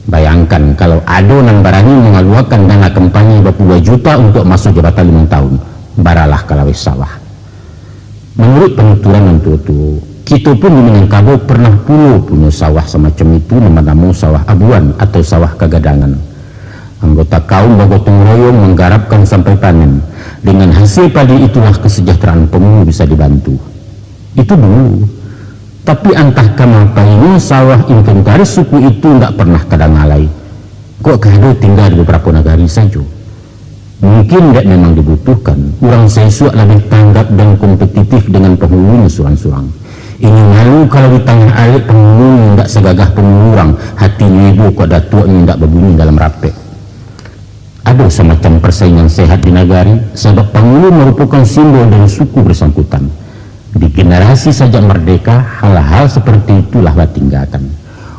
Bayangkan, kalau ado nan barani mangaluakan dana kampanye bapuluah juta untuak maso jabatan limo taun, baralah ka laweh sawah. Manuruik panuturan nan tuo-tuo, kito pun di Minangkabau pernah pulo punyo sawah samacam itu, nan banamo Sawah Abuan atau Sawah Kagadangan. Anggota kaum bagotong royong manggarapkan sampai panen. Dengan hasil padi itulah kasejahteraan pangulu bisa dibantu. Itu dulu. Tapi antah kama painyo, sawah inventaris suku itu ndak pernah tadanga lai. Kok ka ado tingga di babarapo nagari sajo. Mungkin dek memang dibutuhkan, urang saisuak labiah tanggap dan kompetitif dengan pangulunyo surang-surang. Inyo malu kalau di tangah alek pangulunyo indak sagagah pangulu urang, hatinyo ibo kok datuaknyo indak babunyi dalam rapek. Ado samacam parsaingan sehat di nagari, sabab pangulu marupokan simbol dari suku basangkutan. Di generasi sajak mardeka, hal-hal saparti itu lah batinggakan.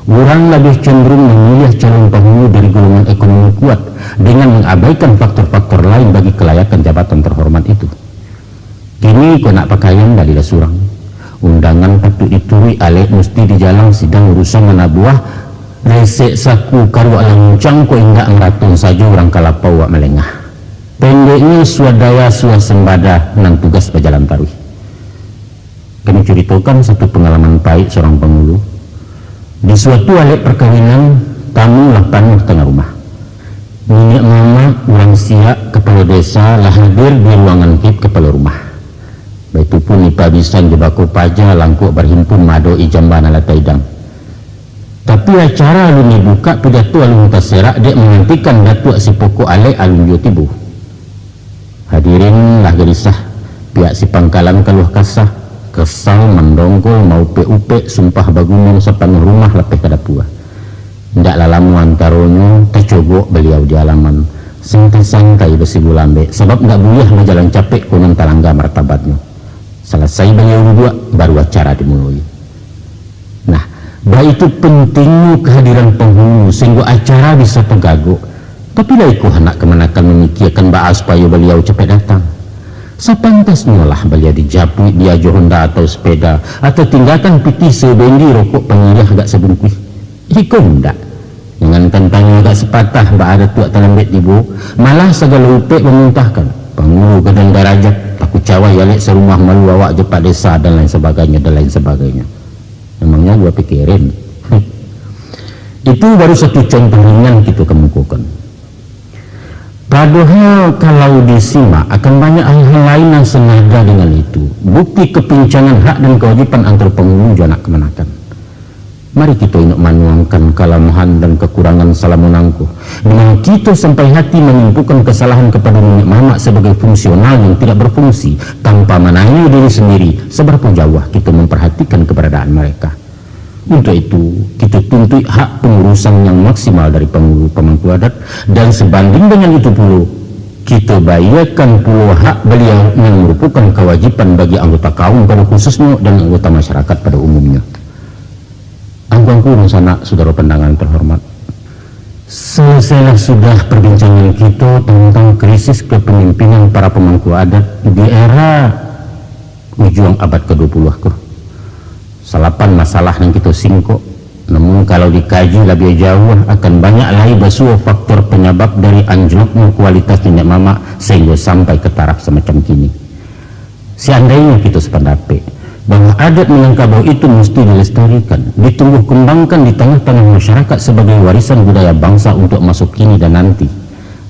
Urang labiah cenderung mamiliah calon pangulu dari golongan ekonomi kuat, dengan mangabaikan faktor-faktor lain bagi kalayakan jabatan tarhormat itu. Kini kok nak pakaian balilah surang. Undangan patuik dituruik, alek musti dijalang, sidang urusan anak buah, resek saku karuak languncang, kok indak maraton sajo urang ka lapau awak malengah. Pendeknyo, swadaya swasembada nan tugas bajalan taruih. Kami curitokan satu pangalaman pahik surang pangulu. Di suatu alek parkawinan, tamu lah panuah tangah rumah. Niniak mamak, urang siak, kapalo desa lah hadir di ruangan vip kapalo rumah. Baitu pun ipa bisan jo bako paja langkok barhimpun maadok-i jamba nan lah taidang. Tapi acara alun dibukak, pidato alun taserak, dek manantikan datuak si pokok alek alun juo tibo. Hadirin lah galisah, pihak si pangkalan kaluah kasah, kesal, mandongkol, maupek-upek, sumpah bagundiang sapanuah rumah lapeh ka dapua. Indak lah lamo antaronyo, tacogok baliau di alaman. Santai-santai basibu lambek, sabab indak buliah bajalan capek, konon talangga martabatnyo. Salasai baliau duduak, baru acara dimuloi. Nah, baitu pentingnyo kehadiran panghulu, sahinggo acara bisa tagagok. Tapi lai koh anak kamanakan mamikiakan baa supayo baliau capek datang. Sapantasnyolah baliau dijapuik, diajo honda atau sepeda, atau tinggakan pitih sebendi, rokok pangiriah agak sabungkuih. Iko indak. Jangankan tanyo agak sapatah, baa datuak talambek tibo, malah sagalo upek mamuntahkan. Panghulu gadang darajat, takucawai alek sarumah, malu awak jo pak desa, dan lain sabagainyo, dan lain sabagainyo. Memangnya gua pikirin. Itu baru satu contoh ringan kito kemukakan. Padahal kalau disimak, akan banyak hal-hal lain yang senada dengan itu. Bukti kepincangan hak dan kewajiban antara panghulu jo anak kamanakan. Mari kito inok manuangkan kalamahan dan kakurangan salamo nangko. Dengan kito sampai hati manimpukan kasalahan kapado niniak mamak sabagai fungsional yang tidak berfungsi, tanpa mananyo diri sendiri, sabarapo jauah kito mamparhatikan kabaradaan mareka. Untuak itu, kito tuntuik hak pangurusan yang maksimal dari pangulu pamangku adat, dan sabanding dengan itu pulo, Kito baiakan pulo hak baliau nan marupokan kawajiban bagi anggota kaum pado khususnyo dan anggota masyarakat pado umumnyo. Angku-angku, dunsanak, sudaro pandangan terhormat, salasailah sudah perbincangan kito tantang krisis kepemimpinan para pamangku adat di era ujuang abad kedua puluh ko. Salapan masalah nan kito singkok, namun kalau dikaji labiah jauah, akan banyak lai basuo faktor panyabab dari anjloknyo kualitas niniak mamak sahinggo sampai ka taraf samacam kini. Seandainyo kito sapandapek bahwa adat Minangkabau itu musti dilestarikan, ditumbuh kembangkan di tangah-tangah masyarakat sabagai warisan budaya bangsa untuk maso kini dan nanti,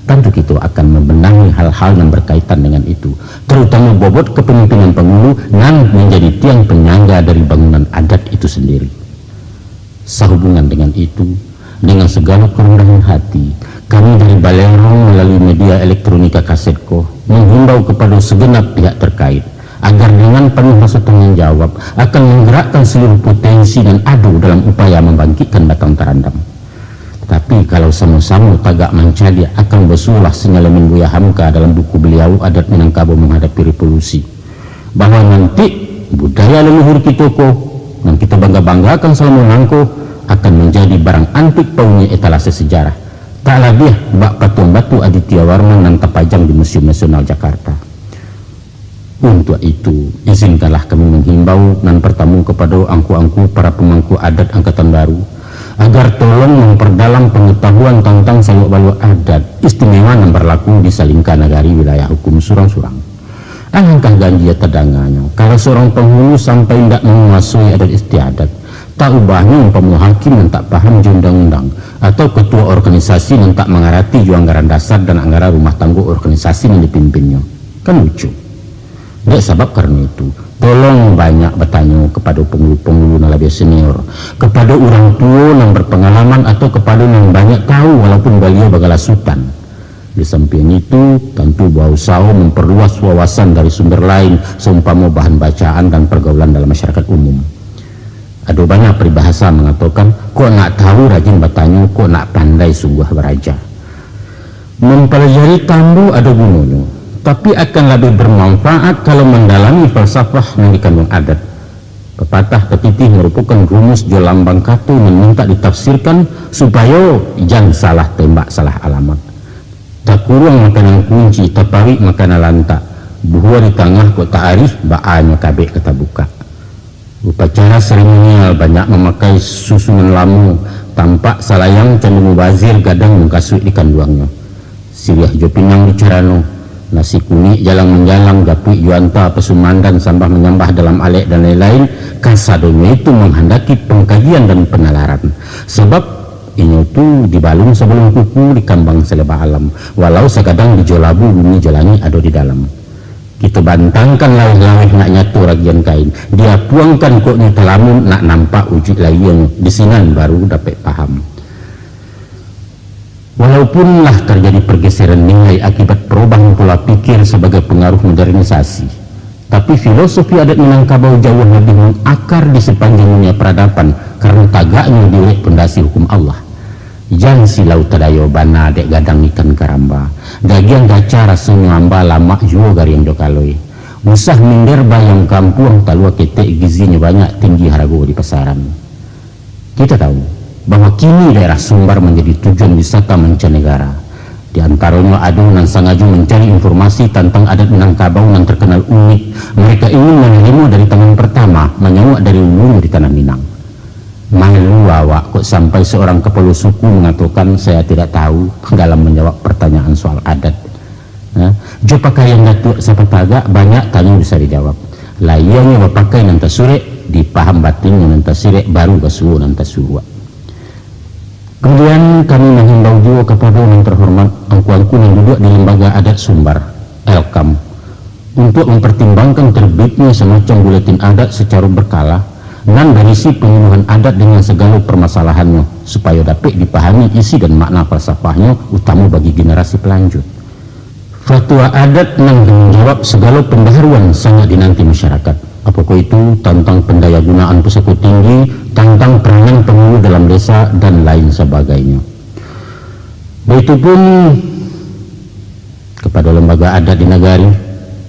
tantu kito akan mambenahi hal-hal nan barkaitan dengan itu, tarutamo bobot kapamimpinan pangulu nan manjadi tiang panyangga dari bangunan adat itu sandiri. Sahubungan dengan itu, dengan sagalo karandahan hati, kami dari Balerong malalui media elektronika kaset ko manghimbau kapado saganap pihak tarkait, agar dengan panuah raso tangguang jawab akan manggarakkan saluruah potensi nan ado dalam upaya mambangkikkan Batang Tarandam. Tapi, kalau samo-samo tagak mancaliak, akan basuolah sanyalemin Buya Hamka dalam buku baliau Adat Minangkabau Manghadapi Revolusi, bahwa nanti budaya leluhur kito ko, nan kito bangga-banggakan salamo nangko, akan manjadi barang antik pauni etalase sejarah, tak labiah bak patuang batu Aditya Warman nan tapajang di Museum Nasional Jakarta. Untuak itu, izinkanlah kami manghimbau nan partamo kapado angku-angku para pamangku adat angkatan baru, agar tolong mampardalam pangatahuan tantang salok-balok adat istimewa nan barlaku di salingka nagari wilayah hukum surang-surang. Alangkah ganjia tadanganyo, kalau surang panghulu sampai indak manguasoi adat istiadat, tak ubahnyo umpamo hakim nan tak paham jo undang-undang, atau katua organisasi nan tak mangarati jo anggaran dasar dan anggaran rumah tanggo organisasi nan dipimpinnyo. Kan lucu. Dek sabab karano itu, tolong banyak batanyo kapado pangulu-pangulu nan labiah senior, kapado urang tuo nan barpangalaman, atau kapado nan banyak tahu walaupun baliau bagala sutan. Di sampiang itu, tantu bausaho mamparluas wawasan dari sumber lain, saumpamo bahan bacaan dan pargaulan dalam masyarakat umum. Ado bana paribahasa mangatokan, "Kok nak tahu, rajin batanyo, kok nak pandai, sungguah baraja." Mampalajari tambu ado gunonyo, tapi akan labiah barmanfaat kalau mandalami falsafah nan dikanduang adat. Papatah patitih marupokan rumus jo lambang kato nan mintak ditafsirkan, supayo jan salah tembak, salah alamat. Takuruang makanan kunci, taparuik makanan lantak, buhua di tangah kok taarih, baa nyo kabek ka tabukak. Upacara seremonial banyak mamakai susunan lamo, tampak salayang cando mubazir gadang mangkasuik di kanduangnyo. Siriah jo pinang di carano, nasi kunik jalang manjalang, gapuik jo anta, pasumandan sambah manyambah dalam alek, dan lain-lain, kasadonyo itu manghandaki pangkajian dan panalaran. Sabab, inyo tu dibalun sabalun kuku, dikambang saleba alam, walau sakadang di jo labu bumi jo langik ado di dalam. Kito bantangkan laweh-laweh nak nyato ragian kain, diapuangkan kok nyo talamun nak nampak ujuik lahianyo, di sinan baru dapek paham. Walaupun lah tarjadi pargeseran nilai akibat parubahan pola pikir sabagai pangaruh modernisasi, tapi filosofi adat Minangkabau jauah labiah mangakar di sapanjang dunia paradaban karano tagaknyo di urek pondasi hukum Allah. Jan silau tadayo bana dek gadang ikan karamba, dagiang gaca rasonyo amba, lamak juo gariang jo kaloi. Usah minder bayang kampuang, talua ketek gizinyo banyak, tinggi harago di pasaran. Kita tahu bahwa kini daerah Sumbar manjadi tujuan wisata mancanegara. Di antaronyo ado nan sangajo mancari informasi tantang adat Minangkabau nan terkenal unik. Mereka ingin manarimo dari tangan pertama, manyauak dari ulunyo di Tanah Minang. Malu awak kok sampai seorang kapalo suku mangatokan, "Saya tidak tahu," dalam manjawab partanyaan soal adat. Nah, jo pakaian Datuak sapatagak, banyak tanyo bisa dijawab. Lahianyo bapakai nan tasurek, dipaham batinnyo nan tasirek, baru basuo nan tasuruak. Kemudian, kami manghimbau juo kapado nan terhormat angku-angku nan duduak di Lembaga Adat Sumbar, Elkam, untuak mampartimbangkan terbitnyo samacam buletin adat sacaro berkala, nan barisi panyuluhan adat dengan sagalo parmasalahannyo, supayo dapek dipahami isi dan makna falsafahnyo, utamo bagi generasi palanjut. Fatwa adat nan manjawab sagalo pambaharuan sangat dinanti masyarakat. Apokoh itu, tantang pandayagunaan pusako tinggi, tantang peranan pangulu dalam desa, dan lain sabagainyo. Baitupun, Pado lambaga adat di nagari,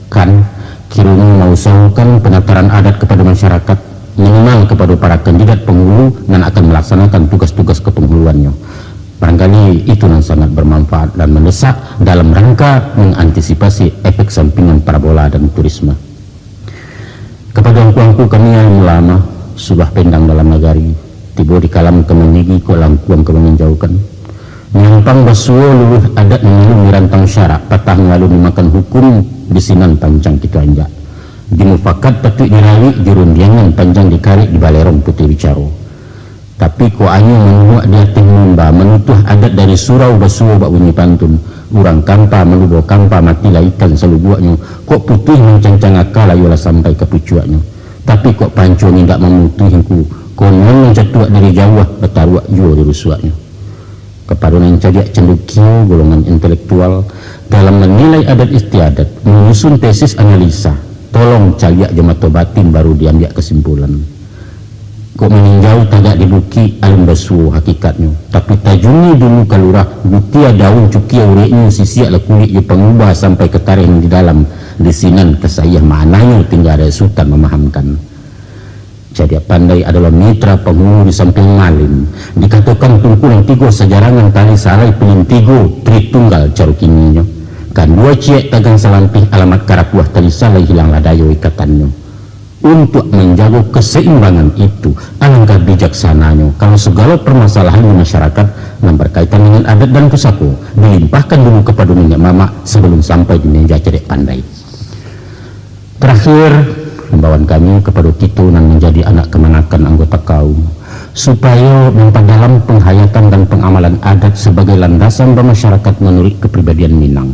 kan, kironyo mausahokan panataran adat kapado masyarakat, minimal kapado para kandidat panghulu nan akan malaksanakan tugas-tugas kapanghuluannyo. Barangkali itu nan sangat bamanfaat dan mandesak dalam rangka mangantisipasi efek sampingan parabola dan turisme. Kapado angku-angku kami nan ulama, suruah pendang dalam nagari, tibo di kalam ka manigi kok langkuang ka maninjaukan. Nyampang basuo luluih adat mamilu mirantang syarak, patah mangalun dimakan hukum, di sinan pancang kito anjak. Di mufakat patuik dirawik, di rundiangan panjang dikarek, di balerong putuih bicaro. Tapi kok anyo manuak di ateh mimba, manutuah adat dari surau basuo bak bunyi pantun. Urang kampa malubo kampa, matilah ikan salubuaknyo. Kok putuih mancancang aka, layolah sampai ka pucuaknyo. Tapi kok pancuang indak mamutuih ngku, konon mancatuak dari jauah, bataruak juo di rusuaknyo. Kapado nan cadiak candukio golongan intelektual, dalam manilai adat istiadat, manyusun tesis analisa, tolong caliak jo mato batin, baru diambiak kasimpulan. Kok maninjau tagak di bukik, alun basuo hakikatnyo. Tapi tajunni dulu ka lurah, gutia daun cukia ureknyo, sisiaklah kulik jo pangubah sampai ka tareh nan di dalam. Di sinan kasayah maknanyo, tingga dek Sutan mamahamkan. Cadiak pandai adolah mitra panghulu di sampiang malin. Dikatokan tungkulan tigo sajarangan, tali sarai pilin tigo, tritunggal caro kininyo. Kan duo ciek tagang salampih, alamat karapuah tali salai, hilanglah dayo ikatannyo. Untuak manjago kasaimbangan itu, alangkah bijaksananyo kalau sagalo parmasalahan di masyarakat nan barkaitan dengan adat dan pusako dilimpahkan dulu kapado niniak mamak sabalun sampai di meja cadiak pandai. Tarakhir, himbauan kami kapado kito nan manjadi anak kamanakan anggota kaum, supayo mampadalam panghayatan dan pangamalan adat sabagai landasan bamasyarakat manuruik kapribadian Minang.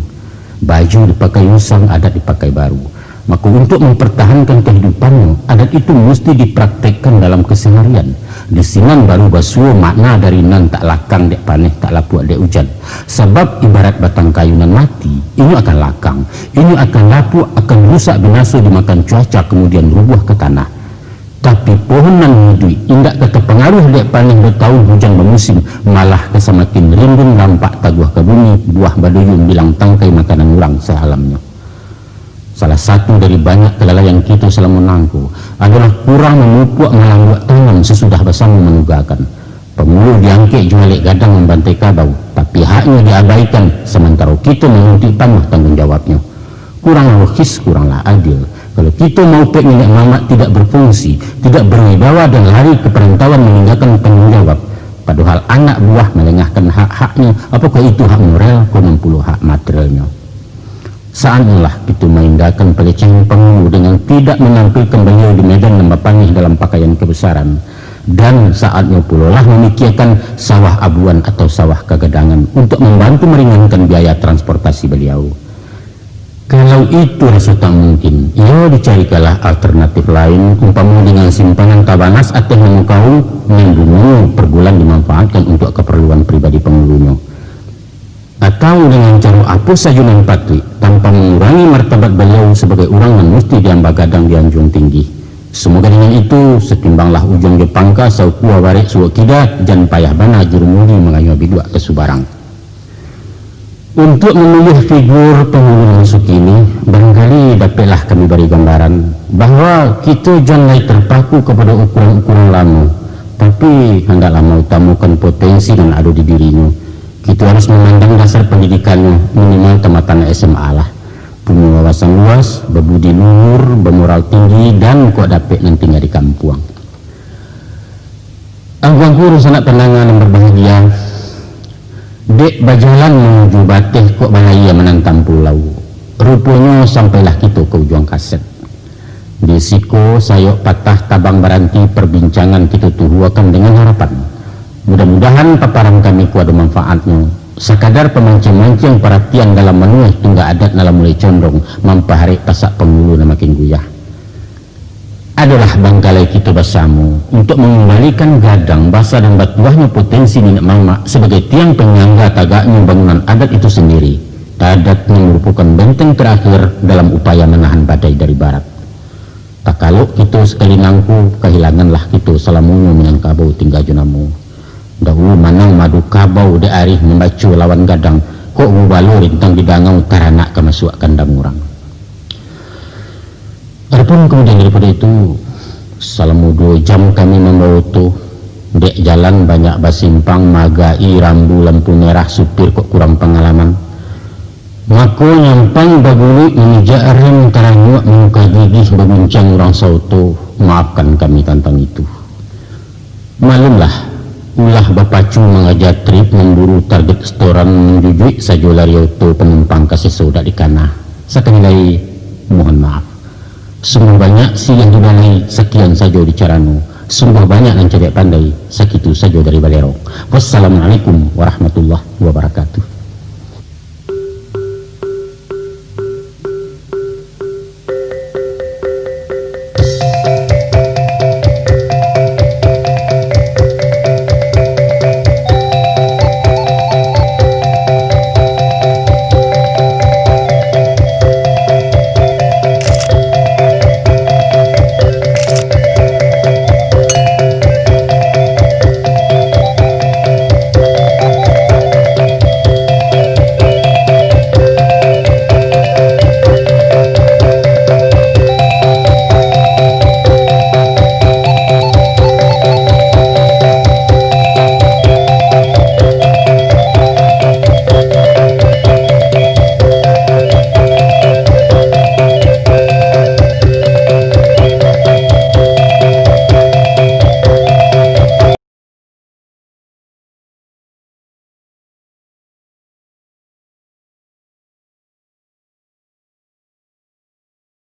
Baju dipakai usang, adat dipakai baru. Mako, untuak mampartahankan kahidupannyo, adat itu musti dipraktekkan dalam kasaharian. Di sinan baru basuo makna dari nan tak lakang dek paneh, tak lapuak dek ujan. Sabab ibarat batang kayu nan mati, inyo akan lakang, inyo akan lapuak, akan rusak binaso dimakan cuaca, kamudian rubuah ka tanah. Tapi pohon nan hiduik indak ka tapangaruah dek paneh batahun, hujan bamusim, malah ka samakin rindun, rampak taguah ka bumi, buah baduyun bilang tangkai, makanan urang saalamnyo. Salah satu dari banyak kalalaian kito salamo nangko adolah kurang mamupuak malambuak tangan sasudah basamo manugakan. Pangulu diangkek jo alek gadang mambantai kabau, tapi haknyo diabaikan, samantaro kito manuntuik panuah tangguang jawabnyo. Kuranglah logis, kuranglah adil. Kalau kito maupek niniak mamak tidak berfungsi, tidak berwibawa dan lari ka parantauan maninggakan tangguang jawab, padohal anak buah malengahkan hak-haknyo, apokoh itu hak moral, konon pulo hak materialnyo. Saatnyolah kito maindahkan palecehan pangulu dengan tidak manampilkan baliau di medan nan bapaneh dalam pakaian kabesaran. Dan saatnyo pulolah mamikiakan sawah abuan atau sawah kagadangan untuk mambantu maringankan biaya transportasi baliau. Kalau itu raso tak mungkin, iyo dicarikanlah alternatif lain, umpamo dengan simpanan tabanas ateh nan mukau, nan dumonyo per bulan dimanfaatkan untuk kaparluan pribadi pangulunyo. Atau dengan caro apo sajo nan patuik, tanpa mangurangi martabat baliau sabagai urang nan musti diamba gadang dianjuang tinggi. Samoga dengan itu, satimbanglah ujuang jo pangka, saukua barek suok kida, jan payah bana juru mudi mangayuah biduak ka subarang. Untuak mamiliah figur pangulu nan sukini, barangkali dapeklah kami bari gambaran bahwa kito jan lai tarpaku kapado ukuran-ukuran lamo, tapi, handaklah mautamokan potensi nan ado di dirinyo. Kito harus mamandang dasar pandidikannyo, minimal tamatan S M A lah. Punyo wawasan luas, babudi luhur, bamoral tinggi, dan kok dapek nan tingga di kampuang. Angku-angku dunsanak pandanga nan barbahagia, dek bajalan manuju bateh kok balayia manantang pulau. Ruponyo sampailah kito ka ujuang kaset. Di siko sayok patah tabang baranti parbincangan kito tuhuakan dengan harapan. Mudah-mudahan paparan kami ko ado manfaatnyo, sakadar pamanciang-manciang paratian dalam manueh tunggak adat nan lah mulai condong mampaharek pasak pangulu nan makin guyah. Adolah bangkalai kito basamo untuak mangumbalikan gadang basa dan batuahnyo potensi niniak mamak sabagai tiang panyangga tagaknyo bangunan adat itu sandiri. Adat nan marupokan benteng tarakhir dalam upaya manahan badai dari barat. Takalok kito sakali nangko, kahilanganlah kito salamonyo Minangkabau tingga jo namo. Dahulu manang madu kabau dek arih mambaco lawan gadang, Kok gubalo rintang didangau, taranak ka masuak kandang urang. Adapun kamudian daripado itu, salamo duo jam kami mambawa oto. Dek jalan banyak basimpang, maaga-i rambu lampu merah, supir kok kurang pangalaman. Mako nyampang baguluik, mamijak rem, taranyuak mamuka gigih, baguncang urang saoto. Maafkan kami tantang itu. Maklumlah, ulah bapacu mangaja trip, mamburu target setoran, manjujuik sajo lari oto, panumpang ka seso dak dikana. Sakali lai, mohon maaf. Sungguah banyak silih dibalai, sakian sajo di carano. Sungguah banyak nan cadiak pandai, sakitu sajo dari balerong. Wassalamualaikum warahmatullahi wabarakatuh.